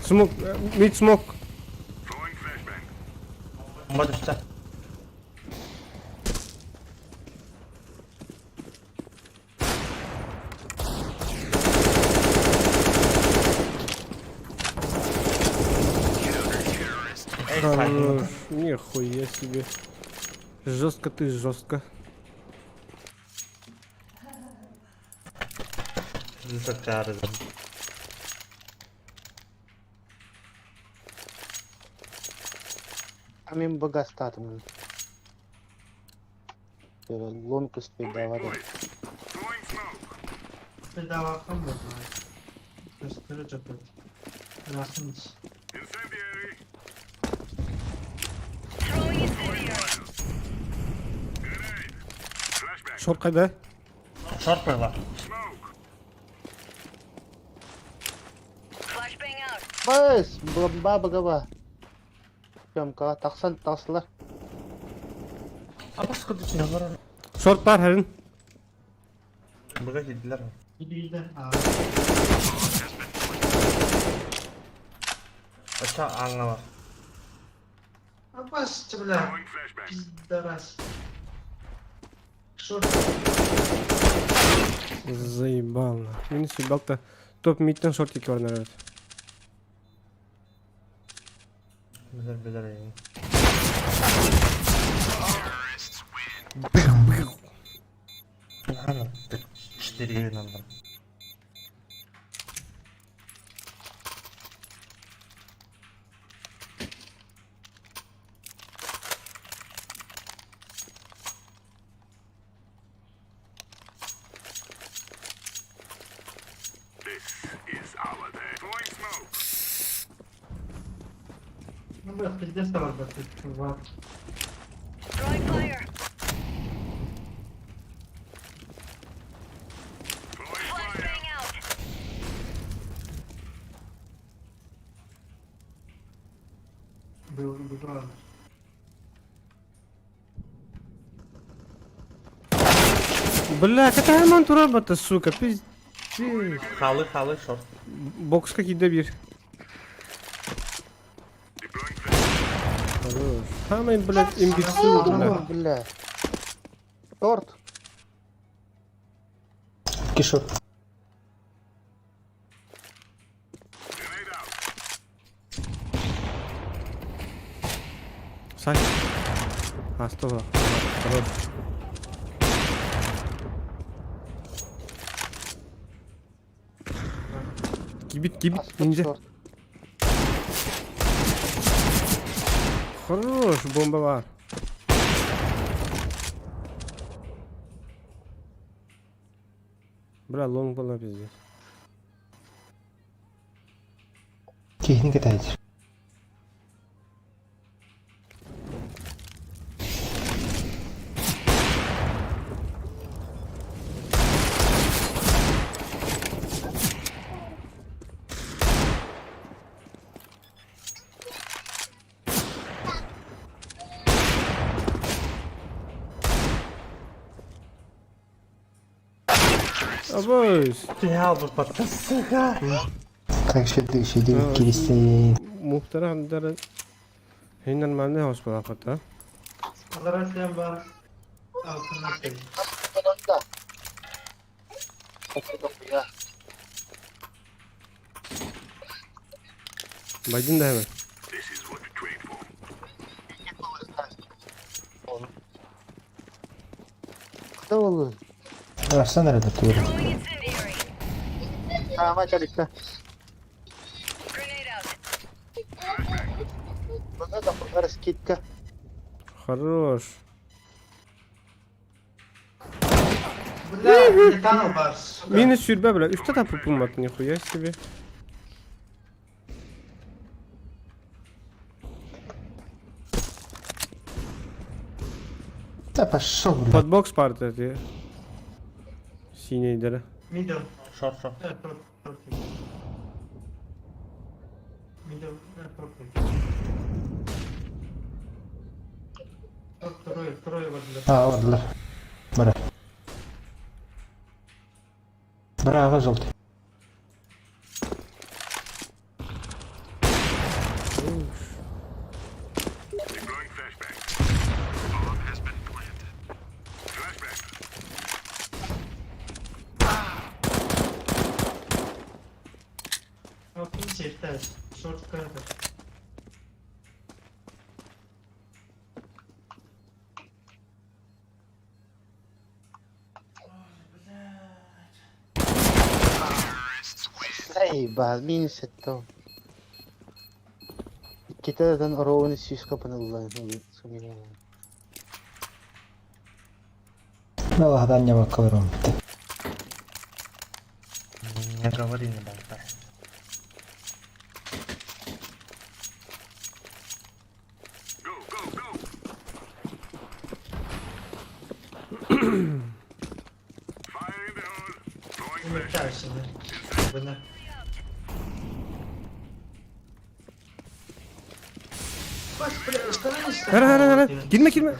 Смок, мид смок. Хорош, нихуя себе. Жестко ты, жестко. А мен богастатым. Лонг успей давай. Шорт қайда? Шорт қойла. Бас, баба габа. Пемка, тақсан тасылар. Абас кыды бар. Шорт бар хәрін. Бұға келділер. Оча ааҥҥа бар. Абас, бля. Пидорас. Шорт. Заебал. Минус ебал-то. Топ мидтен шортики бар народ. Билэр билэр эйигин. Четыре надо. Ну, бля, пиздец там ты, чувак. Был, был, правда. Бля, какая мантураба-то, сука, пиздец. Халы халы шорт. Бокс какие-то бир. Хорош. Самый, блядь, имбецил, бля. Бля. Торт. Кишок. Сань. А, стоп. Хорош. Кибит, кибит, ниндзя. Шорт. Хорош, бомба бар. Бля, лонг была пиздец. Кихни катайте. Абайс. Я бы подтасыга. Так, щиты, щиты, А, киристей. Мухтара хандара. Хей нормальный хаус была хата. Аларасиян бар. Altına koyayım. Да. Я. Байдин да hemen. Кто был? Арсен эрэ тур. Саама чаликта. Вот это раскидка. Хорош. Бля, не канал бар, сука. Минус сүрбэ, бля. Үстэ тапы пумат, нихуя себе. Да пошел, блядь. Под бокс парта ты. Синий дыра. Middle. Шорт шорт. Evet, short, short. Middle, evet, short. Short, трое, трое var bile. А, вот, да. Бра. Браво, желтый. Altın çiftler. Short kanka. Заебал, минус это. Китайдан ровно сиська паналла. Ну ладно, не макарон. Не говори, не болтай. Yemek şimdi. Bana. Bak бля, становись. Hara hara hara. Girme girme.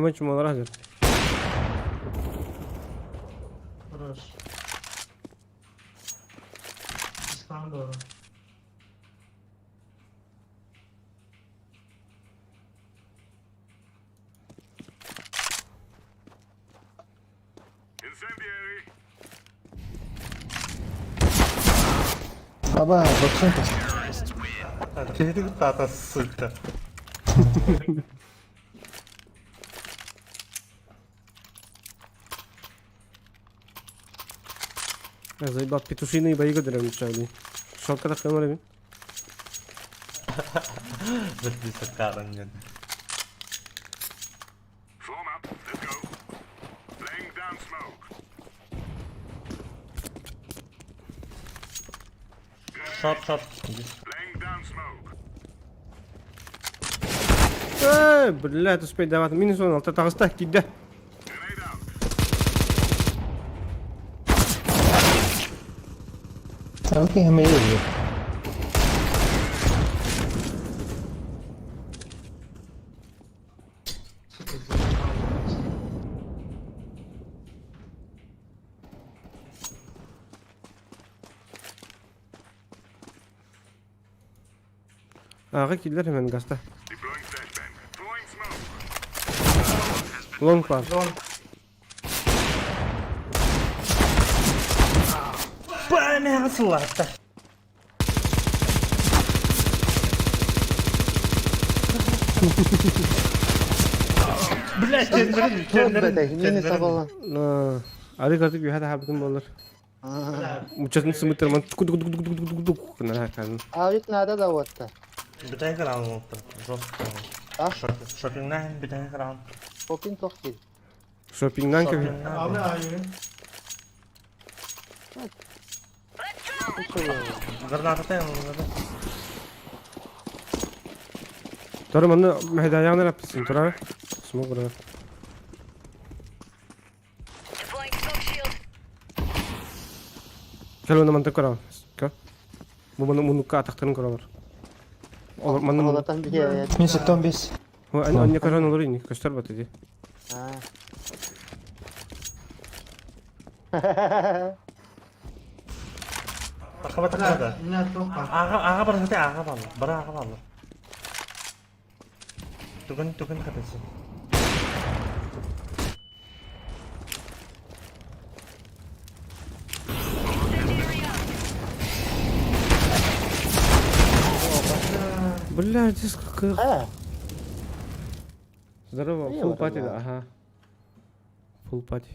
Хамай чумалар hazır. Хорош. İstanbul. Аба, 95. Киһи тата сытта. Заебал петушиные бои көдөрөм чабы. Шокка так кемер бин. Бэрди саккааран диэн. Short short. Эй, блядь, успей давать. Минус он, алта таҕыста киирдэ. Окей, мы едем. Сука, заебал. Ааҕа киирдилэр hemen гаста. Long var. Бэмэ сыллаатта. Блядь, теннерин, теннерин, Мини теннерин. сабала. Ары картык үйәді хабытын болар. Мучатын сымытырман тук тук тук тук тук тук тук гына кәдім. А ведь надо да вот то. Бүтән кран oldu. Жестко. А? Шопингнан бүтән кран. Попин тохтил. Шопингнан кәбі. Abi ayı. Граната тен. Тора манны мәһдәяғын әппісін, тора. Смок бұра. Кел оны мантын көрәм. Кел. Бу маны мунукка атақтарын көрәләр. Олар маны Олатан бие. Минус 75. Анне көрән олар ини, көстәр бат иди. Тахаба тахада. Ne topa. Ага ага бар хата ага бар. Бар ага бар. Тугын тугын хатасы. Бля, здесь как... А, Здорово, Не, фул вот пати, это. ага. Фул пати.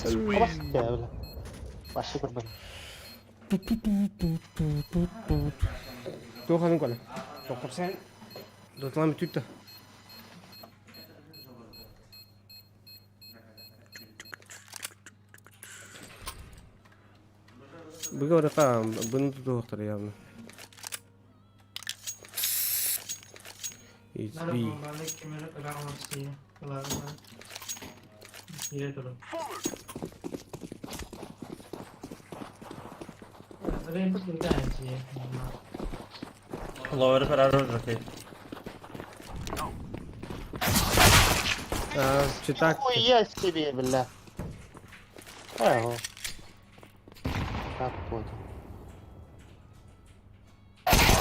Абас бля. Башы көрбен. Тоқаның көлі. Тоқтап сен. Дотлам түтті. Бүге ораққа бұны тұту явно. It's Nerede B. bombarda kimleri öğrenmesi kulağına. Yere durun. Rainbow bir tanesi. Ловер парарор жокей. А, читак. Хуя себе, бля. Ого. Как понял.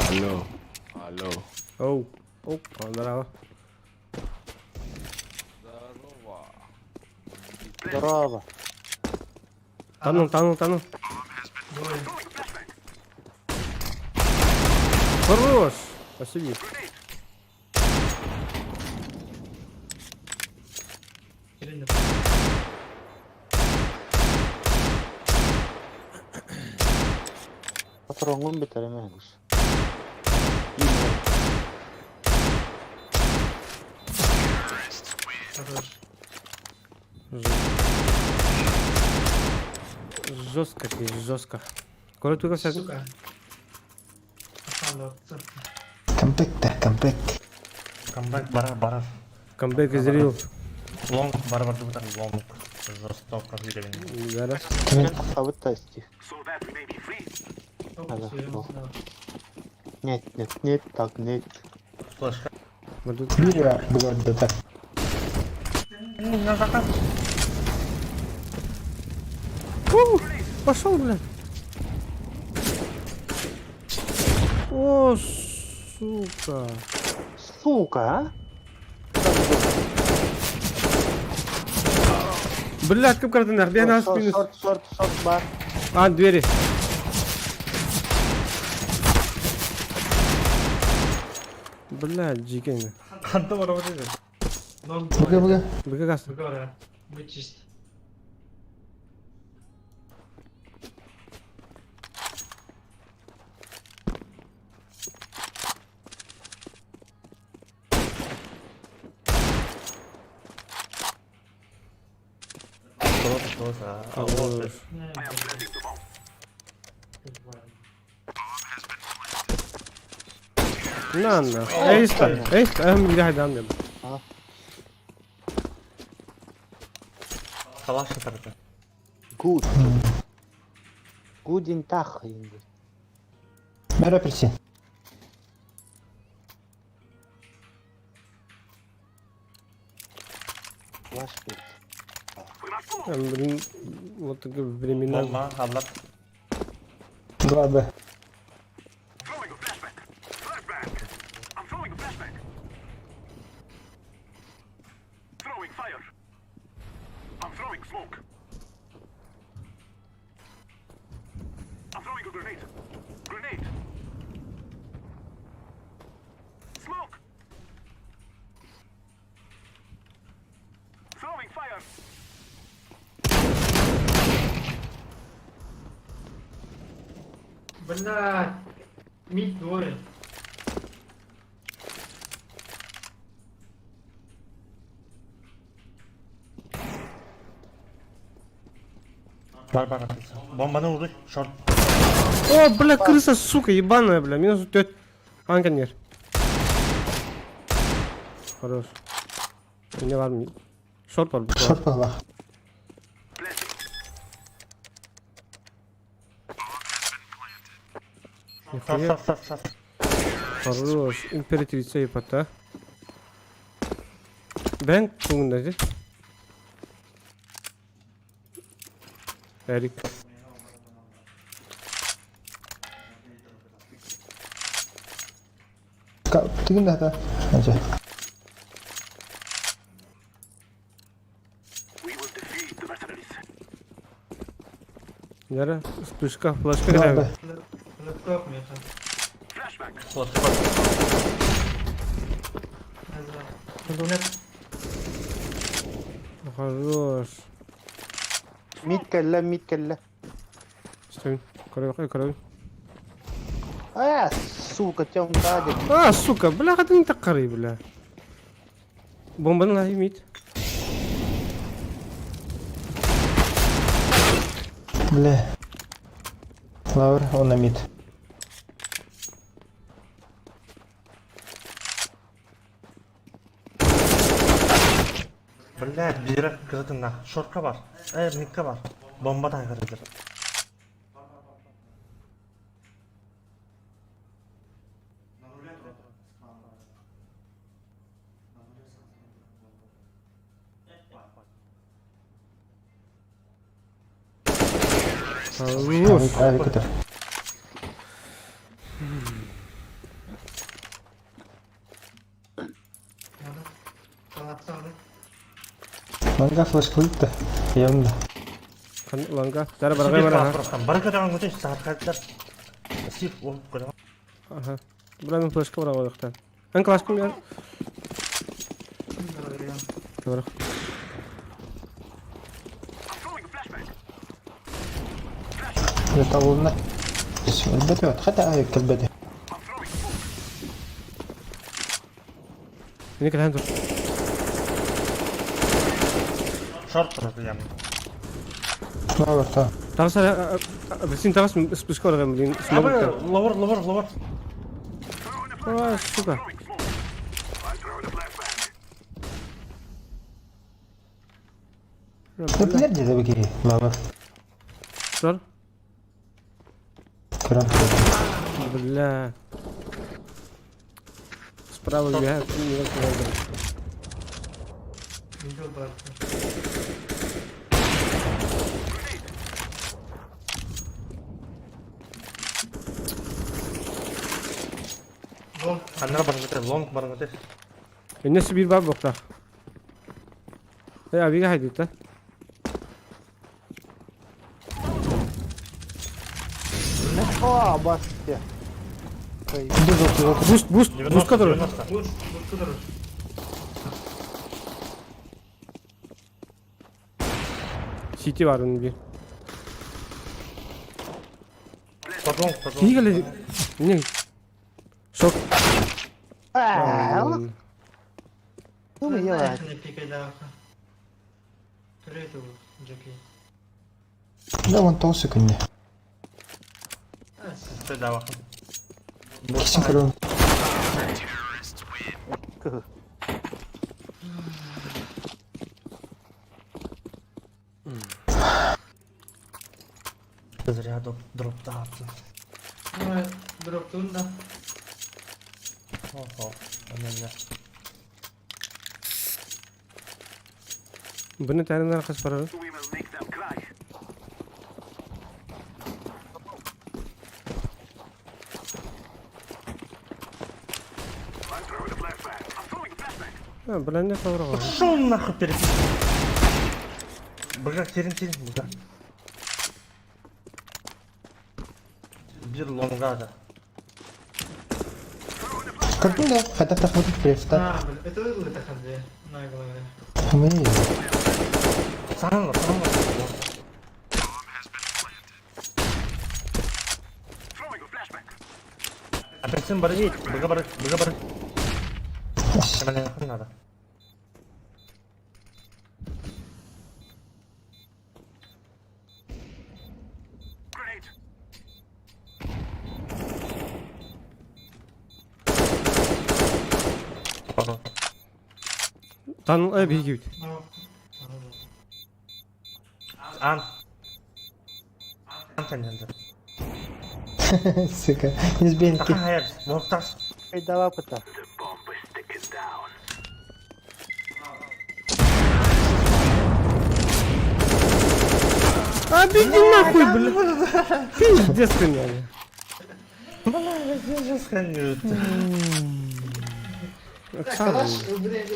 Алло. Алло. Оу. Оу, здорово. Здорово. Танул, танул, танул. Двое. Хорош! Спасибо. Birini. Patronun bitirememiş. Хорош. Жестко ты, жестко. Коля туга сядь. Сука. Hasan da Камбэк да, камбэк. Камбэк барар барар. Камбэк из real. Лонг бар бар дубутар лонг. Жестоко уровень. Зараз. Кимин? Сабыт тести. Çok Hadi, suyun Нет, нет, нет, так, нет. Флешка. Биир быгардата. Пошел, блядь. О, сука. Сука, а? Блядь, как картинах, бей на спину. Шорт, шорт, шорт, бар. А, двери. Блядь, дьикени. Ханта бар вот это. Быга быга. Быга газ. Вычисть. Хорош. На, на. Эйста, эйста, эм, где хайдан деп. Калаш тарта. Good. Гудин тах инде. Мэра присин. Флаш бит. Блин, вот такие времена. Болма, аллар. 2 Б. Блядь. Мид двое. Бар бар. Бомбаны урды. Шорт. О, бля, крыса, сука, ебаная, бля. Минус тет. Анканер. Хорош. Не ладно. Шорт бар. Шорт была. Нихуя. Шорт, шорт, шорт. Хорош. Императрица епата. Бэнк тугунда здесь. Эрик. Тыгын да Ажа. Яра, вспышка, флешка 2 Б. Лэптоп меха. Вот, шорт. Хорош. Мид кэллэ, мид кэллэ. Стой. Корой, корой. А, сука, тем кадик. А, сука, бля, ты не так коры, бля. Бомба на имит. Бля. Лаур, он на мид. Блядь, бирек кызытына. Шортка бар. Э, мидка бар. Бомба да кырдыр. Хорош. Авик это. Ланга флешка лытта. Явно. Ланга. Дара баргай бара. Барга да көтө саркаттар. Сип ол көрө. Ага. Бля, мен флешка бара койдуктан. Ан клашкым я. Бара. Табылна. Элбете бат. Хата авик кэлбете. Не кэлэн тур. Шорт турды ям. Лаур та. Тагыс бисин тагыс вспышка барган, блин. Смогу. Ловор, ловор, ловор. А, сука. Көплер деді беки. Лаур. Тур. Көрөн. Бля. Справа үөһэ Middle бар. Long. Аннара баргыты, лонг баргыты. Эннес биир бар буохтаах. Э, авига хайдыта. О, басты. Буст, буст, буст который. 90. Буст, буст который. Сити бар onun bir. Под лонг, под Киһи лонг. кэлэ не Шок. Аа, ну я. Не пикай да. Түрөйдү Джеки. Да, вон толсы күнне. Да, вахан. Кисин көрөм. Зря дроптаться. Ну, дроптун да. Охо, она Bunu тәрін арқасы барар. А, блин, не соврал. Пошел нахуй перед... Бля, терен, терен, бля. Бир лонгада. Көрдүң да, хата тахмытын префта. А, блин, это это ханде. На голове. Мы. Санла, санла. Апельсин бары, быга бары, быга бары. Бля, надо. Pardon. Тан э бигит. Ну, Ан. Ан тенді. Сука, не сбейки. Аха, хайр, болтас. Дава пыта. А беги нахуй, бля. Пиздец ты меня. Оксана. Калаш, блин,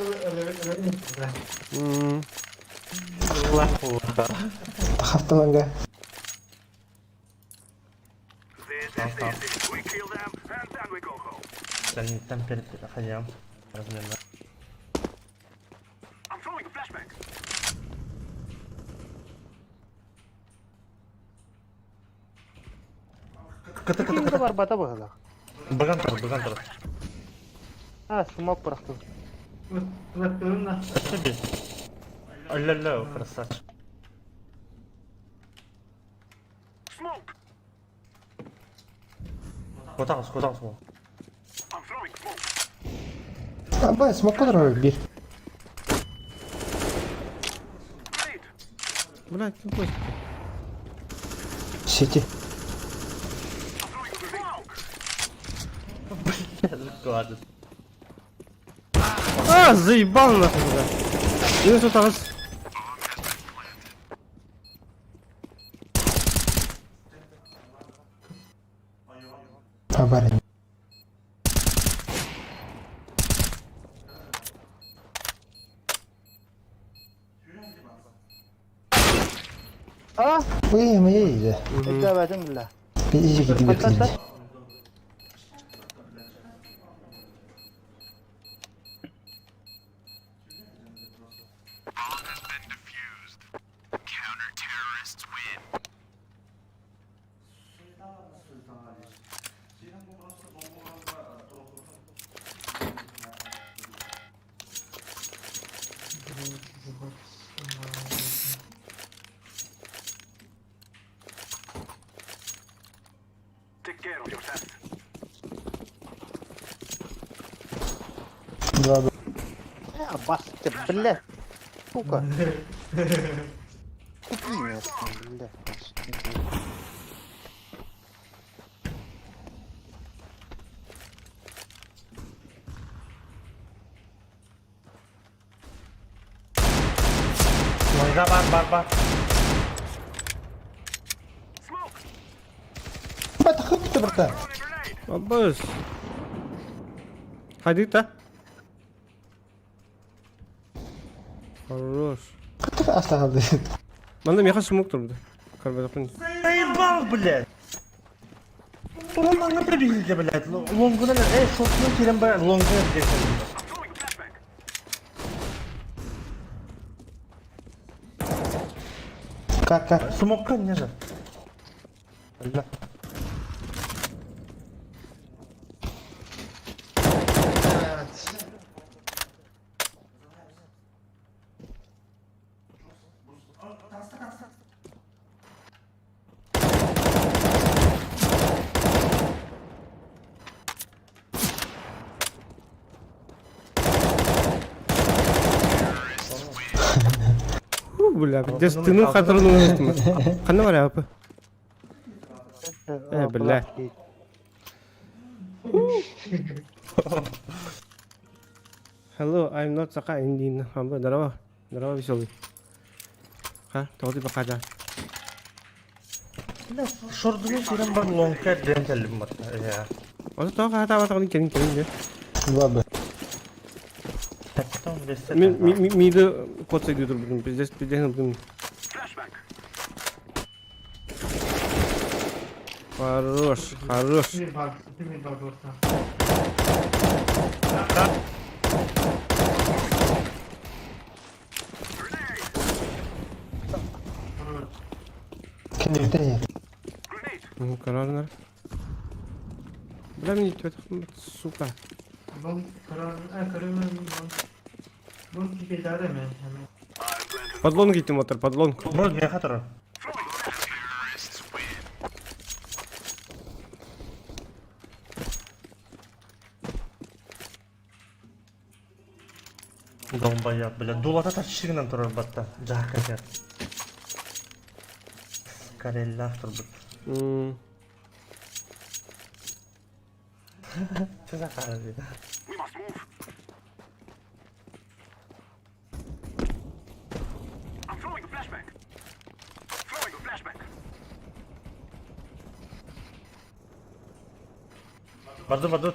да. Хавталанга. Там перед хаям. Размерно. Кыты кыты кыты. Бар бата быһылах. Быган тұр, быган тұр. А, смок бырахтым. Вот, на. Тебе. Ля-ля, красавчик. Куда куда смок? Аба, смок кодор бир. Блядь, какой? Сити. Ладно. А, заебал нахуй, бля. 98. Абар. А, Ой, мы это бәтин бля. Иди киди. Два Б. А, басты, бля. Сука. Купи место, бля. Да бар бар бар. Бата хып бырта. Аббас. Ходи та. Хорош. Кытык астаҕалды. Манна меха смок турду. Карбадакын. Заебал, блядь! Туран прибили, блядь. Лонгунан, шотунан кирен бар, лонгунан десен. Как как? Смокка не же. Бля. Evet. Фу, бля, пиздец, ты ну хатырын Ханна бар апы. Бля. Hello, I'm not Saka Indian. Хамба, здорово. Здорово, веселый. Ха, тоғды бақада. Бля, шордунун кирен бар, лонгка ден келдим бар. Я. Осы тоға хата батағын келін келін де. Два Б. Таптан бесте. Мен миді код сайды тұр бүгін. Пиздец, пиздец, бүгін. Хорош, хорош. Bir bak, bir bak orta. Кеннектен Ну, карарнар. Бля, мен өтіп сука. Long karar, kararım long. Long gibi idare mi? Hemen. Подлонг итим отыр, подлонг. Бро, не хатыр. Долбоеб, бля, дулата тачшигинен турар батта. Жакка кер. Кареллах турбут. Что за карелли? Барды, барды.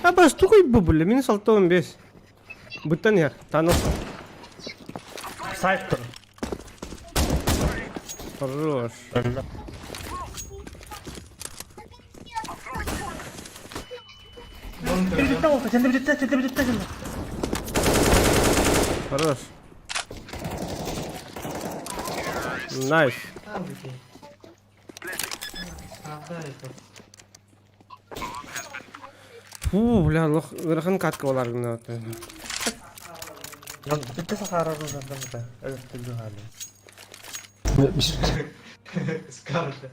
А бас тугай бу, бля, минус 6-15. Бұттан ер, таныл. Сайт тұр. Хорош. Long Сен karar. бітті olsa, сен бітті, сен бітті, сен. Хорош. Найс. Al bir şey. Sağda это. Фу, бля, лох, ырахан катка болар гына. Бітті сақарар ұзардан бітті. Өліп тілді халі. Scarlet.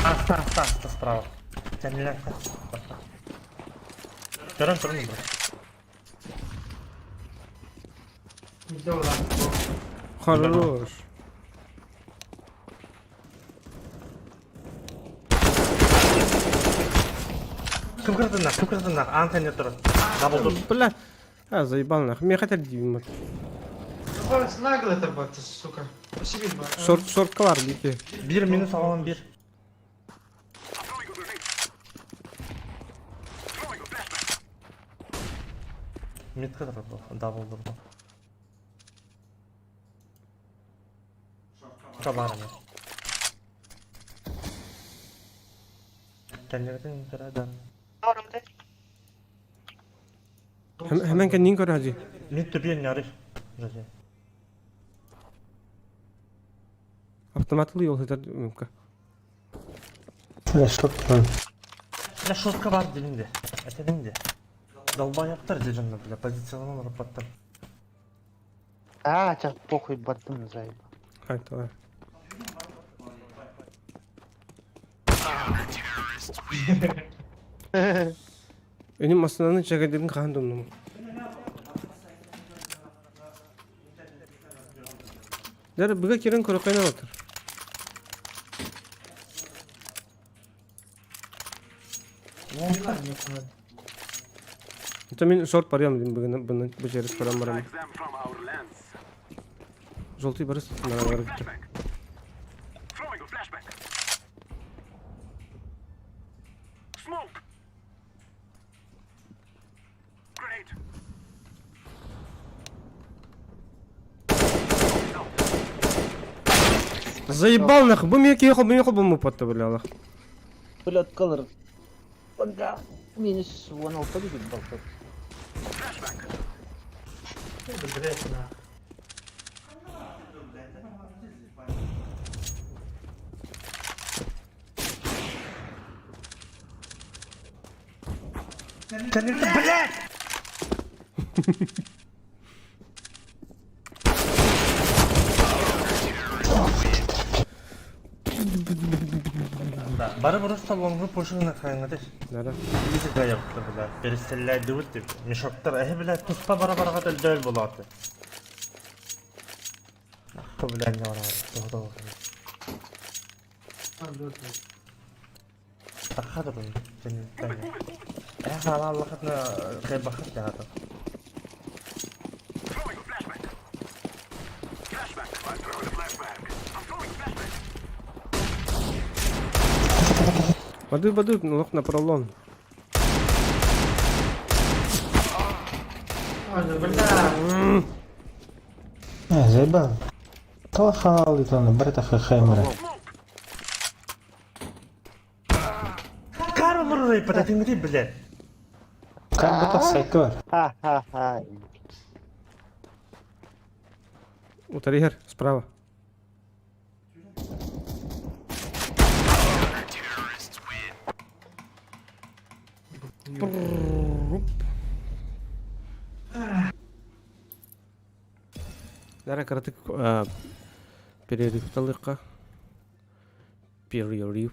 Аста, аста, аста справа. Сен Көрін, көрін, бро. Bizde olan. Хорош. Кім кірді нах, кім кірді нах, антенне тұр. Дабл тұр. Бля. А, заебал нах. Мен хотел дивим. Bak нагло это бак, сука. Спасибо. Шорт, шорткалар бите. Бір минус алған бір. Митка тұр, дабл тұр. Табарым. Тәнерден тұрадан. Hemen kendin kör hacı. Мит төбен яры. Жазе. Автоматлы yol хытар мүмкін. Бля, шорт турар. Бля, шотка бар дилинде. Әтединде. Долбоебтар дежемді, бля, позицияланып ұрып баттым. А, сейчас похуй бардым заебал. Хай, давай. Үнүм массыынаны чэгэдирин хаһан да умнумаҥ. Дьэ, быга киирэн көрөххө отыр. Это мин шорт парьем дим бүгүн бұны бу жерис көрөн барам. Желтый барыс мана бар gitti. Заебал нахуй, бу меки ехал, бу ехал, бу му потта бля. Блядь, color. Бага. Минус 1 алта деген балта. Блять, на. Блядь! Бары просто лонгу пушуна хайнгады. Да-да. Бизи гаяптыр бля. Перестеллер дибит дип. Мешоктар эһи бля туспа бара барага дөл болаты. Ахты бля не бар. Тоғда. Тахадыр. Сен. Эх Аллахытна кайбахат яғады. Бады бады, лох на пролон. Бля. А, заебал. Талахал, это брата хахаймера. Кар олар пататингри бля. Как будто сайкор. Ха-ха-ха. Утаригер, справа. Дара каратык перерыв талыка. Перерыв.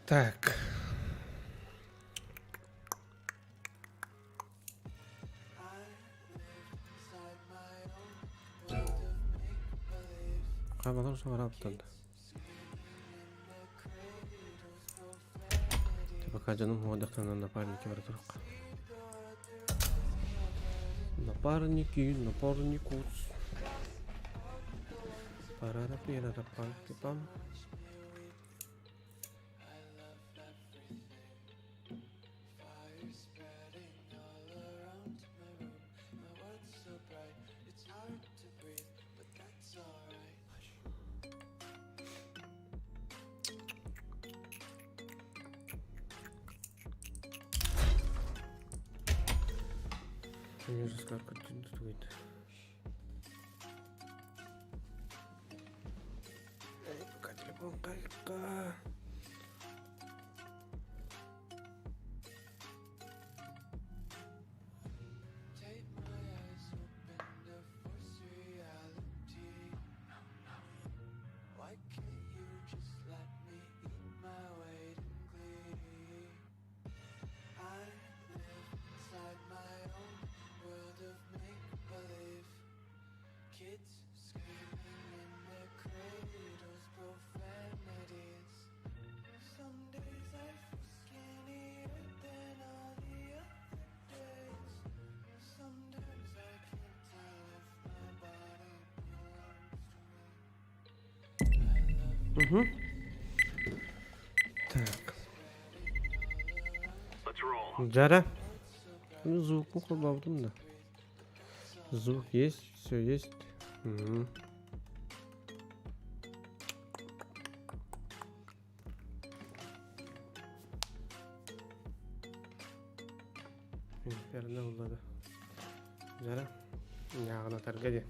Так. Хаамалар саҥараабыттан да. Пока дьонум уодахтанан напарники бара турукка. Напарники, напарникус. Парара пирара пам пам. Пока телефон кайка. Угу. Так. Джара. Ну, звук холбаабытым да. Звук есть, все есть. Угу. Инферно буллада. Жара. Ньааҕынатарга диэн.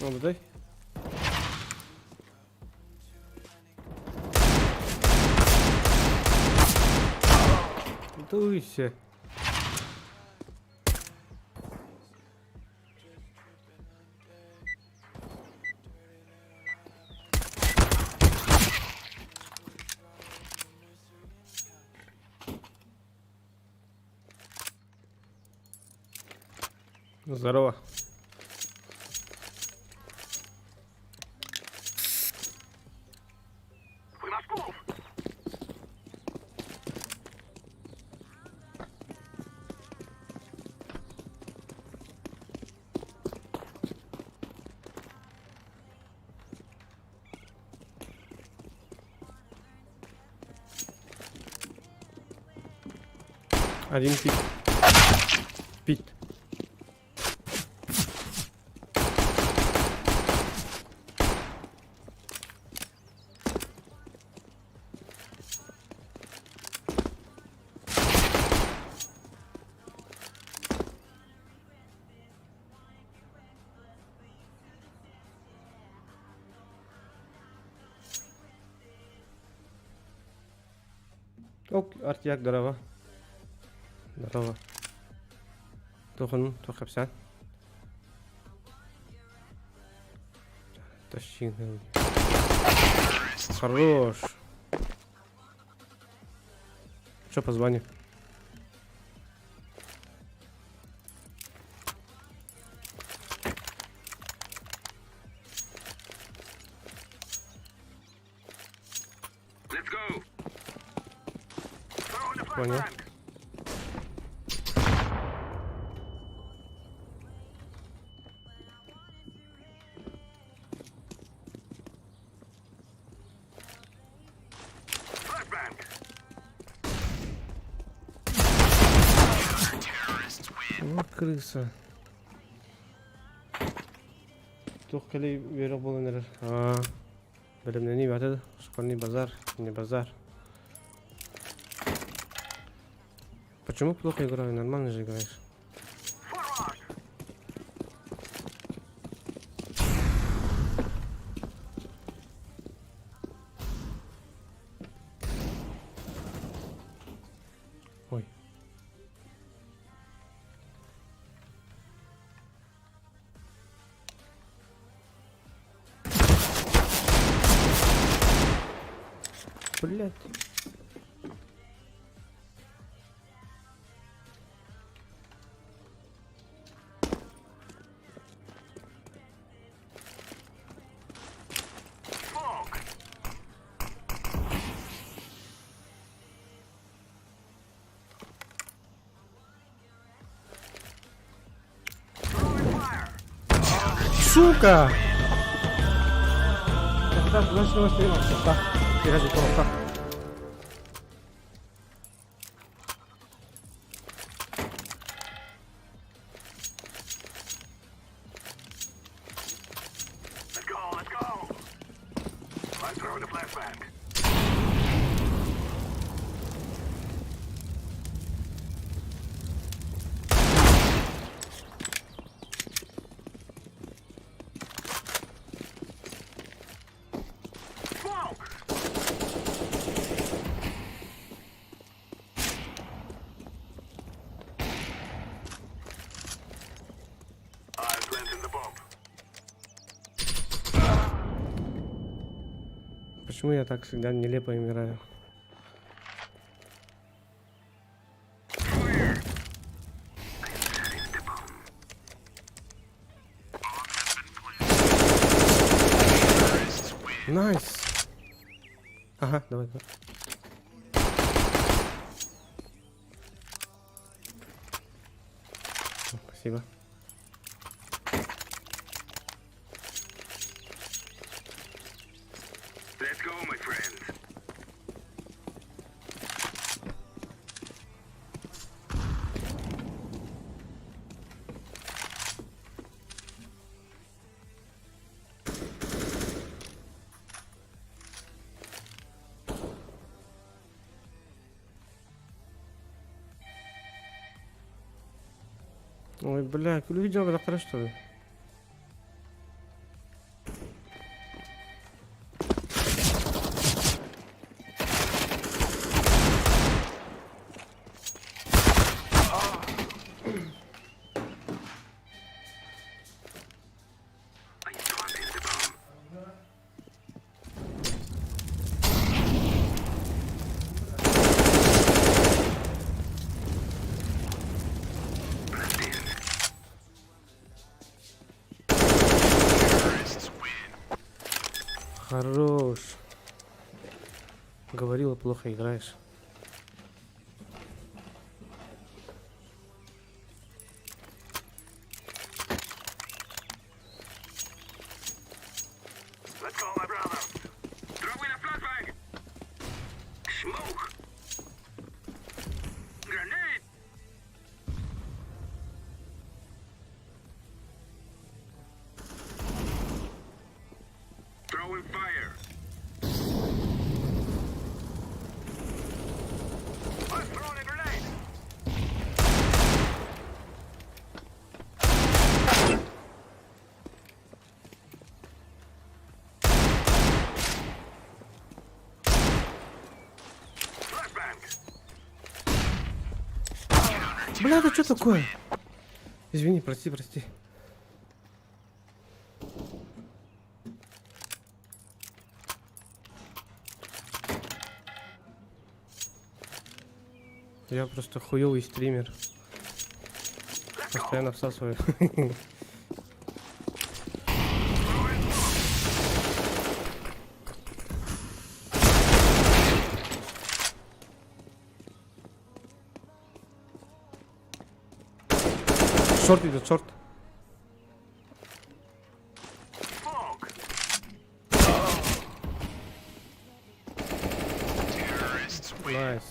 Молодой. Дуйся. Здорово. Один пит. Пит. Ок, Артияк, здорово. Здорово. Тухын, тух кэпсээн. Тащи. Хорош. Что позвони? Понял. О, крыса. Туох кэлэй үөрэх буолан эрэр. Аа, бэлэмнэнии бата школьный базар, не базар. Почему плохо играю? Нормально же играешь. Ой. Блять. Сука! Почему я так всегда нелепо умираю? Nice. Ага, давай, давай. Спасибо. Ой, бля, видео бля, что ли? Хорош. Говорила, плохо играешь. Бля, это что такое? Извини, прости, прости. Я просто хуёвый стример. Постоянно всасываю. Шорт идет, шорт. Nice.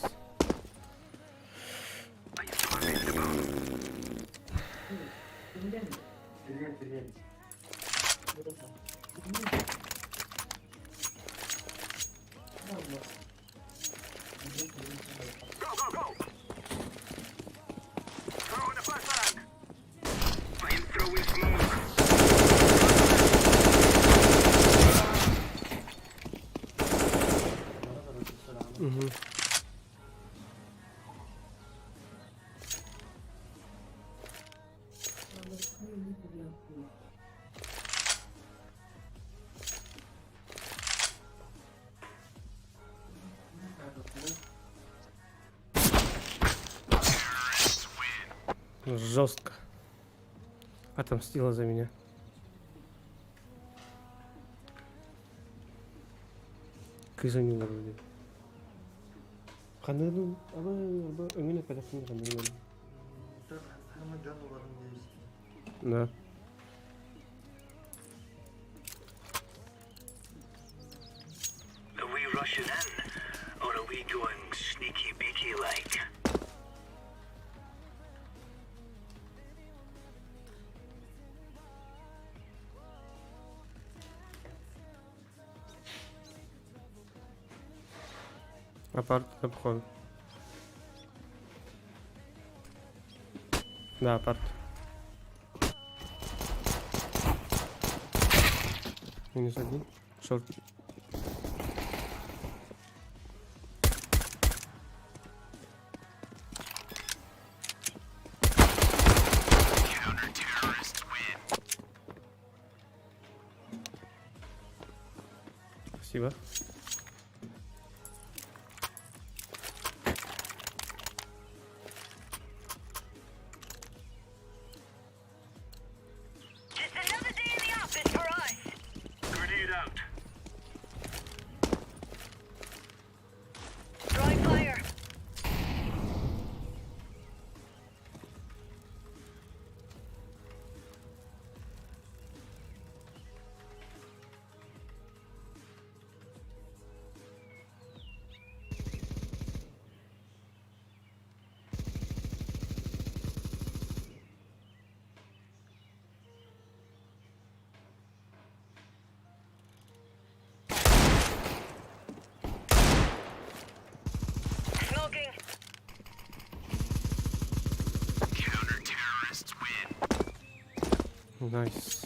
Угу. Жестко. Отомстила за меня. Кыыс оонньуулар диэн. Ханныгын аба аба өҥүн эппэтэхпин ханныгын. Да. Апарт обход. Да, апарт. Минус один. Шорт. Спасибо. Nice.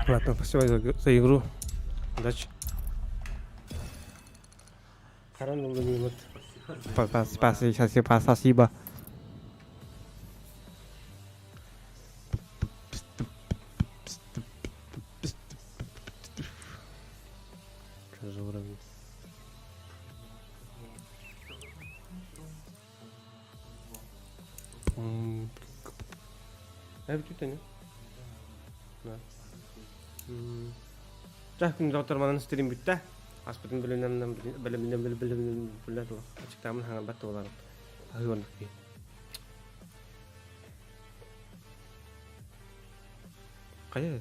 Ладно, спасибо за игру. Удачи. Спасибо, спасибо. Эбит үтэн. Чэ, күн доҕоттор манан стрим бүттэ. Аспытын бэлэмнэн бэлэмнэн бэлэмнэн бэлэмнэн ачыктаамын хаҥарбат туолар. Аһыы оннук киһи. Хайа?